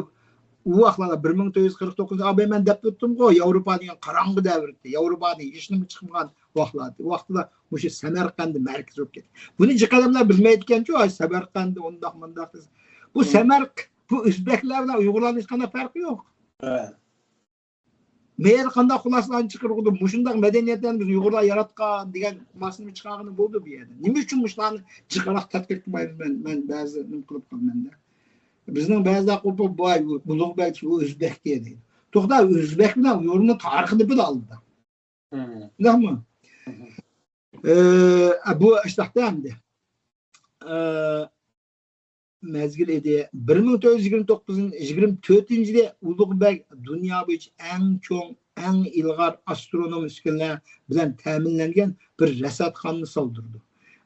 ئۇ ۋاقىتلاردا بىر مىڭ تۆت يۈز قىرىق توققۇزىنچى، ئا، بۇ مەن دەپ ئۆتتۈمغۇ، ياۋروپا دېگەن قاراڭغۇ دەۋر ئىدى. ياۋروپادىن ھېچنېمە چىقمىغان ۋاقىتلار ئىدى. ۋاقتىدا مۇشۇ سەمەرقەندى مەركىزى بولۇپ كەتتى. بۇنى جىق ئادەملەر بىلمەيدىكەنچۇ، ئاي، سەمەرقەندى ئۇنداق مۇنداق دېسە. بۇ مم. سەمەرق-، بۇ ئۆزبەكلەر بىلەن ئۇيغۇرلارنىڭ ھېچقانداق پەرقى يوق. ھە. مەيەردە قانداق خۇلاسىلارنى چىقىرغۇدۇ، مۇشۇنداق مەدەنىيەتلەرنى بىز ئۇيغۇرلار ياراتقان دېگەن ماسىنى چىقارغىنى بولدى بۇ يەردە. نېمە ئۈچۈن مۇشۇلارنى جىقراق تەتقىق قىلمايمىز؟ مەن، مەن بەزى نېمە قىلىپ قالىمەن-دە. بىزنىڭ بەزىلەر قوپۇپ، ۋاي، ئۇلۇغبەگ، ئۇ ئۆزبەك دەيدۇ. توختا، ئۆزبەك بىلەن ئۇيغۇرنىڭ تارىخىنى بىل ئالدىدا. مم. شۇنداقمۇ؟ مم. ئە، بۇ ئىشتاقتا ئەمدى. ئە، مەزگىل ئىدى. بىر مىڭ تۆت يۈز يىگىرمە توققۇزىنچى، يىگىرمە تۆتىنچى يىلى ئۇلۇغبەگ دۇنيا بويىچە ئەڭ چوڭ، ئەڭ ئىلغار ئاسترونوم ئۈسكۈنىلەر بىلەن تەمىنلەنگەن بىر رەسۋاتخانىنى سالدۇرىدۇ.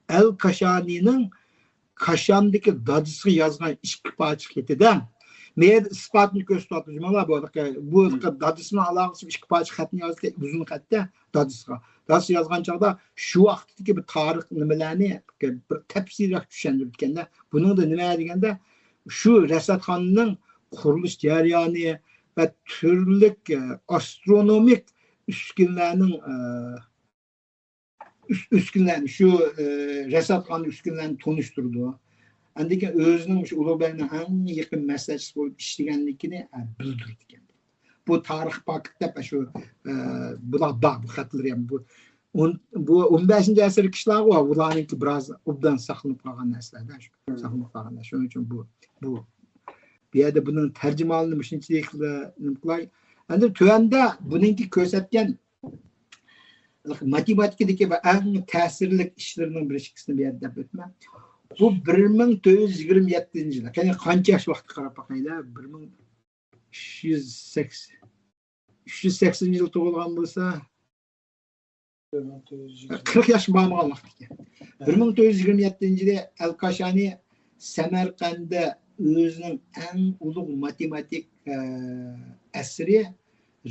ئەل كاشانىنىڭ كاشاندىكى دادىسىغا يازغان ئىككى پارچە خېتىدە مەيەردە ئىسپاتنى كۆرسىتىۋاتىدۇ، جۇمالا بۇ، بۇ دادىسىنىڭ ئالاقىسى ئىككى پارچە خەتنى يازدى، ئۇزۇن خەتتە دادىسىغا. دادىسى يازغان چاغدا شۇ ۋاقىتتىكى بىر تارىخ نېمىلەرنى بىر تەپسىلىيرەك چۈشەندۈرۈپتىكەندە، بۇنىڭدا نېمە دېگەندە، شۇ رەسەتخانىنىڭ قۇرۇلۇش جەريانى ۋە تۈرلۈك، ئە، ئاسترونومىك ئۈسكۈنىلەرنىڭ، ئە، ئۈس-، ئۈسكۈنىلەرنى، شۇ، ئە، رەسەتخانا ئۈسكۈنىلەرنى تونۇشتۇرىدۇ. ئاندىن كېيىن ئۆزىنىڭ شۇ ئۇلۇغ بەگنىڭ ئەڭ يېقىن مەسلىھەتچىسى بولۇپ ئىشلىگەنلىكىنى، ئە، بىلدۈرىدىكەن. بۇ تارىخ پاكىت دەپ شۇ، ئە، بۇلار بار، بۇ خەتلىرى ھەم بۇ ئون، بۇ ئون بەشىنچى ئەسىردىكى ئىشلارغۇ، بۇلارنىڭكى بىراز ئوبدان ساقلىنىپ قالغان نەرسىلەردە، شۇ، ساقلىنىپ قالغان نەرسە. شۇنىڭ ئۈچۈن بۇ، بۇ، بۇ يەردە بۇنىڭ تەرجىمىھالىنى مۇشۇنچىلىك نېمە قىلاي. ئەمدى تۆۋەندە بۇنىڭكى كۆرسەتكەن ماتېماتىكىدىكى بىر ئەڭ تەسىرلىك ئىشلىرىنىڭ بىر ئىككىسىنى بۇ يەردە دەپ ئۆتىمەن. بۇ بىر مىڭ تۆت يۈز يىگىرمە يەتتىنچى يىلى، قېنى قانچە ياش ۋاقىتقا قاراپ باقايلى. بىر مىڭ ئۈچ يۈز سەكسەن، ئۈچ يۈز سەكسىنىنچى يىلى تۇغۇلغان بولسا، بىر مىڭ تۆت يۈز يىگىرمە، قىرىق ياشقا بارمىغان ۋاقىت ئىكەن. ھە. بىر مىڭ تۆت يۈز يىگىرمە يەتتىنچى يىلى ئەل كاشانى سەمەرقەندە ئۆزىنىڭ ئەڭ ئۇلۇغ ماتېماتىك، ئە، ئەسىرى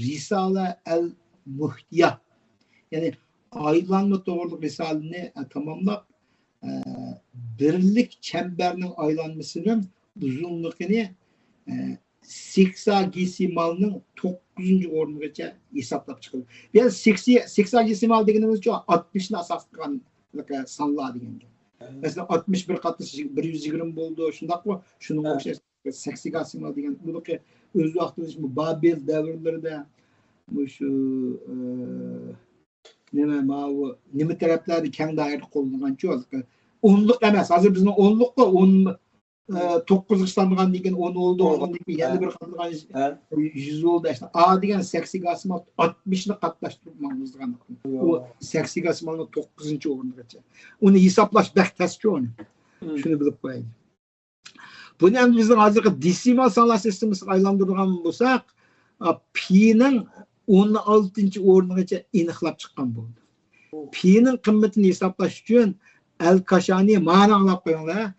رىسالە ئەل مۇھتىيا، يەنى ئايلانما توغرىلىق رىسالىنى، ئە، تاماملاپ، ئە، بىرلىك چەمبەرنىڭ ئايلانمىسىنىڭ ئۇزۇنلۇقىنى، ئە، سېكساگېسىمالنىڭ توققۇزىنچى ئورنىغىچە ھېسابلاپ چىقىدۇ. بۇ يەردە سېكسى-، سېكساگېسىمال دېگىنىمىزچۇ، ئاتمىشنى ئاساس قىلغان سانلار دېگەن گەپ. ھە. مەسىلەن، ئاتمىش بىر قاتنىشىش بىر يۈز يىگىرمە بولىدۇ، شۇنداقمۇ؟ شۇنىڭغا ھە. ئوخشاش سېكساگېسىمال دېگەن، بۇنىڭكى ئۆز ۋاقتىدا بۇ بابىل دەۋرلىرىدە مۇشۇ، ئە، نېمە، ماۋۇ نېمە تەرەپلەردە كەڭ دائىرىدە قوللىنىلغانچۇ؟ ئونلۇق ئەمەس. ھازىر بىزنىڭ ئونلۇققۇ، ئون، ئە، توققۇزغا سانىغاندىن كېيىن ئون بولدى، ئوندىن كېيىن يەنە بىر قاتلىغان ھە. يۈز بولدى. ئا دېگەن سەكسىگاسىمال ئاتمىشنى قاتناشتۇرۇپ ماڭغۇزغان. ئۇ سەكسىگاسىمالنىڭ توققۇزىنچى ئورنىغىچە. ئۇنى ھېسابلاش بەك تەسچۇ ئۇنى. شۇنى بىلىپ قويايلى. بۇنى ئەمدى بىزنىڭ ھازىرقى دېسىمال سانلاش سىستېمىسىغا ئايلاندۇرىدىغان بولساق، ئا، پىنىڭ ئون ئالتىنچى ئورنىغىچە ئېنىقلاپ چىققان بولدى. پىنىڭ قىممىتىنى ھېسابلاش ئۈچۈن ئەل كاشانى، مانا ئاڭلاپ قويۇڭلار.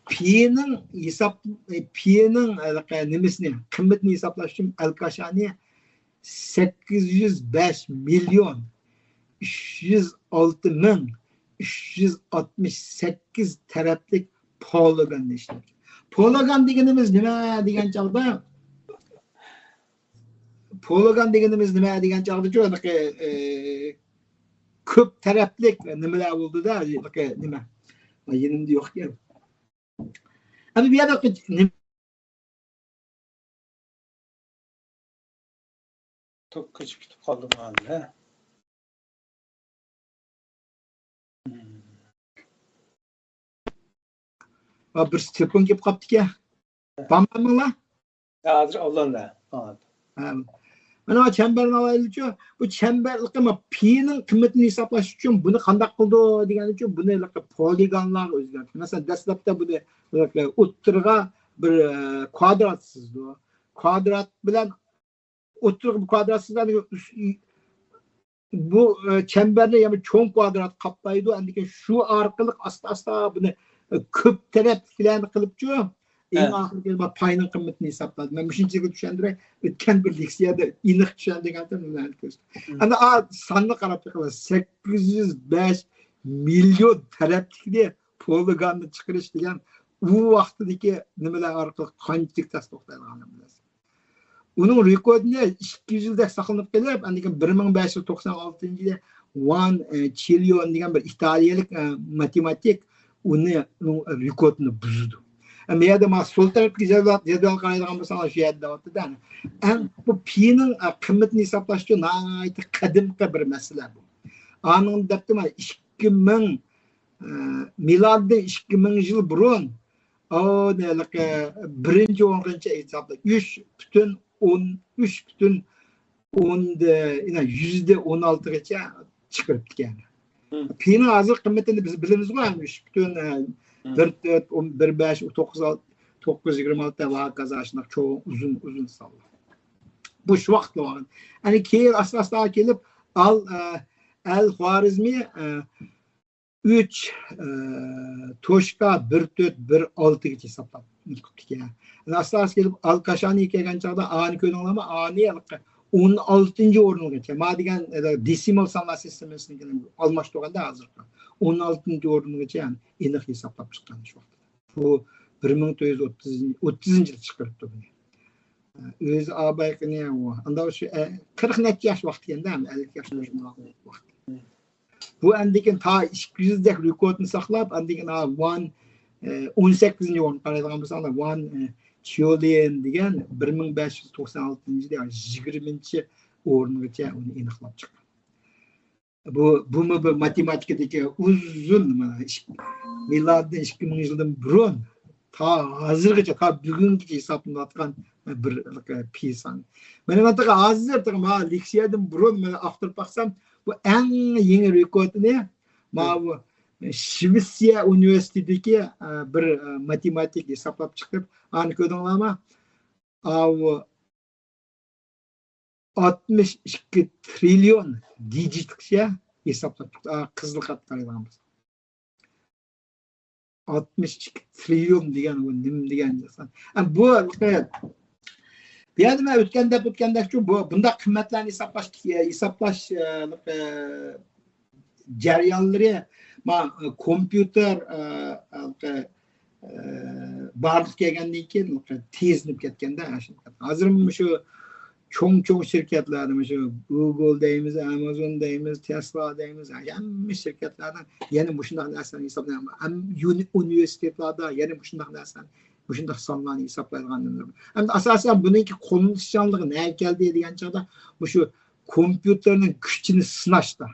پىنىڭ ھېساب، پىنىڭ، ئە، نېمىسىنى، قىممىتىنى ھېسابلاش ئۈچۈن ئەل كاشانى سەككىز يۈز بەش مىليون ئۈچ يۈز ئالتە مىڭ ئۈچ يۈز ئاتمىش سەككىز تەرەپلىك پولىگوننى ئىشلەتكەن. پولىگون دېگىنىمىز نېمە دېگەن چاغدا، پولىگون دېگىنىمىز نېمە دېگەن چاغدىچۇ، ھېلىقى، ئى، كۆپ تەرەپلىك نېمىلەر بولىدۇ-دە، ھېلىقى نېمە، يېنىمدا يوق ئىكەن. ئەمدى بۇ يەردە نېمە؟ توك كۆچۈپ كېتىپ قالدىمۇ ھازىر، ھە؟ ھا، بىرسى تېلېفون كېلىپ قاپتىكەن. بارمامدىڭلار؟ ھازىر ئاڭلاندى. ھا. مانا چەمبەرنى ئالايلىچۇ. بۇ چەمبەرلىكى ما پىنىڭ قىممىتىنى ھېسابلاش ئۈچۈن بۇنى قانداق قىلىدۇ دېگەن ئۈچۈن بۇنى پولىگونلارغا ئۆزگەرتتى. مەسىلەن، دەسلەپتە بۇنى ئوتتۇرىغا بىر، ئە، كۋادرات سىزىدۇ. كۋادرات بىلەن ئوتتۇرىغا بىر كۋادرات سىزىدۇ. بۇ، ئە، چەمبەرنى يەنە چوڭ كۋادرات قاپلايدۇ. ئاندىن كېيىن شۇ ئارقىلىق ئاستا-ئاستا بۇنى، ئە، كۆپ تەرەپلىكلەرنى قىلىپچۇ، ئەڭ ئاخىرىدا كېلىپ پاينىڭ قىممىتىنى ھېسابلايدۇ. مەن مۇشۇنچىلىك چۈشەندۈرەي. ئۆتكەن بىر لېكسىيەدە ئېنىق چۈشەندۈرگەنتىم. ئەمدى ئا، ساننى قاراپ بېقىڭلار. سەككىز يۈز بەش مىليون تەرەپلىكنى پولىگوننى چىقىرىش دېگەن ئۇ ۋاقتىدىكى نېمىلەر ئارقىلىق قانچىلىك تەس توختايدىغانلىقىنى بىلىسىز. ئۇنىڭ رېكورتىنى ئىككى يۈز يىلدەك ساقلىنىپ قېلىپ، ئاندىن كېيىن بىر مىڭ بەش يۈز توقسان ئالتىنچى يىلى ۋان، ئە، چىليون دېگەن بىر ئىتالىيەلىك، ئە، ماتېماتىك ئۇنى، ئۇنىڭ رېكورتىنى بۇزىدۇ. ئە، بۇ يەردە مانا سول تەرەپتىكى جەدۋەل، جەدۋەل قارايدىغان بولساڭلار شۇ يەردە دەۋاتىدۇ. ئەڭ بۇ پىنىڭ، ئە، قىممىتىنى ھېسابلاشتا ناھايىتى قەدىمكى بىر مەسىلە بۇ. ئانىڭ دەپتۇ مانا ئىككى مىڭ، ئە، مىلادىدىن ئىككى مىڭ يىل بۇرۇن ئۇنى ھېلىقى بىرىنچى ئورۇنغىچە ھېسابلاپ، ئۈچ پۈتۈن ئون، ئۈچ پۈتۈن ئوندە، يەنى يۈزدە ئون ئالتىغىچە چىقىرىپتىكەن. پىنىڭ ھازىر قىممىتىنى بىز بىلىمىزغۇ، ئەمدى ئۈچ پۈتۈن، ئە، بىر تۆت، بىر بەش، توققۇز، توققۇز يىگىرمە ئالتە ۋە ھاكازا شۇنداق چوڭ، ئۇزۇن، ئۇزۇن سانلار. بۇ شۇ ۋاقىتتا بولغان. ئەنە كېيىن ئاستا-ئاستا كېلىپ، ئال، ئە، ئەل خوارزمى، ئە، ئۈچ، ئە، توشكا بىر تۆت بىر ئالتىگىچە ھېسابلاندى. ئۇنتۇپ كېتىپتىكەن. ئاستا ئاستا كېلىپ ئەل كاشانىغا كەلگەن چاغدا ئانى كۆردۈڭلارمۇ؟ ئانى ھېلىقى ئون ئالتىنچى ئورۇنغىچە. ما دېگەن دېسىمال سانلار سىستېمىسىنى ئالماشتۇرغاندا ھازىرقى ئون ئالتىنچى ئورۇنغىچە ئېنىق ھېسابلاپ چىققان شۇ ۋاقىتتا. بۇ بىر مىڭ تۆت يۈز ئوتتۇزىنچى، ئوتتۇزىنچى يىلى چىقىرىپتۇ بۇنى. ئۆزى ئابايقىنى ئانداق شۇ قىرىق نەچچە ياش ۋاقتى ئىكەندە، ئەللىك ياش ۋاقتى. بۇ ئاندىن كېيىن تا ئىككى يۈزدەك رېكورتنى ساقلاپ، ئاندىن كېيىن ھا، ۋان، ئە، ئون سەككىزىنچى ئورۇنغا قارايدىغان بولساڭلار، ۋان، ئە، چيوليەن دېگەن بىر مىڭ بەش يۈز توقسان ئالتىنچى يىلى يىگىرمىنچى ئورۇنغىچە ئۇنى ئېنىقلاپ چىققان. بۇ، بۇمۇ بىر ماتېماتىكىدىكى ئۇزۇن، مانا، ئىك-، مىلادىدىن ئىككى مىڭ يىلدىن بۇرۇن تا ھازىرغىچە، تا بۈگۈنگىچە ھېسابلىنىۋاتقان بىر پى سان. مانا، مانا ھازىر، مانا لېكسىيەدىن بۇرۇن مانا ئاختۇرۇپ باقسام، بۇ ئەڭ يېڭى رېكورتنى ماۋۇ شىۋېتسىيە ئۇنىۋېرسىتېتىدىكى، ئە، بىر، ئە، ماتېماتىك ھېسابلاپ چىقىپ، ئانى كۆردۈڭلارمۇ؟ ئاۋۇ ئاتمىش ئىككى تىرىليون دىجىتقىچە ھېسابلاپ چىقتى. ئا، قىزىل خەت قارايدىغان بولسا. ئاتمىش ئىككى تىرىليون دېگەن بۇ نېمە دېگەن سان؟ ئە، بۇ، بۇ يەردە مەن ئۆتكەندە، ئۆتكەندەكچۇ، بۇ، بۇنداق قىممەتلەرنى ھېسابلاش، ھېسابلاش، ئە، ئە، جەريانلىرى، ما، كومپيۇتېر، ئە، ئە، ئە، بارلىققا كەلگەندىن كېيىن تېزلىنىپ كەتكەندە، ھازىر مۇشۇ چوڭ-چوڭ شىركەتلەردە، مۇشۇ گۇگل دەيمىز، ئامازون دەيمىز، تېسلا دەيمىز، ھەممە شىركەتلەرنىڭ يەنە مۇشۇنداق نەرسىلەرنى ھېسابلايدۇ. ھەم يۇنى-، ئۇنىۋېرسىتېتلاردا يەنە مۇشۇنداق نەرسىلەرنى، مۇشۇنداق سانلارنى ھېسابلايدىغان نېمىلەر بار. ئەمدى ئاساسەن بۇنىڭكى قوللىنىشچانلىقى نەگە كەلدى دېگەن چاغدا، مۇشۇ كومپيۇتېرنىڭ كۈچىنى سىناشتا.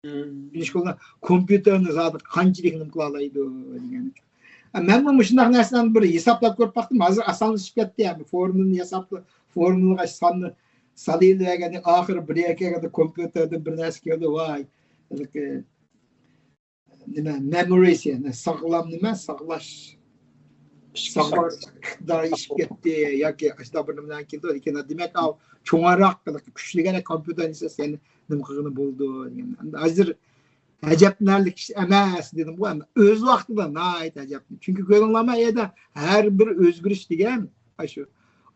مم. ئىشقىلىپ، كومپيۇتېرنى زادى قانچىلىك نېمە قىلالايدۇ دېگەن. ئە، مەنمۇ مۇشۇنداق نەرسىلەرنى بىر ھېسابلاپ كۆرۈپ باقتىم. ھازىر ئاسانلىشىپ كەتتى. يەنى فورمۇلىنى ھېسابلا-، فورمۇلىغا ساننى سالىۋەرگەندە، ئاخىرى بىر يەرگە كەلگەندە كومپيۇتېردىن بىر نەرسە كېلىدۇ. ۋاي، ھېلىقى نېمە، مېمورىسى، يەنى ساقلام نېمە، ساقلاش، ساقلاش ئىقتىدارى ئېشىپ كەتتى ياكى ئاشۇنداق بىر نېمىلەر كېلىدۇ. لېكىن دېمەك، ئاۋۇ چوڭراق، كۈچلۈكرەك كومپيۇتېرنى ئىشلەتسە يەنە نېمە قىلغىلى بولىدۇ دېگەن. ھازىر ئەجەبلىنەرلىك ئىش ئەمەس دېدىمغۇ، ئەمما ئۆز ۋاقتىدا ناھايىتى ئەجەب. چۈنكى كۆرۈڭلارما، ئەيدە ھەر بىر ئۆزگىرىش دېگەن ئاشۇ.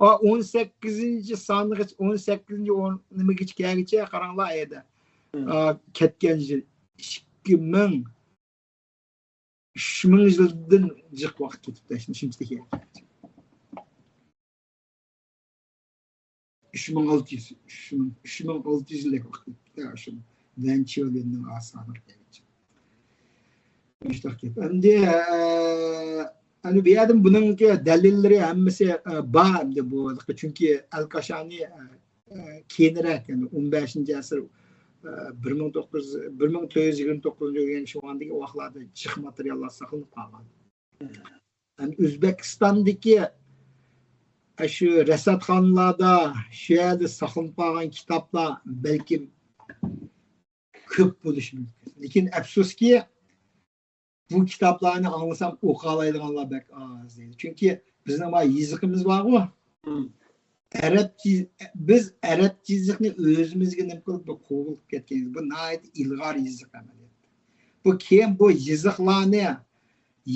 ئا، ئون سەككىزىنچى سانغىچە، ئون سەككىزىنچى ئون نېمىگىچە كەلگىچە قاراڭلار ئەيدە. مم. ئا، كەتكەن يىل ئىككى مىڭ، ئۈچ مىڭ يىلدىن جىق ۋاقىت كېتىپتۇ، شۇنچىلىك. ئۈچ مىڭ ئالتە يۈز، ئۈچ مىڭ، ئۈچ مىڭ ئالتە يۈز يىلدەك ۋاقىت كېتىپتۇ، شۇ ۋەنچيولىننىڭ ئاسانلىق دېگەنچە. مۇشۇنداق گەپ. ئەمدى، ئە، ئەمدى بۇ يەردىن بۇنىڭكى دەلىللىرى ھەممىسى، ئە، بار ئەمدى بۇ، چۈنكى ئەل كاشانى، ئە، ئە، كېيىنرەك، يەنى ئون بەشىنچى ئەسىر، ئە، بىر مىڭ توققۇز يۈز، بىر مىڭ تۆت يۈز يىگىرمە توققۇزىنچى يىل، يەنى شۇ ۋاقىتتىكى ۋاقىتلاردا جىق ماتېرىياللار ساقلىنىپ قالغان. ئەمدى ئۆزبېكىستاندىكى، ئە، شۇ رەسەتخانىلاردا، شۇ يەردە ساقلىنىپ قالغان كىتابلار بەلكىم كۆپ بولۇشى مۇمكىن. لېكىن ئەپسۇسكى، بۇ كىتابلارنى ئاڭلىسام ئوقۇيالايدىغانلار بەك ئاز دەيدۇ. چۈنكى بىزنىڭ ما يېزىقىمىز بارغۇ. مم. ئەرەب يېز-، بىز ئەرەب يېزىقنى ئۆزىمىزگە نېمە قىلىپ بىر قوبۇل قىلىپ كەتكەنبىز. بۇ ناھايىتى ئىلغار يېزىق ئەمەلىيەتتە. بۇ كېيىن بۇ يېزىقلارنى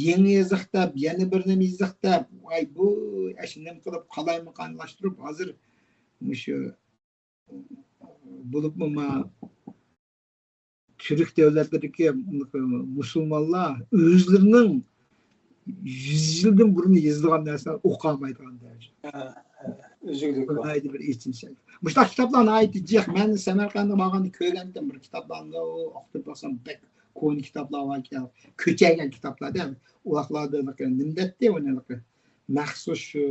يېڭى يېزىق دەپ، يەنە بىر نېمە يېزىق دەپ، ۋاي بۇ ئەش نېمە قىلىپ قالايمىقانلاشتۇرۇپ، ھازىر مۇشۇ بولۇپمۇ ما تۈرك دۆلەتلىرىدىكى مۇسۇلمانلار ئۆزلىرىنىڭ يۈز يىلدىن بۇرۇن يېزىلغان نەرسىلەرنى ئوقۇيالمايدىغان دەرىجە. ھە، ھە، ئۈزۈكلۈك بار. ناھايىتى بىر ئېچىنىش. مۇشۇنداق كىتابلار ناھايىتى جىق. مەن سەمەرقەنتكە بارغاندا كۆرگەنتىم بىر كىتابلارنى، ئۇ ئاختۇرۇپ بارسام بەك كونا كىتابلار باركەن. كۆچەيگەن كىتابلار دە. ئۇ ۋاقىتلاردا نېمە دەيتتى ئۇنى؟ مەخسۇس شۇ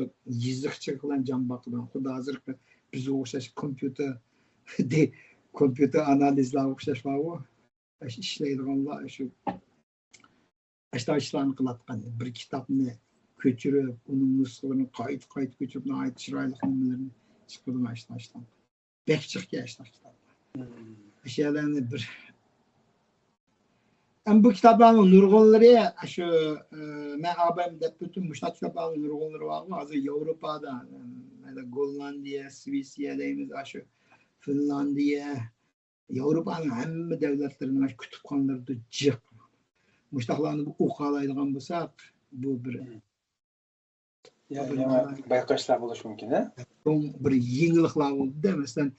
يېزىقچىلىق بىلەن جان باقىدىغان. خۇددى ھازىرقى بىزگە ئوخشاش كومپيۇتېر، كومپيۇتېر ئانالىزلارغا ئوخشاش بارغۇ. ئىشلەيدىغانلار شۇ ئاشۇنداق ئىشلارنى قىلاتقان. بىر كىتابنى كۆچۈرۈپ، ئۇنىڭ نۇسخىلىرىنى قايتا، قايتا كۆچۈرۈپ، ناھايىتى چىرايلىق نېمىلىرىنى چىقىرىدىغان ئىشلار، ئىشلار. بەك جىق ئىكەن ئاشۇنداق كىتابلار. مم. ئاشۇ يەرلەرنى بىر، ئەمما بۇ كىتابلارنىڭ نۇرغۇنلىرى، ئاشۇ، ئە، مەن ئابايمۇ دەپ ئۆتتۈم، مۇشۇنداق كىتابلارنىڭ نۇرغۇنلىرى بارغۇ، ھازىر ياۋروپادا، ئە، گوللاندىيە، سۋېتسىيە دەيمىز، ئاشۇ فىنلاندىيە، ياۋروپانىڭ ھەممە دۆلەتلىرىنىڭ كۇتۇپخانىلىرىدا جىق. مۇشۇنداقلارنى بىر ئوقۇيالايدىغان بولساق، بۇ بىر يا، يېڭى بايقاشلار بولۇشى مۇمكىن، ھە؟ چوڭ بىر يېڭىلىقلار بولدى-دە، مەسىلەن،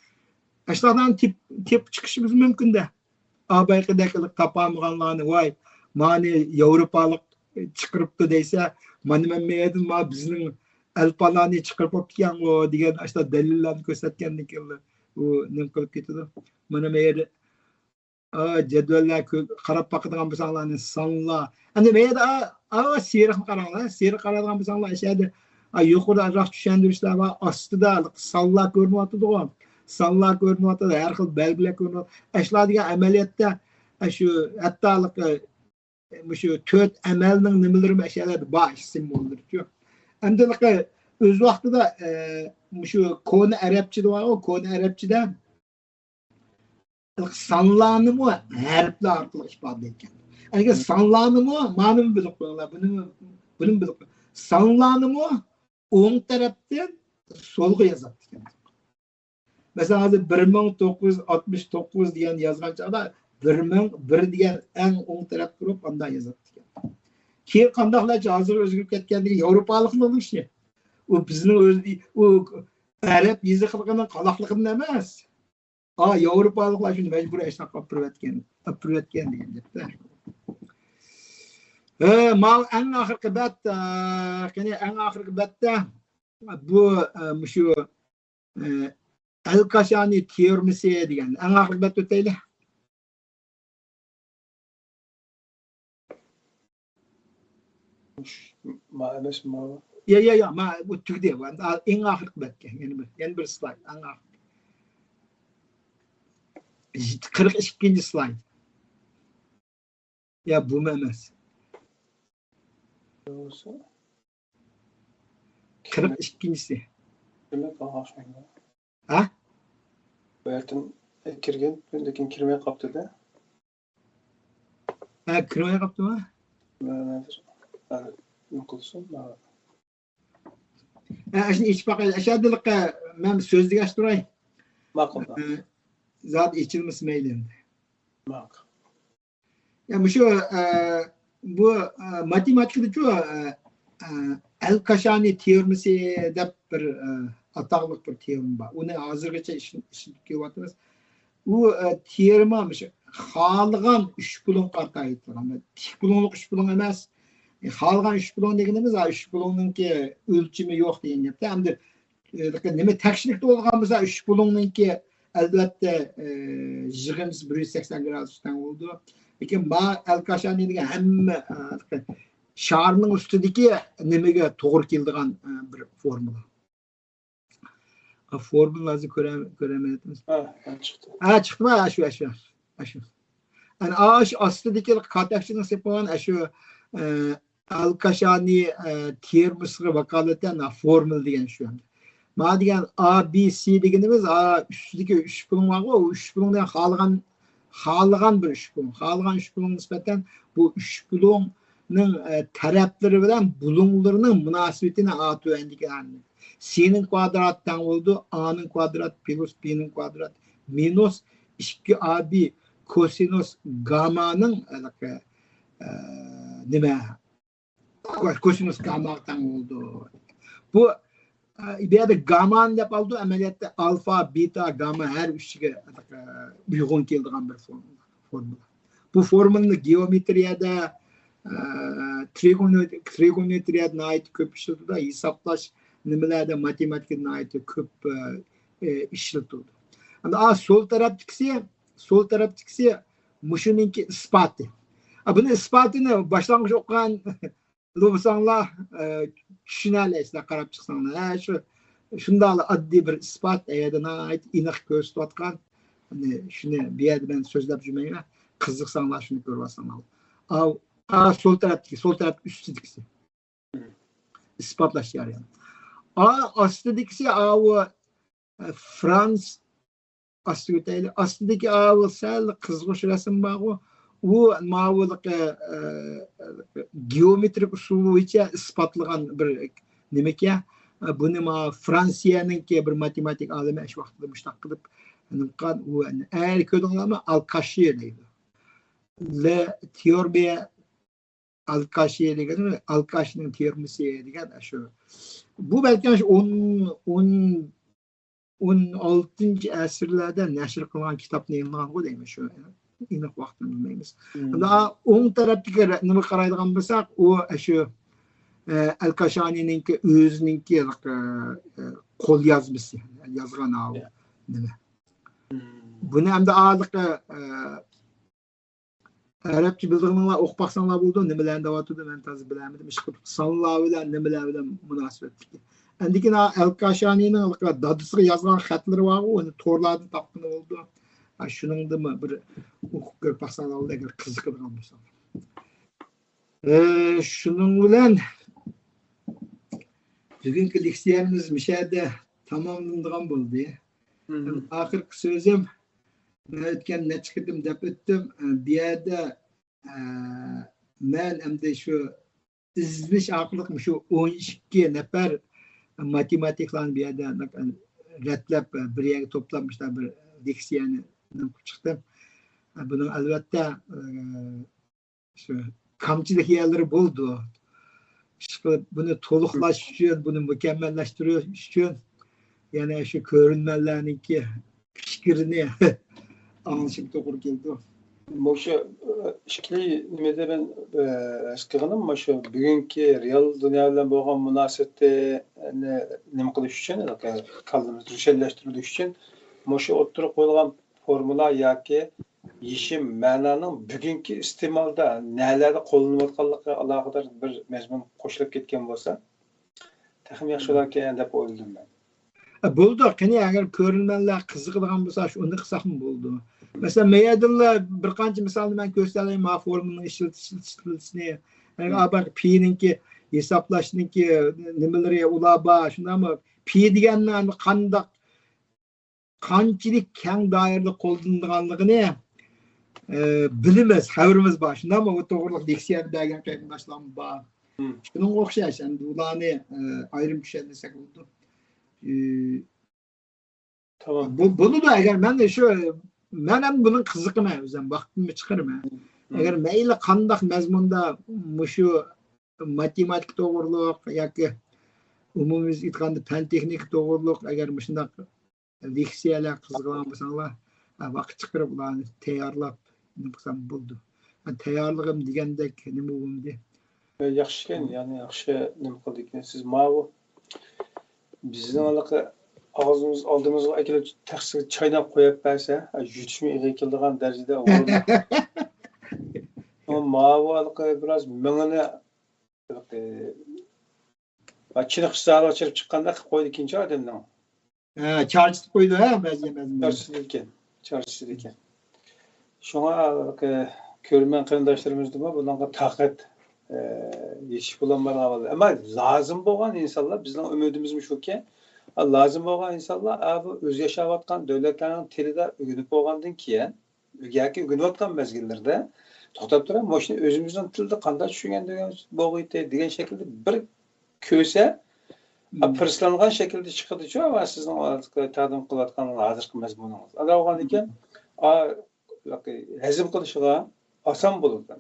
ئاشۇلارنى تېپ-، تېپىپ چىقىشىمىز مۇمكىن-دە. ئا، بايىقىدەك تاپالمىغانلارنى، ۋاي، مانى ياۋروپالىق چىقىرىپتۇ دەيسە، مانا مەن مەيەردىن ما بىزنىڭ ئەلپالارنى چىقىرىپ بوپتىكەنغۇ دېگەن ئاشۇنداق دەلىللەرنى كۆرسەتكەندىن كېيىنلا ئۇ نېمە قىلىپ كېتىدۇ. مانا مەيەردە، ئا، جەدۋەللەر كۆ-، قاراپ باقىدىغان بولساڭلارنى سانلار. ئەمدى مەيەردە، ئا، ئا، سېرىقنى قاراڭلار. سېرىق قارايدىغان بولساڭلار، ئەشەدە، ئا، يۇقىرىدا ئازراق چۈشەندۈرۈشلەر بار. ئاستىدا سانلار كۆرۈنۈۋاتىدىغۇ. سانلار كۆرۈنۈۋاتىدۇ، ھەر خىل بەلگىلەر كۆرۈنۈۋاتىدۇ. ئەشۇلار دېگەن ئەمەلىيەتتە، ئە، شۇ ھەتتا مۇشۇ تۆت ئەمەلنىڭ نېمىلىرىمۇ ئەشەلەردە بار، سىمۋوللىرىچۇ. ئەمدى ئۆز ۋاقتىدا، ئە، مۇشۇ كونا ئەرەبچىدە بارغۇ، كونا ئەرەبچىدە سانلارنىمۇ ھەرپلەر ئارقىلىق ئىپادىلەيدىكەن. ئەگەر سانلارنىمۇ، مانىمۇ بىلىپ قويۇڭلار، بۇنىمۇ، بۇنىمۇ بىلىپ قويۇڭ. سانلارنىمۇ ئوڭ تەرەپتىن سولغا يازاتتىكەن. مەسىلەن، ھازىر بىر مىڭ توققۇز يۈز ئاتمىش توققۇز دېگەن يازغان چاغدا بىر مىڭ بىر دېگەن ئەڭ ئوڭ تەرەپ تۇرۇپ، ئانداق يازاتتىكەن. كېيىن قانداقلارچە ھازىر ئۆزگىرىپ كەتكەندىكى ياۋروپالىقنىڭ ئىشى. ئۇ بىزنىڭ ئۆز، ئۇ ئەرەب يېزىقلىقىنىڭ قالاقلىقىدىن ئەمەس. ئا، ياۋروپالىقلار شۇنى مەجبۇرىي ئاشۇنداق ئاپىرىۋەتكەن، ئاپىرىۋەتكەن دېگەن گەپتە. ھە، ماۋۇ ئەڭ ئاخىرقى بەت، ئە، قېنى ئەڭ ئاخىرقى بەتتە بۇ، ئە، مۇشۇ، ئە، ئەلكاشانى تېئورېمىسى دېگەن ئەڭ ئاخىرقى بەتتە ئۆتەيلى. مۇش-، ما ئەمەس، ما. يا، يا، يا، ما، بۇ تۈگىدى. بۇ ئەمدى ئا-، ئەڭ ئاخىرقى بەتكە. يەنە بىر، يەنە بىر سلايد. ئەڭ ئاخىرقى. قىرىق ئىككىنچى سلايد. يا، بۇمۇ ئەمەس. قىرىق ئىككىنچىسى. دېمەك، ئاڭا ئوخشايدۇ. ھە؟ بۇ يەردىن كىرگەن، لېكىن كىرمەي قاپتۇ-دە. ھە، كىرمەي قاپتۇما؟ مەن ھازىر، ھە، نېمە قىلسۇن، مانا. ھە، ئاشۇنى ئېچىپ باقايلى. ئاشۇ ئادىلىققا مەن سۆزلىگەچ تۇراي. ماقۇل. ھە، زادى ئېچىلمىسا مەيلى ئەمدى. ماقۇل. يا، مۇشۇ، ئە، بۇ، ئە، ماتېماتىكىدىچۇ، ئە، ئە، ئەلكاشانى تېئورېمىسى دەپ بىر، ئە، ئاتاقلىق بىر تېئورېما بار. ئۇنى ھازىرغىچە ئىشلىتىپ كېلىۋاتىمىز. ئۇ، ئە، تېئورېما مۇشۇ خالىغان ئۈچ بۇلۇڭغا قارىتا ئېيتىلغان. تىك بۇلۇڭلۇق ئۈچ بۇلۇڭ ئەمەس. ئە، خالىغان ئۈچ بۇلۇڭ دېگىنىمىز، ئا، ئۈچ بۇلۇڭنىڭكى ئۆلچىمى يوق دېگەن گەپتە. ئەمدى ئە، نېمە تەكشىلىكتە بولغان بولسا، ئۈچ بۇلۇڭنىڭكى، ئەلۋەتتە، ئە، يىغىندىسى بىر يۈز سەكسەن گرادۇسقا تەڭ بولىدۇ. لېكىن ما ئەلكاشانى دېگەن ھەممە، ئە، شارنىڭ ئۈستىدىكى نېمىگە توغرا كېلىدىغان، ئە، بىر فورمۇلا. ئا، فورمۇلا ھازىر كۆرە-، كۆرەلمەيۋاتىمىز. ھە، ھە، چىقتى. ھە، چىقتىما؟ ئاشۇ، ئاشۇ، ئاشۇ. ئەنە ئاشۇ ئاستىدىكى كاتەكچىنىڭ سېپىغان ئاشۇ، ئە، ئەلكاشانى، ئە، تېئورېمىسىغا ۋاكالىتەن، ئا، فورمۇلا دېگەن شۇ. ما دېگەن ئا، بى، سى دېگىنىمىز، ئا، ئۈستىدىكى ئۈچ بۇلۇڭ بارغۇ، ئۇ ئۈچ بۇلۇڭ دېگەن خالىغان، خالىغان بىر ئۈچ بۇلۇڭ. خالىغان ئۈچ بۇلۇڭغا نىسبەتەن بۇ ئۈچ بۇلۇڭنىڭ، ئە، تەرەپلىرى بىلەن بۇلۇڭلىرىنىڭ مۇناسىۋىتىنى ئا تۆۋەندىكى سىنىڭ كۋادراتى تەڭ بولىدۇ، ئانىڭ كۋادراتى پلۇس بىنىڭ كۋادراتى مىنۇس ئىككى ئا بى كوسىنۇس گاممانىڭ ھېلىقى، ئە، نېمە؟ كوسىنۇس گامماغا تەڭ بولىدۇ. بۇ، ئە، بۇ يەردە گاممانى دەپ ئالىدۇ، ئەمەلىيەتتە ئالفا، بېتا، گامما ھەر ئۈچىگە، ئە، ئۇيغۇن كېلىدىغان بىر فورمۇلا، فورمۇلا. بۇ فورمۇلىنى گېئومېترىيەدە، ئە، ترىگونو-، ترىگونومېترىيەدە ناھايىتى كۆپ ئىشلىتىدۇ، ھېسابلاش نېمىلەردە ماتېماتىكىدا ناھايىتى كۆپ، ئە، ئە، ئىشلىتىلىدۇ. ئەمدى، ئا، سول تەرەپتىكىسى، سول تەرەپتىكىسى مۇشۇنىڭكى ئىسپاتى. ئا، بۇنى ئىسپاتىنى باشلانغۇچ ئوقۇغان بولساڭلار، ئە، چۈشىنەلەيسىلەر، قاراپ چىقساڭلار. ھە، شۇ، شۇنداقلا ئاددىي بىر ئىسپات، ئەيەدە ناھايىتى ئېنىق كۆرسىتىۋاتقان. ئەنە شۇنى بۇ يەردە مەن سۆزلەپ يۈرمەيمەن. قىزىقساڭلار شۇنى كۆرۈۋالساڭلار. ئا، ئا، سول تەرەپتىكى، سول تەرەپ ئۈستىدىكىسى. ئىسپاتلاش جەريانى. ئا، ئاستىدىكىسى ئاۋۇ، ئە، فرانس ئاستىغا ئۆتەيلى. ئاستىدىكى ئاۋۇ سەل قىزغۇچ رەسىم بارغۇ. ئۇ ماۋۇلۇق، ئە، ئە، گېئومېترىك ئۇسۇل بويىچە ئىسپاتلىغان بىر نېمىكەن. ئە، بۇنى ما فرانسىيەنىڭكى بىر ماتېماتىك ئالىمى ئاشۇ ۋاقتىدا مۇشۇنداق قىلىپ، نېمە قىلغان، ئۇ ئەنە، ئەگەر كۆردۈڭلارمۇ، ئالكاشى دەيدۇ. لە تېئورېمى ئالكاشى دېگەن، ئالكاشنىڭ تېئورېمىسى دېگەن ئاشۇ، بۇ بەلكىم شۇ ئون، ئون، ئون ئالتىنچى ئەسىرلەردە نەشر قىلغان كىتابنى ئېلىنغانغۇ دەيمەن، شۇ ئېنىق ۋاقتىنى بىلمەيمىز. ئەمدى ئوڭ تەرەپتىكى نېمىگە قارايدىغان بولساق، ئۇ شۇ ئەلكاشانىنىڭكى ئۆزىنىڭكى قول يازمىسى، يازغان نېمە. بۇنى ئەمدى ئارىلىقى ئەرەبچە بىلىدىغىنىڭلار ئوقۇپ باقساڭلار بولىدۇ، نېمىلەرنى دەۋاتىدۇ، مەن تازا بىلەلمىدىم. ئىشقىلىپ سانلار بىلەن نېمىلەر بىلەن مۇناسىۋەتلىك. ئەندىكىن ئەلكاشانىنىڭ دادىسىغا يازغان خەتلىرى بارغۇ، ئۇنى تورلاردىن تاپقىلى بولىدۇ. شۇنىڭدىنمۇ بىر ئوقۇپ كۆرۈپ باقساڭلار بولىدۇ، ئەگەر قىزىقىدىغان بولساڭلار. ئى، شۇنىڭ بىلەن بۈگۈنكى لېكسىيەمىز مۇشۇ يەردە تاماملىنىدىغان بولدى. ئاخىرقى سۆزۈم، مەن ئۆتكەن نەچچە قېتىم دەپ ئۆتتۈم. ئى، بۇ يەردە، ئى، مەن ئەمدى شۇ ئىزدىنىش ئارقىلىق مۇشۇ ئون ئىككى نەپەر ماتېماتىكلارنى بۇ يەردە رەتلەپ، بىر يەرگە توپلاپ، مۇشۇنداق بىر لېكسىيەنى نېمە قىلىپ چىقتىم. بۇنىڭ ئەلۋەتتە، ئى، شۇ كەمچىلىك يەرلىرى بولىدۇ. ئىشقىلىپ بۇنى تولۇقلاش ئۈچۈن، بۇنى مۇكەممەللەشتۈرۈش ئۈچۈن يەنە شۇ كۆرۈرمەنلەرنىڭكى پىكرىنى ئاڭلىشىمغا توغرا كېلىدۇ. مۇشۇ، ئى، ئىككىلى نېمىدە مەن، ئى، ھېس قىلغىنىم، مۇشۇ بۈگۈنكى رېئال دۇنيا بىلەن بولغان مۇناسىۋىتىنى نېمە قىلىش ئۈچۈن، كاللىمىزنى روشەنلەشتۈرۈش ئۈچۈن مۇشۇ ئوتتۇرىغا قويۇلغان فورمۇلا ياكى يېشىم مەنانىڭ بۈگۈنكى ئىستېمالدا نەلەردە قوللىنىلىۋاتقانلىقىغا ئالاقىدار بىر مەزمۇن قوشۇلۇپ كەتكەن بولسا، تېخىمۇ ياخشى بولاركەن دەپ ئويلىدىم مەن. ئە، بولىدۇ. قېنى، ئەگەر كۆرۈرمەنلەر قىزىقىدىغان بولسا، شۇ، ئۇنى قىلساقمۇ بولىدۇ. مەسىلەن، مەيەدىنلا بىر قانچە مىسالنى مەن كۆرسىتەلەيمەن، ما فورمۇلىنىڭ ئىشلىتىش، ئىشلىتىلىشىنى. ئەگەر ئا بار پىنىڭكى ھېسابلاشنىڭكى نېمىلىرى، ئۇلار بار، شۇنداقمۇ؟ پى دېگەننى قانداق، قانچىلىك كەڭ دائىرىدە قوللىنىدىغانلىقىنى، ئە، بىلىمىز، خەۋىرىمىز بار. شۇنداقمۇ؟ ئۇ توغرىلىق لېكسىيە بەرگەن قېرىنداشلارمۇ بار. شۇنىڭغا ئوخشاش، ئەمدى ئۇلارنى، ئە، ئايرىم چۈشەندۈرسەك بولىدۇ. ئى، تامام. بۇ، بولىدۇ. ئەگەر مەن شۇ، مەن ھەم بۇنىڭ قىزىقىمەن ئۆزۈم، ۋاقتىمنى چىقىرىمەن. ئەگەر مەيلى قانداق مەزمۇندا مۇشۇ ماتېماتىكا توغرۇلۇق ياكى ئومۇميۈزلۈك ئېيتقاندا پەن تېخنىكا توغرۇلۇق ئەگەر مۇشۇنداق لېكسىيەلەر قىزىقىدىغان بولساڭلار، ھە، ۋاقىت چىقىرىپ ئۇلارنى تەييارلاپ نېمە قىلسام بولىدۇ. ھە، تەييارلىقىم دېگەندەك نېمە بولدى. ياخشىكەن، يەنى ياخشى نېمە قىلدىكەن. سىز ماۋۇ بىزنىڭ ھېلىقى ئاغزىمىز، ئالدىمىزغا ئەكېلىپ تەخسىگە چايناپ قويۇپ بەرسە، يۇتۇشمۇ ئېغىر كېلىدىغان دەرىجىدە ئورۇن. ماۋۇ ھېلىقى بىراز مېڭىنى ھېلىقى چېنىقىش زالىغا چىرىپ چىققاندەك قىلىپ قويىدىكەنچۇ ئادەمنىڭ. ھە، چارچىتىپ قويىدۇ، ھە، مەزگىل، مەزگىل. چارچىتىدىكەن. چارچىتىدىكەن. شۇڭا، ئە، كۆرۈرمەن قېرىنداشلىرىمىزدىمۇ بۇنىڭغا تاقەت، ئە، يېتىشىپ بولالمايدىغان بولدى. ئەمما لازىم بولغان ئىنسانلار، بىزنىڭ ئۈمىدىمىزمۇ شۇكى، لازىم بولغان ئىنسانلار، ئە، بۇ ئۆزى ياشاۋاتقان دۆلەتلەرنىڭ تىلىدا ئۆگىنىپ بولغاندىن كېيىن، ياكى ئۆگىنىۋاتقان مەزگىللىرىدە توختاپ تۇرۇپ، مۇشۇنى ئۆزىمىزنىڭ تىلىدا قانداق چۈشەنگەن دېگەن بولغىيتى دېگەن شەكىلدە بىر كۆرسە، ئا، پىرسلانغان شەكىلدە چىقىدىچۇ، ئا، سىزنىڭ تەقدىم قىلىۋاتقان ھازىرقى مەزمۇنىڭىز. ئانداق بولغاندىكىن، ئا، ھەزىم قىلىشىغا ئاسان بولىدۇ.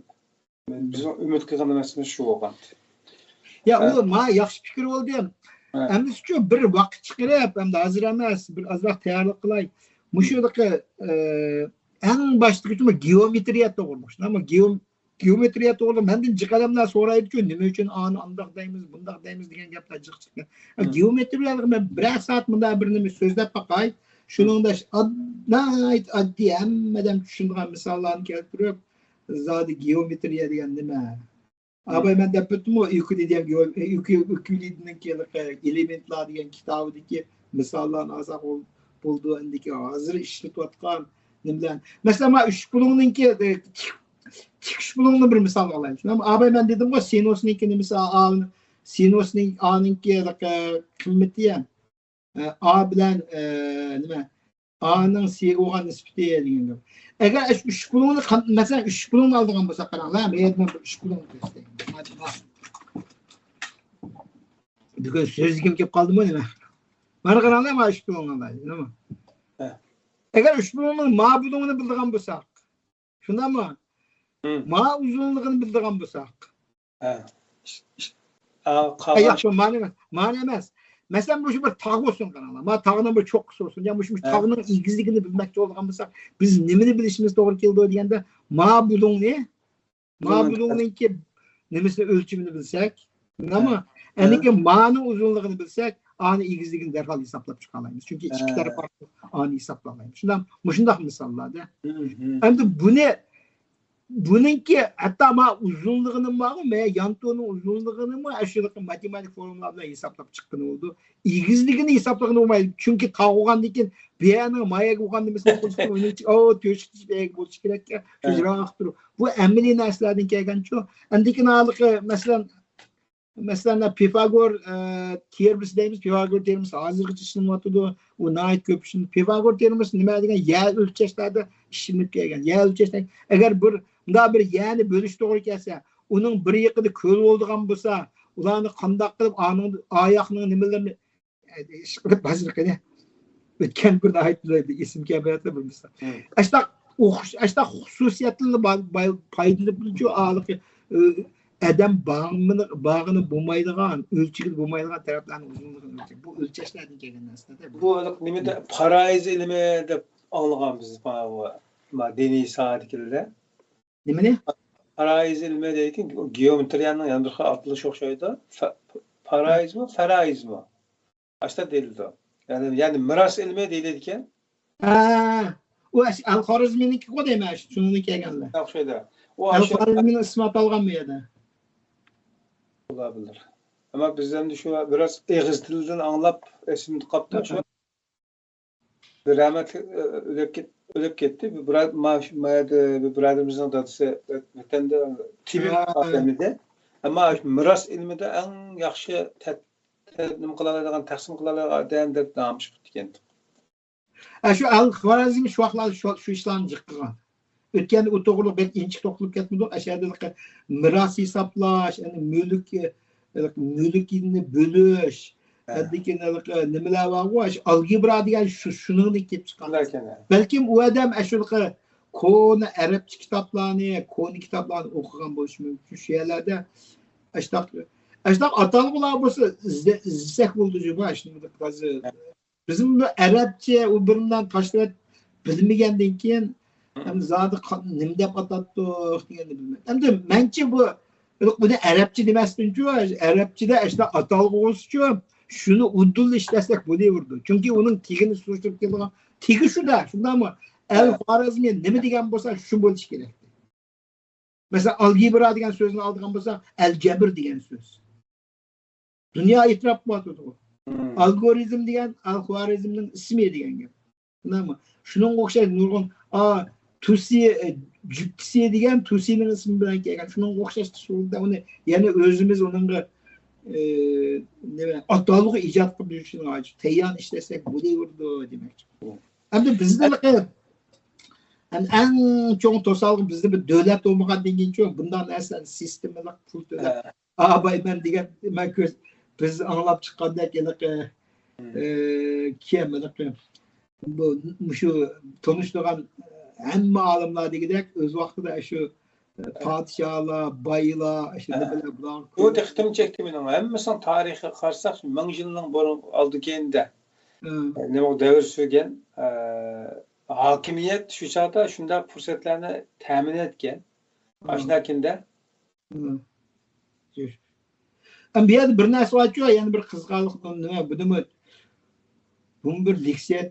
بىزنىڭ ئۈمىد قىلغان نەرسىمىز شۇ بولغان. يا، ئۇ ما ياخشى پىكىر بولدى. ئەمدىسىچۇ بىر ۋاقىت چىقىرىپ، ئەمدى ھازىر ئەمەس، بىر ئازراق تەييارلىق قىلاي. مۇشۇ ھېلىقى، ئە، ئەڭ باشتىكىچۇ گېئومېترىيە توغرىلىق. شۇنداقمۇ؟ گېئو-، گېئومېترىيە توغرىلىق مەندىن جىق ئادەملەر سورايدىچۇ، نېمە ئۈچۈن ئانى ئانداق دەيمىز، بۇنداق دەيمىز دېگەن گەپلەر جىق چىقتى. گېئومېترىيەلىك مەن بىرەر سائەت مۇنداق بىر نېمە سۆزلەپ باقاي. شۇنىڭدا ئاد-، ناھايىتى ئاددىي، ھەممە ئادەم چۈشىنىدىغان مىساللارنى كەلتۈرۈپ، زادى گېئومېترىيە دېگەن نېمە؟ ئاباي مەن دەپ ئۆتتۈمغۇ، ئېۋكلىدىيەن گېئو-، ئېۋكلىدنىڭكى ئېلېمېنتلار دېگەن كىتابىدىكى مىساللارنى ئالساق بولىدۇ. ئەندىكى ھازىر ئىشلىتىۋاتقان نېمىلەر. مەسىلەن، مانا ئۈچ بۇلۇڭنىڭكى، ئە، تىك، تىك ئۈچ بۇلۇڭنى بىر مىسالغا ئالايلى. شۇنداقمۇ؟ ئاباي مەن دېدىمغۇ، سىنۇسنىڭكى نېمىسى، ئا، سىنۇسنىڭ ئانىڭكى، ئە، قىممىتى ھەم. ئە، ئا بىلەن، ئە، نېمە؟ ئانىڭ سىغا بولغان نىسبىتى دېگەن گەپ. ئەگەر ئۈچ بۇلۇڭنى، مەسىلەن، ئۈچ بۇلۇڭنى ئالىدىغان بولساق، قاراڭلار، مەن بۇ ئۈچ بۇلۇڭنى كۆرسىتەي. بۈگۈن سۆزلىگۈم كېلىپ قالدىمۇ نېمە؟ مانا قاراڭلار، مانا ئۈچ بۇلۇڭنى ئالايلى، نېمە؟ ئەگەر ئۈچ بۇلۇڭنىڭ ما بۇلۇڭىنى بىلىدىغان بولساق، شۇنداقمۇ؟ ما ئۇزۇنلۇقىنى بىلىدىغان بولساق. ئا، قالغان ياق، مانا ئەمەس، مانا ئەمەس. مەسىلەن، مۇشۇ بىر تاغ بولسۇن، قاراڭلار. مانا تاغنىڭ بىر چوققىسى بولسۇن. يا مۇشۇ، مۇشۇ ھە. تاغنىڭ ئېگىزلىكىنى بىلمەكچى بولغان بولساق، بىز نېمىنى بىلىشىمىز توغرا كېلىدۇ دېگەندە، ما بۇلۇڭنى، ما بۇلۇڭنىڭكى نېمىسىنى، ئۆلچىمىنى بىلسەك، مانا، ھە. ئەنىكى مانىڭ ئۇزۇنلۇقىنى بىلسەك، ئانى ئېگىزلىكىنى دەرھال ھېسابلاپ چىقالايمىز. چۈنكى ئىككى ھە. تەرەپ ئارقىلىق ئانى ھېسابلالايمىز. شۇنداق، مۇشۇنداق مىساللاردا. ھە، ھە. ئەمدى بۇنى بۇنىڭكى ھەتتا ما ئۇزۇنلۇقىنىمۇ، ما يانتونىڭ ئۇزۇنلۇقىنىمۇ ئاشۇ ماتېماتىك فورمۇلىلار بىلەن ھېسابلاپ چىققىلى بولىدۇ. ئېگىزلىكىنى ھېسابلىغىلى بولمايدۇ. چۈنكى تاغ بولغاندىن كېيىن بۇ يەرنىڭ ما يەرگە بولغان نېمىسىنى قوشۇپ، ئۇنىڭ ئىچى، ئو، تۆشۈك تېشىپ بۇ يەرگە بولۇشى كېرەككەن، شۇ يىراق تۇرۇپ. بۇ ئەمەلىي نەرسىلەردىن كەلگەنچۇ. ئەمدىكىن ھالىقى، مەسىلەن، مەسىلەن، پىفاگور، ئە، تېئورېمىسى دەيمىز، پىفاگور تېئورېمىسى ھازىرغىچە ئىشلىنىۋاتىدۇ. ئۇ ناھايىتى كۆپ ئىشلىنىدۇ. پىفاگور تېئورېمىسى نېمە دېگەن؟ يەر ئۆلچەشلەردە ئىشلىنىپ كەلگەن. يەر ئۆلچەشلەر، ئەگەر بىر، مۇنداق بىر يەرنى بۆلۈش توغرا كەلسە، ئۇنىڭ بىر يېقىدا كۆل بولىدىغان بولسا، ئۇلارنى قانداق قىلىپ ئانىڭ، ئاياقنىڭ نېمىلىرىنى، ئە، ئىشقىلىپ ھازىرقىنى ئۆتكەن بىر ناھايىتى ئېسىمگە كەلمەيۋاتىدۇ بىر مىسال. مم. ئاشۇنداق ئوخش-، ئاشۇنداق خۇسۇسىيەتلىرىنى با-، باي-، پايدىلىنىپچۇ ھالىقى، ئۆ-، ئادەم باغىنى، باغىنى بولمايدىغان، ئۆلچىگىلى بولمايدىغان تەرەپلەرنىڭ ئۇزۇنلۇقىنى ئۆلچەپ. بۇ ئۆلچەشلەردىن كەلگەن نەرسىلەر. بۇ ھېلىقى نېمىدە، پارايىز ئىلمى دەپ ئاڭلىغان بىز، ماۋۇ، ما-، دىنىي ساھەدىكىلەردە. نېمىنى؟ پارايىز ئىلمى دەيدىكەن، گېئومېترىيەنىڭ يەنە بىر خىل ئاتىلىشى ئوخشايدۇ. فا-، پارايىزمۇ، فارايىزمۇ؟ ئاشۇنداق دېيىلىدۇ. يەنى، يەنى مىراس ئىلمى دېيىلىدىكەن. ھە، ئۇ ئەش-، ئەل خارىزمىنىڭكىغۇ دەيمەن، شۇنىڭدىن كەلگەنلەر. شۇنداق ئوخشايدۇ. ئۇ ئەل ئاشۇ خارىزمىنىڭ ئىسمى ئاتالغانمۇ يەردە؟ ئاللا بىلدى. ئەمما بىز ئەمدى شۇ بىراز ئېغىز تىلىدىن ئاڭلاپ ئېسىمدە قاپتۇ. شۇ بىر رەھمەتلىك، ئۆ-، ئۆلۈپ كەت-، ئۆلۈپ كەتتى. بىر بۇرا-، ما-، شۇ ما يەردە بىر بۇرادىرىمىزنىڭ دادىسى ۋەتەندە تېبىب ھە. ئادەم ئىدى. ئەمما مىراس ئىلمىدا ئەڭ ياخشى تەت-، تەت-، نېمە قىلالايدىغان، تەقسىم قىلالايدىغان ئادەم دەپ نام چىقىپتىكەن. ئە، شۇ ئەل خارەزمى شۇ ۋاقىتلاردا شۇ، شۇ ئىشلارنى جىق قىلغان. ئۆتكەندە ئۇ توغرىلىق بەك ئىنچىكە توختىلىپ كەتمىدۇق. ئەشەدىلىك مىراس ھېسابلاش، يەنى مۈلۈك، مۈلۈكنى بۆلۈش، ھە. ئەندىكىن نېمىلەر بارغۇ، ئالگېبرا دېگەن شۇ، شۇنىڭدىن كېلىپ چىققان. بەلكىم ئۇ ئادەم ئەشۇلىقى كونا ئەرەبچە كىتابلارنى، كونا كىتابلارنى ئوقۇغان بولۇشى مۇمكىن. شۇ يەرلەردە ئاشتاق، ئاشتاق ئاتالغۇلار بولسا ئىزدە-، ئىزدىسەك بولىدۇ، جۇما، شۇنداق بەزى بىزمۇ ئەرەبچە ئۇ بىرىملەرنى تاشلاپ بىلمىگەندىن كېيىن، ھە. ئەمدى زادى قا-، نېمە دەپ ئاتاتتۇق دېگەننى بىلمەيمەن. ئەمدى مەنچە بۇ، بۇنى ئەرەبچە دېمەستىنچۇ، ئەرەبچىدە ئاشۇنداق ئاتالغۇ بولسىچۇ، شۇنى ئۇدۇللا ئىشلەتسەك بولۇۋېرىدۇ. چۈنكى ئۇنىڭ تېگىنى سۇشتۇرۇپ كېلىدىغان تېگى شۇ-دە، شۇنداقمۇ؟ ئەل ھە. خارەزمى نېمە دېگەن بولسا، شۇ بولۇشى كېرەك. مەسىلەن، ئالگېبرا دېگەن سۆزنى ئالىدىغان بولساق، ئەلجەبر دېگەن سۆز. دۇنيا ئېتىراپ قىلىۋاتىدۇ. مم. ئالگورىزم دېگەن ئەل خارەزمنىڭ ئىسمى دېگەن گەپ. شۇنداقمۇ؟ شۇنىڭغا ئوخشاش نۇرغۇن، ئا، تۇسى، ئە، جۈپتىسى دېگەن تۇسىنىڭ ئىسمى بىلەن كەلگەن. شۇنىڭغا ئوخشاش ئۇسۇلدا ئۇنى يەنە ئۆزىمىز ئۇنىڭغا، ئە، نېمە، ئاتالغۇ ئىجاد قىلىپ يۈرۈشنىڭ ھاجىتى. تەييارنى ئىشلەتسەك بولۇۋېرىدۇ دېمەكچى. مم. ئەمدى بىزدە ھەم ئەڭ چوڭ توسالغۇ بىزدە بىر دۆلەت بولمىغاندىن كېيىنچۇ بۇنداق نەرسىلەرنى سىستېمىلىق پۇل تۆلەپ ھە. ئاۋايمەن دېگەن، مەن كۆز-، بىز ئاڭلاپ چىققاندەك ھېلىقى، مم. ئى، كىم ھېلىقى بۇ، مۇشۇ تونۇشتۇرغان ھەممە ئالىملار دېگۈدەك ئۆز ۋاقتىدا شۇ، ئى، پادىشاھلار، بايلار، شۇ ھە. نېمىلەر بۇلارغا بۇ دىققىتىمنى چەكتى مېنىڭ. ھەممىسىنىڭ تارىخىغا قارىساق، شۇ مىڭ يىلنىڭ بۇرۇن ئالدى كەينىدە. ھە. نېمە دەۋر سۈرگەن، ئى، ھاكىمىيەت شۇ چاغدا شۇنداق پۇرسەتلەرنى تەمىن ئەتكەن. ھە. ئاشۇنداق كۈندە. ھە. ئەمما بۇ يەردە بىر نەرسە بارچۇ، يەنە بىر قىزىقارلىق نېمە، بۇنىمۇ، بۇمۇ بىر لېكسىيە،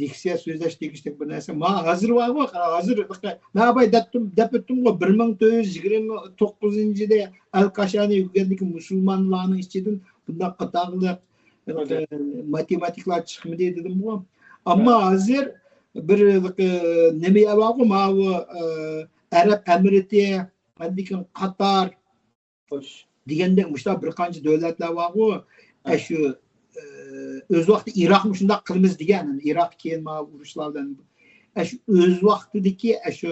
لېكسىيە سۆزلەش تېگىشلىك بىر نەرسە. ما ھازىر بارغۇ، ھازىر مەن بايا دەپتىم، دەپ ئۆتتۈمغۇ، بىر مىڭ تۆت يۈز يىگىرمە توققۇزىنچى يىلى ئەل كاشانى ئۆگەنگەندىكى مۇسۇلمانلارنىڭ ئىچىدىن بۇنداق ئاتاقلىق، ئە، ماتېماتىكلار چىقمىدى دېدىمغۇ. ئەمما ھە. ھازىر بىر، ئە، نېمە بارغۇ، ماۋۇ، ئە، ئەرەب ئەمىرىتى، ئاندىن كېيىن قاتار، خوش. دېگەندەك مۇشۇنداق بىر قانچە دۆلەتلەر بارغۇ، ھە. ئەشۇ، ئە، ئۆز ۋاقتى ئىراقمۇ شۇنداق قىلىمىز دېگەن، ئىراق كېيىن ماۋۇ ئۇرۇشلار بىلەن، ئەشۇ ئۆز ۋاقتىدىكى ئەشۇ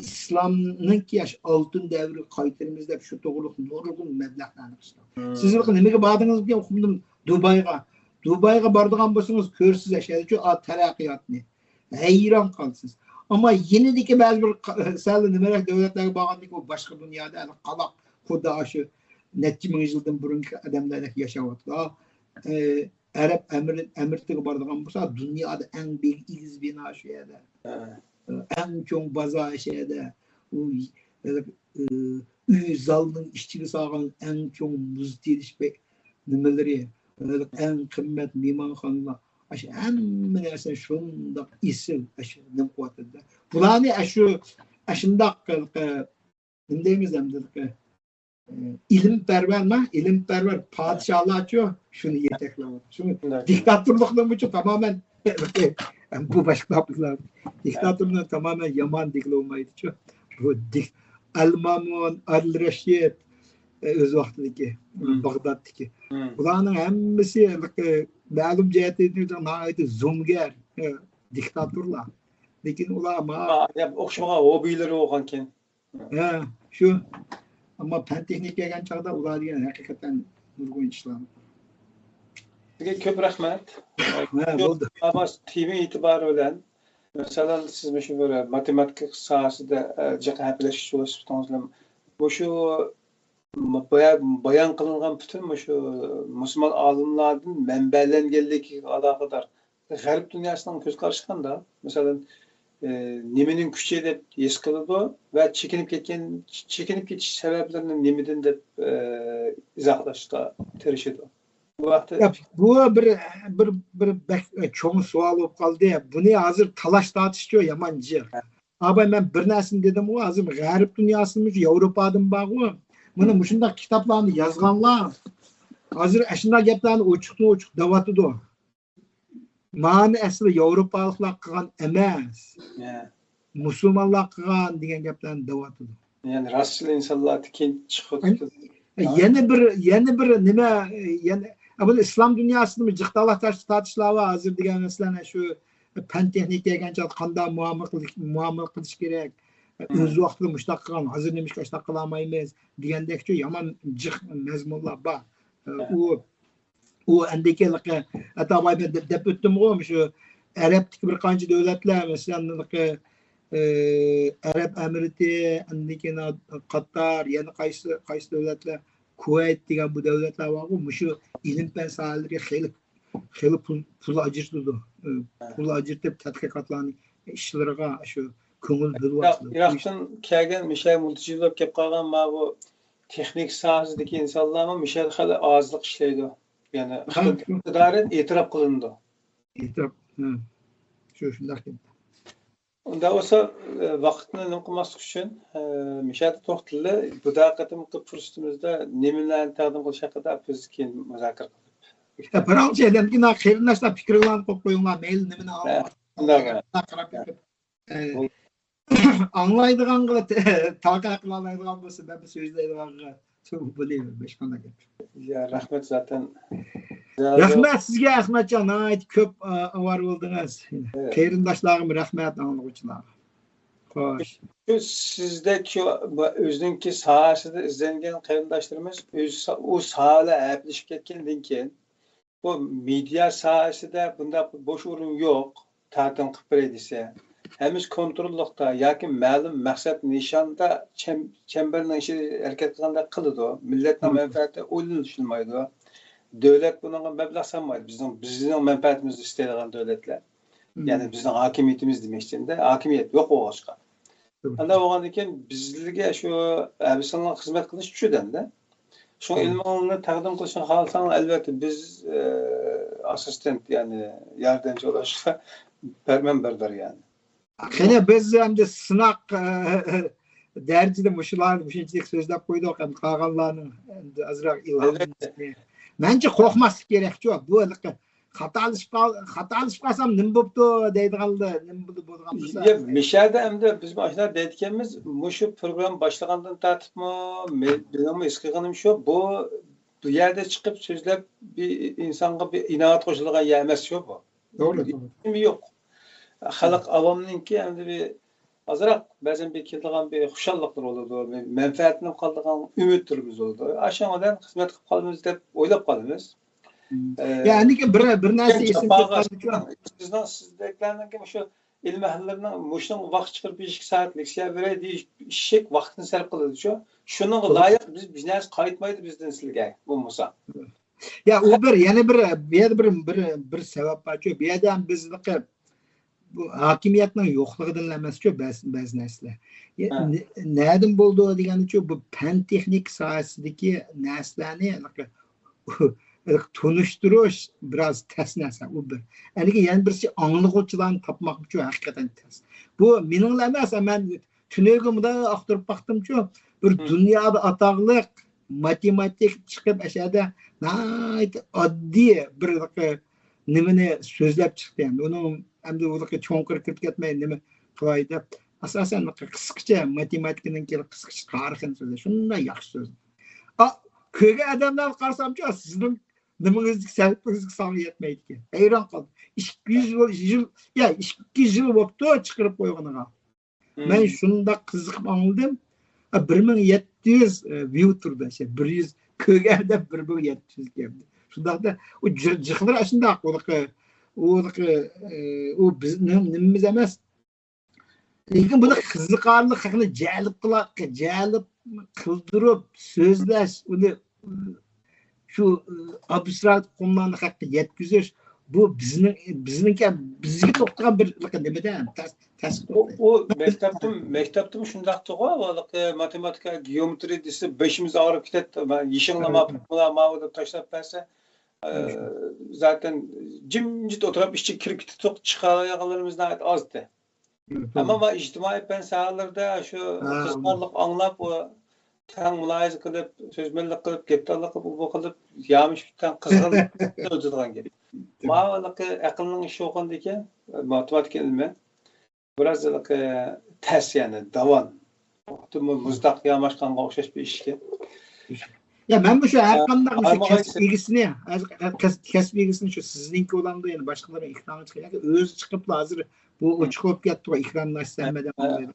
ئىسلامنىڭكى ئەشۇ ئالتۇن دەۋرىگە قايتىمىز دەپ شۇ توغرىلىق نۇرغۇن مەبلەغلەرنى قىلىشتى. مم. سىز نېمىگە باردىڭىز دېگەن ئۇقمىدىم. دۇبايغا. دۇبايغا بارىدىغان بولسىڭىز كۆرىسىز ئەشەدىچۇ تەرەققىياتنى. ھەيران قالىسىز. ئەمما يېنىدىكى بەزى بىر قا-، سەل نېمىرەك دۆلەتلەرگە بارغاندىكىن ئۇ باشقا دۇنيادا ھەم قالاق خۇددى ئاشۇ، نەچچە مىڭ يىلدىن بۇرۇنقى ئادەملەردەك ياشاۋاتىدۇ. ئە، ئەرەب ئەمىر-، ئەمىرىتىگە بارىدىغان بولسا، دۇنيادا ئەڭ بىگ-، ئېگىز بىنا شۇ يەردە. ھە. ئەڭ چوڭ بازار شۇ يەردە. ئۇ، ئە، ئۆي زالنىڭ ئىچىگە سالغان ئەڭ چوڭ مۇز تېرىش بە-، نېمىلىرى، ئەڭ قىممەت مېھمانخانىلار. ئاشۇ ھەممە نەرسە شۇنداق ئېسىل، ئاشۇ نېمە قىلىۋاتىدۇ. بۇلارنى ئاشۇ، ئاشۇنداق، ئە، نېمە دەيمىز ئەمدى، ئە، ئىلىمپەرۋەرما؟ ئىلىمپەرۋەر پادىشاھلارچۇ شۇنى يېتەكلەۋاتىدۇ. شۇ دىكتاتورلۇقنىمۇچۇ تامامەن بۇ باشقا گەپلەر. دىكتاتورنى تامامەن يامان دېگىلى بولمايدۇچۇ. بۇ دىك-، ئەلمامۇن، ئەل رەشىد، ئۆز ۋاقتىدىكى، مم. باغدادتىكى. مم. بۇلارنىڭ ھەممىسى مەلۇم جەھەتتىن ناھايىتى زومىگەر، دىكتاتورلار. لېكىن ئۇلار ما-، ئا، يا، ئوخشىمىغان ھوببىلىرى بولغانكەن. ھە، شۇ. ئەمما پەن تېخنىكا كەلگەن چاغدا ئۇلار دېگەن ھەقىقەتەن نۇرغۇن ئىشلار. سىزگە كۆپ رەھمەت. ھە، بولدى. ئاباس تېما ئېتىبارى بىلەن، مەسىلەن، سىز مۇشۇ بىر ماتېماتىكا ساھەسىدە، ئە، جىق ھەپىلەشكۈچى بولۇش سۈپىتىڭىز بىلەن، مۇشۇ بايا-، بايان قىلىنغان پۈتۈن مۇشۇ مۇسۇلمان ئالىملاردىن مەنبەلەنگەنلىكىگە ئالاقىدار غەرب دۇنياسىنىڭ كۆز قارىشى قانداق؟ مەسىلەن، ئى، نېمىنىڭ كۈچى دەپ ھېس قىلىدۇ ۋە چېكىنىپ كەتكەن، چېكىنىپ كېتىش سەۋەبلىرىنى نېمىدىن دەپ، ئى، ئىزاھلاشقا تىرىشىدۇ؟ بۇ ھەقتە ياق، بۇ بىر، بىر، بىر بەك چوڭ سوئال بولۇپ قالدى. بۇنى ھازىر تالاش تارتىشچۇ يامان جىق. ئاباي، مەن بىر نەرسىنى دېدىمغۇ، ھازىر غەرب دۇنياسىمۇ ياۋروپادىن بارغۇ. مانا مۇشۇنداق كىتابلارنى يازغانلار ھازىر ئاشۇنداق گەپلەرنى ئوچۇقتىن ئوچۇق دەۋاتىدۇ. مانى ئەسلى ياۋروپالىقلار قىلغان ئەمەس. يا. مۇسۇلمانلار قىلغان دېگەن گەپلەرنى دەۋاتىدۇ. يەنى راستچىل ئىنسانلاردىكى چىقىپ يەنە بىر، يەنە بىر نېمە، يەنە، بۇ ئىسلام دۇنياسىدىمۇ جىق تالاش تارتىشلار بار ھازىر دېگەن مەسىلەن شۇ پەن تېخنىكا كەلگەن چاغدا قانداق مۇئامىلە قىلىش، مۇئامىلە قىلىش كېرەك. مم. ئۆز ۋاقتىدا مۇشۇنداق قىلغان، ھازىر نېمىشقا ئاشۇنداق قىلالمايمىز دېگەندەكچۇ يامان جىق مەزمۇنلار بار. ھە. ئۇ ئۇ ئەندىكى ھېلىقى ئەتا ئاباي مەن دەپ، دەپ ئۆتتۈمغۇ، مۇشۇ ئەرەبتىكى بىر قانچە دۆلەتلەر، مەسىلەن، ھېلىقى، ئى، ئەرەب ئەمىرىتى، ئەندىكىن قاتار، يەنە قايسى، قايسى دۆلەتلەر، كۇۋەيت دېگەن بۇ دۆلەتلەر بارغۇ، مۇشۇ ئىلىم پەن ساھەلىرىگە خېلى، خېلى پۇل، پۇل ئاجرىتىدۇ. ئى، پۇل ئاجرىتىپ تەتقىقاتلارنى ئىشلىرىغا شۇ كۆڭۈل بۆلۈۋاتىدۇ. ئىراقتىن كەلگەن مۇشۇ مۇلتىجى بولۇپ كېلىپ قالغان ماۋۇ تېخنىكا ساھەسىدىكى ئىنسانلارمۇ مۇشۇ يەردە خېلى ئازلىق ئىشلەيدۇ. يەنى ھە، ئىقتىدارى ئېتىراپ قىلىنىدۇ. ئېتىراپ، ھە. شۇ، شۇنداق گەپ. ئۇنداق بولسا، ئە، ۋاقىتنى نېمە قىلماسلىق ئۈچۈن، ئە، مۇشۇ يەردە توختىلىلى. بۇ قېتىمقى پۇرسىتىمىزدە نېمىلەرنى تەقدىم قىلىش ھەققىدە بىز كېيىن مۇزاكىرە قىلىپ. ھە، پاراڭ چەيلەندىكىن قېرىنداشلار پىكرىڭلارنى قويۇپ قويۇڭلار. مەيلى نېمىنى ھە، ئاڭلاپ، شۇنداق. قاراپ بېقىپ. ئە، ئاڭلايدىغانغا تاقا قىلالايدىغان بولسا، مەن بىر سۆزلەيدىغانغا بولۇۋېرىمەن، ھېچقانداق گەپ. يا، رەھمەت زاتەن. رەھمەت سىزگە، ئەخمەتجان، ناھايىتى كۆپ، ئا، ئاۋارە بولدىڭىز. قېرىنداشلارغىمۇ رەھمەت، ئاڭلىغۇچىلارغا. خوش. شۇ سىزدەك شۇ ئۆزىنىڭكى ساھەسىدە ئىزدەنگەن قېرىنداشلىرىمىز ئۆز سا-، ئۇ ساھەلەر ھەپىلىشىپ كەتكەندىن كېيىن، بۇ مېدىيا ساھەسىدە بۇنداق بوش ئورۇن يوق، تەقدىم قىلىپ بېرەي دېسە. ھەممىسى كونتروللۇقتا ياكى مەلۇم مەقسەت نىشاندا چەم-، چەمبەرنىڭ ئىچىدە ھەرىكەت قىلغاندەك قىلىدۇ. مىللەتنىڭ مەنپەئەتى ئويلىنىشمايدۇ. دۆلەت بۇنىڭغا مەبلەغ سالمايدۇ. بىزنىڭ، بىزنىڭ مەنپەئەتىمىزنى ئىستەيدىغان دۆلەتلەر. يەنى بىزنىڭ ھاكىمىيىتىمىز دېمەكچى ئەمدى، ھاكىمىيەت يوق بولغاچقا. ئانداق بولغاندىن كېيىن بىزلىكى شۇ ھەبسىڭلار خىزمەت قىلىش چۈشىدۇ ئەمدى. شۇڭا ئىلمىڭلارنى تەقدىم قىلىشنى خالىساڭلار، ئەلۋەتتە بىز، ئە، ئاسسىستېنت، يەنى ياردەمچى بولۇشقا بەرمەن بەردار يەنى. قېنى بىز ئەمدى سىناق، ئە، دەرىجىدە مۇشۇلارنى مۇشۇنچىلىك سۆزلەپ قويدۇق، ئەمدى قالغانلارنىڭ ئەمدى ئازراق ئىلھام. ئەلۋەتتە. مەنچە قورقماسلىق كېرەكچۇ. بۇ ھېلىقى خاتالىشىپ قال-، خاتالىشىپ قالسام نېمە بوپتۇ دەيدىغانلار نېمە بولىدۇ، بولىدىغان بولسا. يا، مىشەدە ئەمدى بىز ماشۇنداق دەيدىكەنمىز، مۇشۇ پروگرامما باشلىغاندىن تارتىپمۇ، مە-، مېنىڭمۇ ھېس قىلغىنىم شۇ، بۇ، بۇ يەردە چىقىپ سۆزلەپ بىر ئىنسانغا بىر ئىناۋەت قوشۇلىدىغان يەر ئەمەس شۇ بۇ. توغرا، توغرا. يوق. خەلق ئاۋامنىڭكى ئەمدى بىر ئازراق بەزەن بىر كېلىدىغان بىر خۇشاللىقلىرى بولىدۇ، بىر مەنپەئەتلىنىپ قالىدىغان ئۈمىدلىرىمىز بولىدۇ. ئاشۇنىڭ بىلەن خىزمەت قىلىپ قالىمىز دەپ ئويلاپ قالىمىز. مم. ئە، يا، ئەندىكىن بىر، بىر نەرسە ئېسىمدە جاپاغا قالدىكى. سىزنىڭ، سىزدەكلەرنىڭكى مۇشۇ ئىلىم ئەھلىلىرىنىڭ مۇشۇنىڭغا ۋاقىت چىقىرىپ بىر ئىككى سائەت لېكسىيە بېرەي دېيىش ئىششەك ۋاقىتنى سەرپ قىلىدۇچۇ. شۇنىڭغا لايىق بىز، بىز نەرسە قايتمايدۇ بىزدىن سىلىگە بولمىسا. يا، ئۇ بىر، يەنە بىر، بۇ يەردە بىر، بىر، بىر سەۋەب بارچۇ. بۇ يەردە ھەم بىزنىڭكى بۇ ھاكىمىيەتنىڭ يوقلۇقىدىن ئەمەسچۇ، بەزى، بەزى نەرسىلەر. يا، نە-، نەدىن بولىدۇ دېگەنچۇ، بۇ پەن تېخنىكا ساھەسىدىكى نەرسىلەرنى تونۇشتۇرۇش بىراز تەس نەرسە، ئۇ بىر. ئەنىكى يەنە بىرسى ئاڭلىغۇچىلارنى تاپماقمۇچۇ ھەقىقەتەن تەس. بۇ مېنىڭلا ئەمەس، مەن تۈنۈگۈن مۇنداق ئاختۇرۇپ باقتىمچۇ، بىر دۇنيادا ئاتاقلىق ماتېماتىك چىقىپ، ئەشەدە ناھايىتى ئاددىي بىر نېمىنى سۆزلەپ چىقتى. ئەمدى ئۇنىڭ ئەمدى ئۇلىقى چوڭقۇر كىرىپ كەتمەي نېمە قىلاي دەپ، ئاساسەن قىسقىچە ماتېماتىكىنىڭكى قىسقىچە تارىخىنى سۆزلەپ، شۇنداق ياخشى سۆزلىدى. ئا، كۆرگەن ئادەملەرگە قارىسامچۇ، سىزنىڭ نېمىڭىزدىكى سەۋەبىڭىزگە ساڭا يەتمەيدىكەن. ھەيران قالدىم. ئىككى يۈز يىل، يا ئىككى يۈز يىل بوپتۇ چىقىرىپ قويغىنىغا. مەن شۇنداق قىزىقىپ ئاڭلىدىم. بىر مىڭ يەتتە يۈز ۋىيۇ تۇرىدۇ، بىر يۈز كۆرگەندە بىر مىڭ يەتتە يۈز كەلدى. شۇنداقتا ئۇ جىقلىرى ئاشۇنداق، ئۇ، ئۇ، ئۇ بىزنىڭ نېمىمىز ئەمەس. لېكىن بۇنى قىزىقارلىق، خەقنى جەلپ قىلا-، جەلپ قىلدۇرۇپ سۆزلەش، ئۇنى شۇ ئابستراكت ئۇقۇملارنى خەققە يەتكۈزۈش، بۇ بىزنىڭ، بىزنىڭكى، بىزگە توختىغان بىر نېمىدە، تەس-، تەس-، ئۇ، ئۇ مەكتەپتىمۇ، مەكتەپتىمۇ شۇنداقتىغۇ، ھېلىقى ماتېماتىكا، گېئومېترىيە دېسە بېشىمىز ئاغرىپ كېتەتتى. يېشىڭلار ماۋۇ، ماۋۇ دەپ تاشلاپ بەرسە، ئە، زاتەن جىمجىت ئولتۇرۇپ ئىچىگە كىرىپ كېتىدۇق، چىقالايدىغانلىرىمىز ناھايىتى ئازدى. ئەمما مانا ئىجتىمائىي پەن ساھەلىرىدە شۇ قىزىقارلىق ئاڭلاپ، ئۇ تەڭ مۇلاھىزە قىلىپ، سۆزمەنلىك قىلىپ، گەپدانلىق قىلىپ، ئۇ بۇ قىلىپ، يامىشىپ تەڭ قىزغىن ئۆتىدىغان گەپ. ماۋۇ ئەقىلنىڭ ئىشى بولغاندىكىن، ماتېماتىكا ئىلمى بىراز تەس، يەنى داۋان. خۇددى مۇزداق ياماشقانغا ئوخشاش بىر ئىشكەن. يا، مەن مۇشۇ ھەر قانداق مۇشۇ كەسىپ ئىگىسىنى، كەسىپ ئىگىسىنى شۇ سىزنىڭكى بولامدۇ، يەنە باشقىلارنىڭ ئېكرانغا چىقىپ، ياكى ئۆزى چىقىپلا ھازىر بۇ ئوچۇق بولۇپ كەتتىغۇ، ئېكراندا ھەممە ئادەم ئاڭلايدۇ.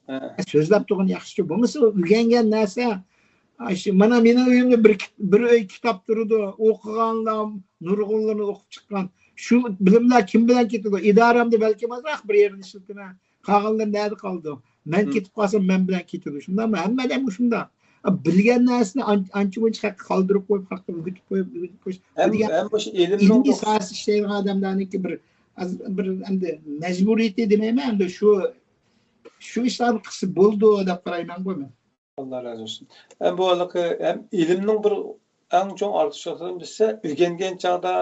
سۆزلەپ تۇرغىنى ياخشىچۇ. بولمىسا ئۆگەنگەن نەرسە، ئاشۇ، مانا مېنىڭ ئۆيۈمدە بىر، بىر ئۆي كىتاب تۇرىدۇ، ئوقۇغانلار نۇرغۇنلىرىنى ئوقۇپ چىققان. شۇ بىلىملەر كىم بىلەن كېتىدۇ؟ ئىدارەمدە بەلكىم ئازراق بىر يەرنى ئىشلىتىمەن. قالغانلىرى نەدە قالىدۇ؟ مەن كېتىپ قالسام، مەن بىلەن كېتىدۇ. شۇنداقمۇ؟ ھەممە ئادەممۇ شۇنداق. بىلگەن نەرسىنى ئان-، ئانچە-مۇنچە خەققە قالدۇرۇپ قويۇپ، خەققە ئۆگىتىپ قويۇپ، ئۆگىتىپ قويۇش. بۇ دېگەن ئىلمىي ساھەسىدە ئىشلەيدىغان ئادەملەرنىڭكى بىر، بىر ئەمدى مەجبۇرىيىتى دېمەيمەن، ئەمدى شۇ، شۇ ئىشلارنى قىلسا بولىدۇ دەپ قارايمەنغۇ مەن. ئاللا رازى بولسۇن. ھەم بۇ ھېلىقى ھەم ئىلىمنىڭ بىر ئەڭ چوڭ ئارتۇقچىلىقلىرىدىن بىرسى، ئۆگەنگەن چاغدا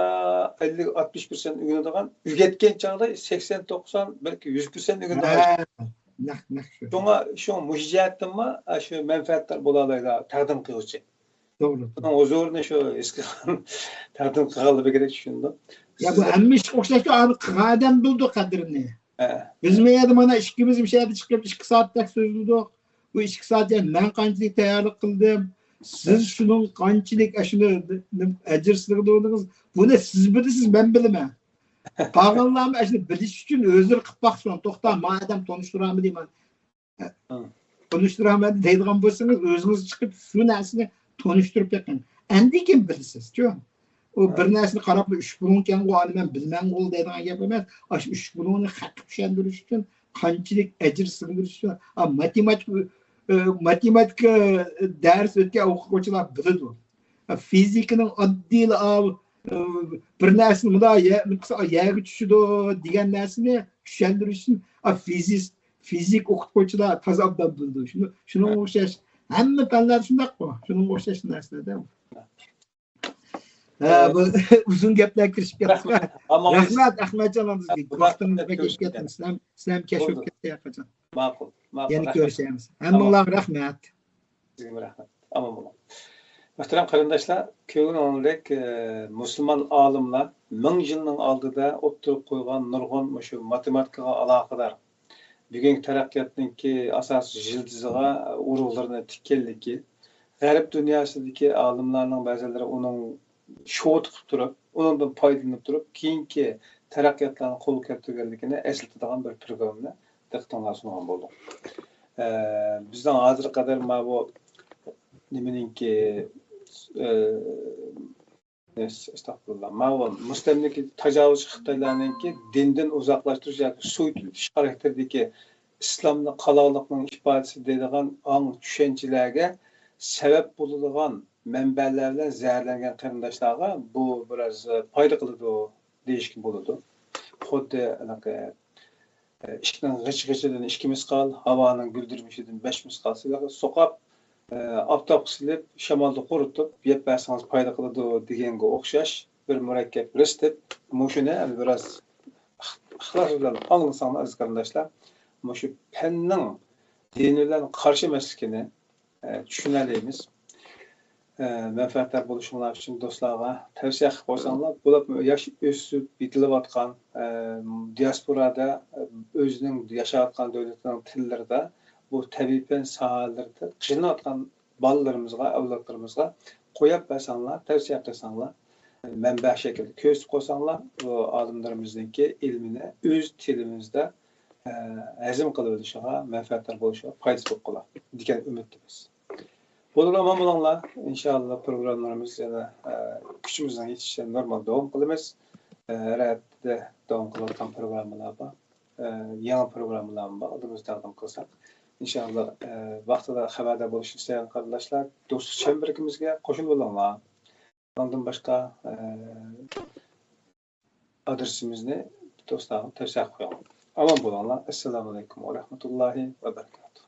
ئەللىك، ئاتمىش پىرسەنت ئۆگىنىدىغان، ئۆگەتكەن چاغدا سەكسەن، توقسان، بەلكى يۈز پىرسەنت ئۆگىنىدىغان. نەق، نەق شۇ. شۇڭا، شۇ مۇشۇ جەھەتتىنمۇ شۇ مەنپەئەتدار بولالايدۇ تەقدىم قىلغۇچى. توغرا. ئۇنىڭ ھۇزۇرىنى شۇ ھېس قىلغان، تەقدىم قىلغانلار بەكرەك چۈشىنىدۇ. يا، بۇ ھەممە ئىشقا ئوخشاشتۇ، ئەمما قىلغان ئادەم بىلىدۇ قەدرىنى. بىز مۇ يەردە مانا ئىككىمىز مۇشۇ يەردە چىقىپ ئىككى سائەتتەك سۆزلىدۇق. بۇ ئىككى سائەت يەنى مەن قانچىلىك تەييارلىق قىلدىم، سىز شۇنىڭ قانچىلىك ئەشۇنى ئەجىر سىغدۇردىڭىز، بۇنى سىز بىلىسىز، مەن بىلىمەن. قالغانلارمۇ ئەشۇنى بىلىش ئۈچۈن ئۆزلىرى قىلىپ باقسۇن. توختا، ما ئادەم تونۇشتۇرامدۇ دەيمەن. تونۇشتۇرامەن دەيدىغان بولسىڭىز، ئۆزىڭىز چىقىپ شۇ نەرسىنى تونۇشتۇرۇپ بېقىڭ. ئاندىن كېيىن بىلىسىز، چۈ. ئۇ بىر نەرسىنى قاراپلا ئۈچ بۇلۇڭكەنغۇ، ئانى مەن بىلمەنغۇ دەيدىغان گەپ ئەمەس. ئاشۇ ئۈچ بۇلۇڭنى خەققە چۈشەندۈرۈش ئۈچۈن قانچىلىك ئەجىر سىغدۇرۇش ئۈچۈن، ئا، ماتېماتىكا، ئە، ماتېماتىكا دەرس ئۆتكەن ئوقۇغۇچىلار بىلىدۇ. ئا، فىزىكىنىڭ ئاددىيلا، ئا، ئە، بىر نەرسىنى مۇنداق يە-، يەرگە چۈشىدۇ دېگەن نەرسىنى چۈشەندۈرۈش ئۈچۈن، ئا، فىزىست، فىزىك ئوقۇتقۇچىلار تازا ئوبدان بىلىدۇ. شۇنىڭغا ئوخشاش ھەممە پەنلەر شۇنداققۇ. شۇنىڭغا ئوخشاش نەرسىلەردە. ھە، بۇ ئۇزۇن گەپلەر كىرىشىپ كەتتۇق. رەھمەت، ئەخمەتجان، ۋاقتىڭىز بەك ئېلىپ كەتتىڭىز. سىلەر، سىلەر كەچ بولۇپ كەتتى ھەرقاچان. ماقۇل، ماقۇل. يەنە كۆرۈشەرمىز. ھەممىڭلارغا رەھمەت. سىزگىمۇ رەھمەت. ئامان بولۇڭ. مۆھتەرەم قېرىنداشلار، كۆرگىنىڭىزدەك، ئە، مۇسۇلمان ئالىملار مىڭ يىلنىڭ ئالدىدا ئوتتۇرىغا قويغان نۇرغۇن مۇشۇ ماتېماتىكىغا ئالاقىدار بۈگۈنكى تەرەققىياتنىڭكى ئاساسىي يىلتىزىغا ئۇرۇقلىرىنى تىككەنلىكى، غەرب دۇنياسىدىكى ئالىملارنىڭ بەزىلىرى ئۇنىڭ شوۋا تىقىپ تۇرۇپ، ئۇنىڭدىن پايدىلىنىپ تۇرۇپ، كېيىنكى تەرەققىياتلارنى قولغا كەلتۈرگەنلىكىنى ئەسلىتىدىغان بىر پروگراممىنى دىققىتىڭلارغا سۇنغان بولدۇق. ئە، بىزنىڭ ھازىرغا قەدەر ماۋۇ نېمىنىڭكى، ئە، ئەستەغپۇرۇللا. ماۋۇ مۇستەملىكە تاجاۋۇزچى خىتايلارنىڭكى دىندىن ئۇزاقلاشتۇرۇش ياكى سوۋېتلىتىش خاراكتېرىدىكى ئىسلامنى قالاۋۇللۇقنىڭ ئىپادىسى دەيدىغان ئاڭ چۈشەنچىلەرگە سەۋەب بولىدىغان مەنبەلەر بىلەن زەھەرلەنگەن قېرىنداشلارغا بۇ بىراز پايدا قىلىدۇ دېيىشكە بولىدۇ. خۇددى ھېلىقى ئىشىكنىڭ غىچ-غىچىدىن ئىككى مىسقال، ھاۋانىڭ گۈلدۈرمىشىدىن بەش مىسقال سىلىغا سوقاپ، ئاپتاپقا سېلىپ، شامالدا قۇرۇتۇپ يەپ بەرسىڭىز پايدا قىلىدۇ دېگەنگە ئوخشاش بىر مۇرەككەپ رېتسېپ، مۇشۇنى بىراز ئىخلاس بىلەن ئاڭلىساڭلار، ئەزىز قېرىنداشلار، مۇشۇ پەننىڭ دىن بىلەن قارشى ئەمەسلىكىنى، ئە، چۈشىنەلەيمىز. ئە، مەنپەئەتدار بولۇشۇڭلار ئۈچۈن دوستلارغا تەۋسىيە قىلىپ قويساڭلار، بولۇپمۇ ياش ئۆسۈپ يېتىلىۋاتقان، ئە، دىياسپورادا، ئە، ئۆزىنىڭ ياشاۋاتقان دۆلىتىنىڭ تىللىرىدا، بۇ تەبىئىي پەن ساھەلىرىدە قىينىلىۋاتقان بالىلىرىمىزغا، ئەۋلادلىرىمىزغا قويۇپ بەرسەڭلار، تەۋسىيە قىلساڭلار، مەنبە شەكلىدە كۆرسىتىپ قويساڭلار، بۇ ئالىملىرىمىزنىڭكى ئىلمىنى ئۆز تىلىمىزدا، ئە، ھەزىم قىلىۋېلىشىغا، مەنپەئەتدار بولۇشىغا پايدىسى بولۇپ قالار دېگەن ئۈمىدتىمىز. بولۇر، ئامان بولۇڭلار. ئىنشاللا پروگراممىلىرىمىز يەنە، ئە، كۈچىمىزنىڭ يېتىشىچە نورمال داۋام قىلىمىز. ئە، ھەر ھەپتىدە داۋام قىلىۋاتقان پروگراممىلار بار. ئە، يېڭى پروگراممىلارمۇ بار. ئالدىمىزدا تەقدىم قىلساق. ئىنشاللا، ئە، ۋاقتىدا خەۋەردار بولۇشنى ئىستەيدىغان قېرىنداشلار، دوستلۇق چەمبىرىكىمىزگە قوشۇلۇپ بولۇڭلار. ئۇنىڭدىن باشقا، ئە، ئادرېسىمىزنى دوستلارغا تەۋسىيە قىلىپ قويۇڭ. ئامان بولۇڭلار. ئەسسالامۇئەلەيكۇم ۋە رەھمەتۇللاھى ۋە بەرىكاتۇھ.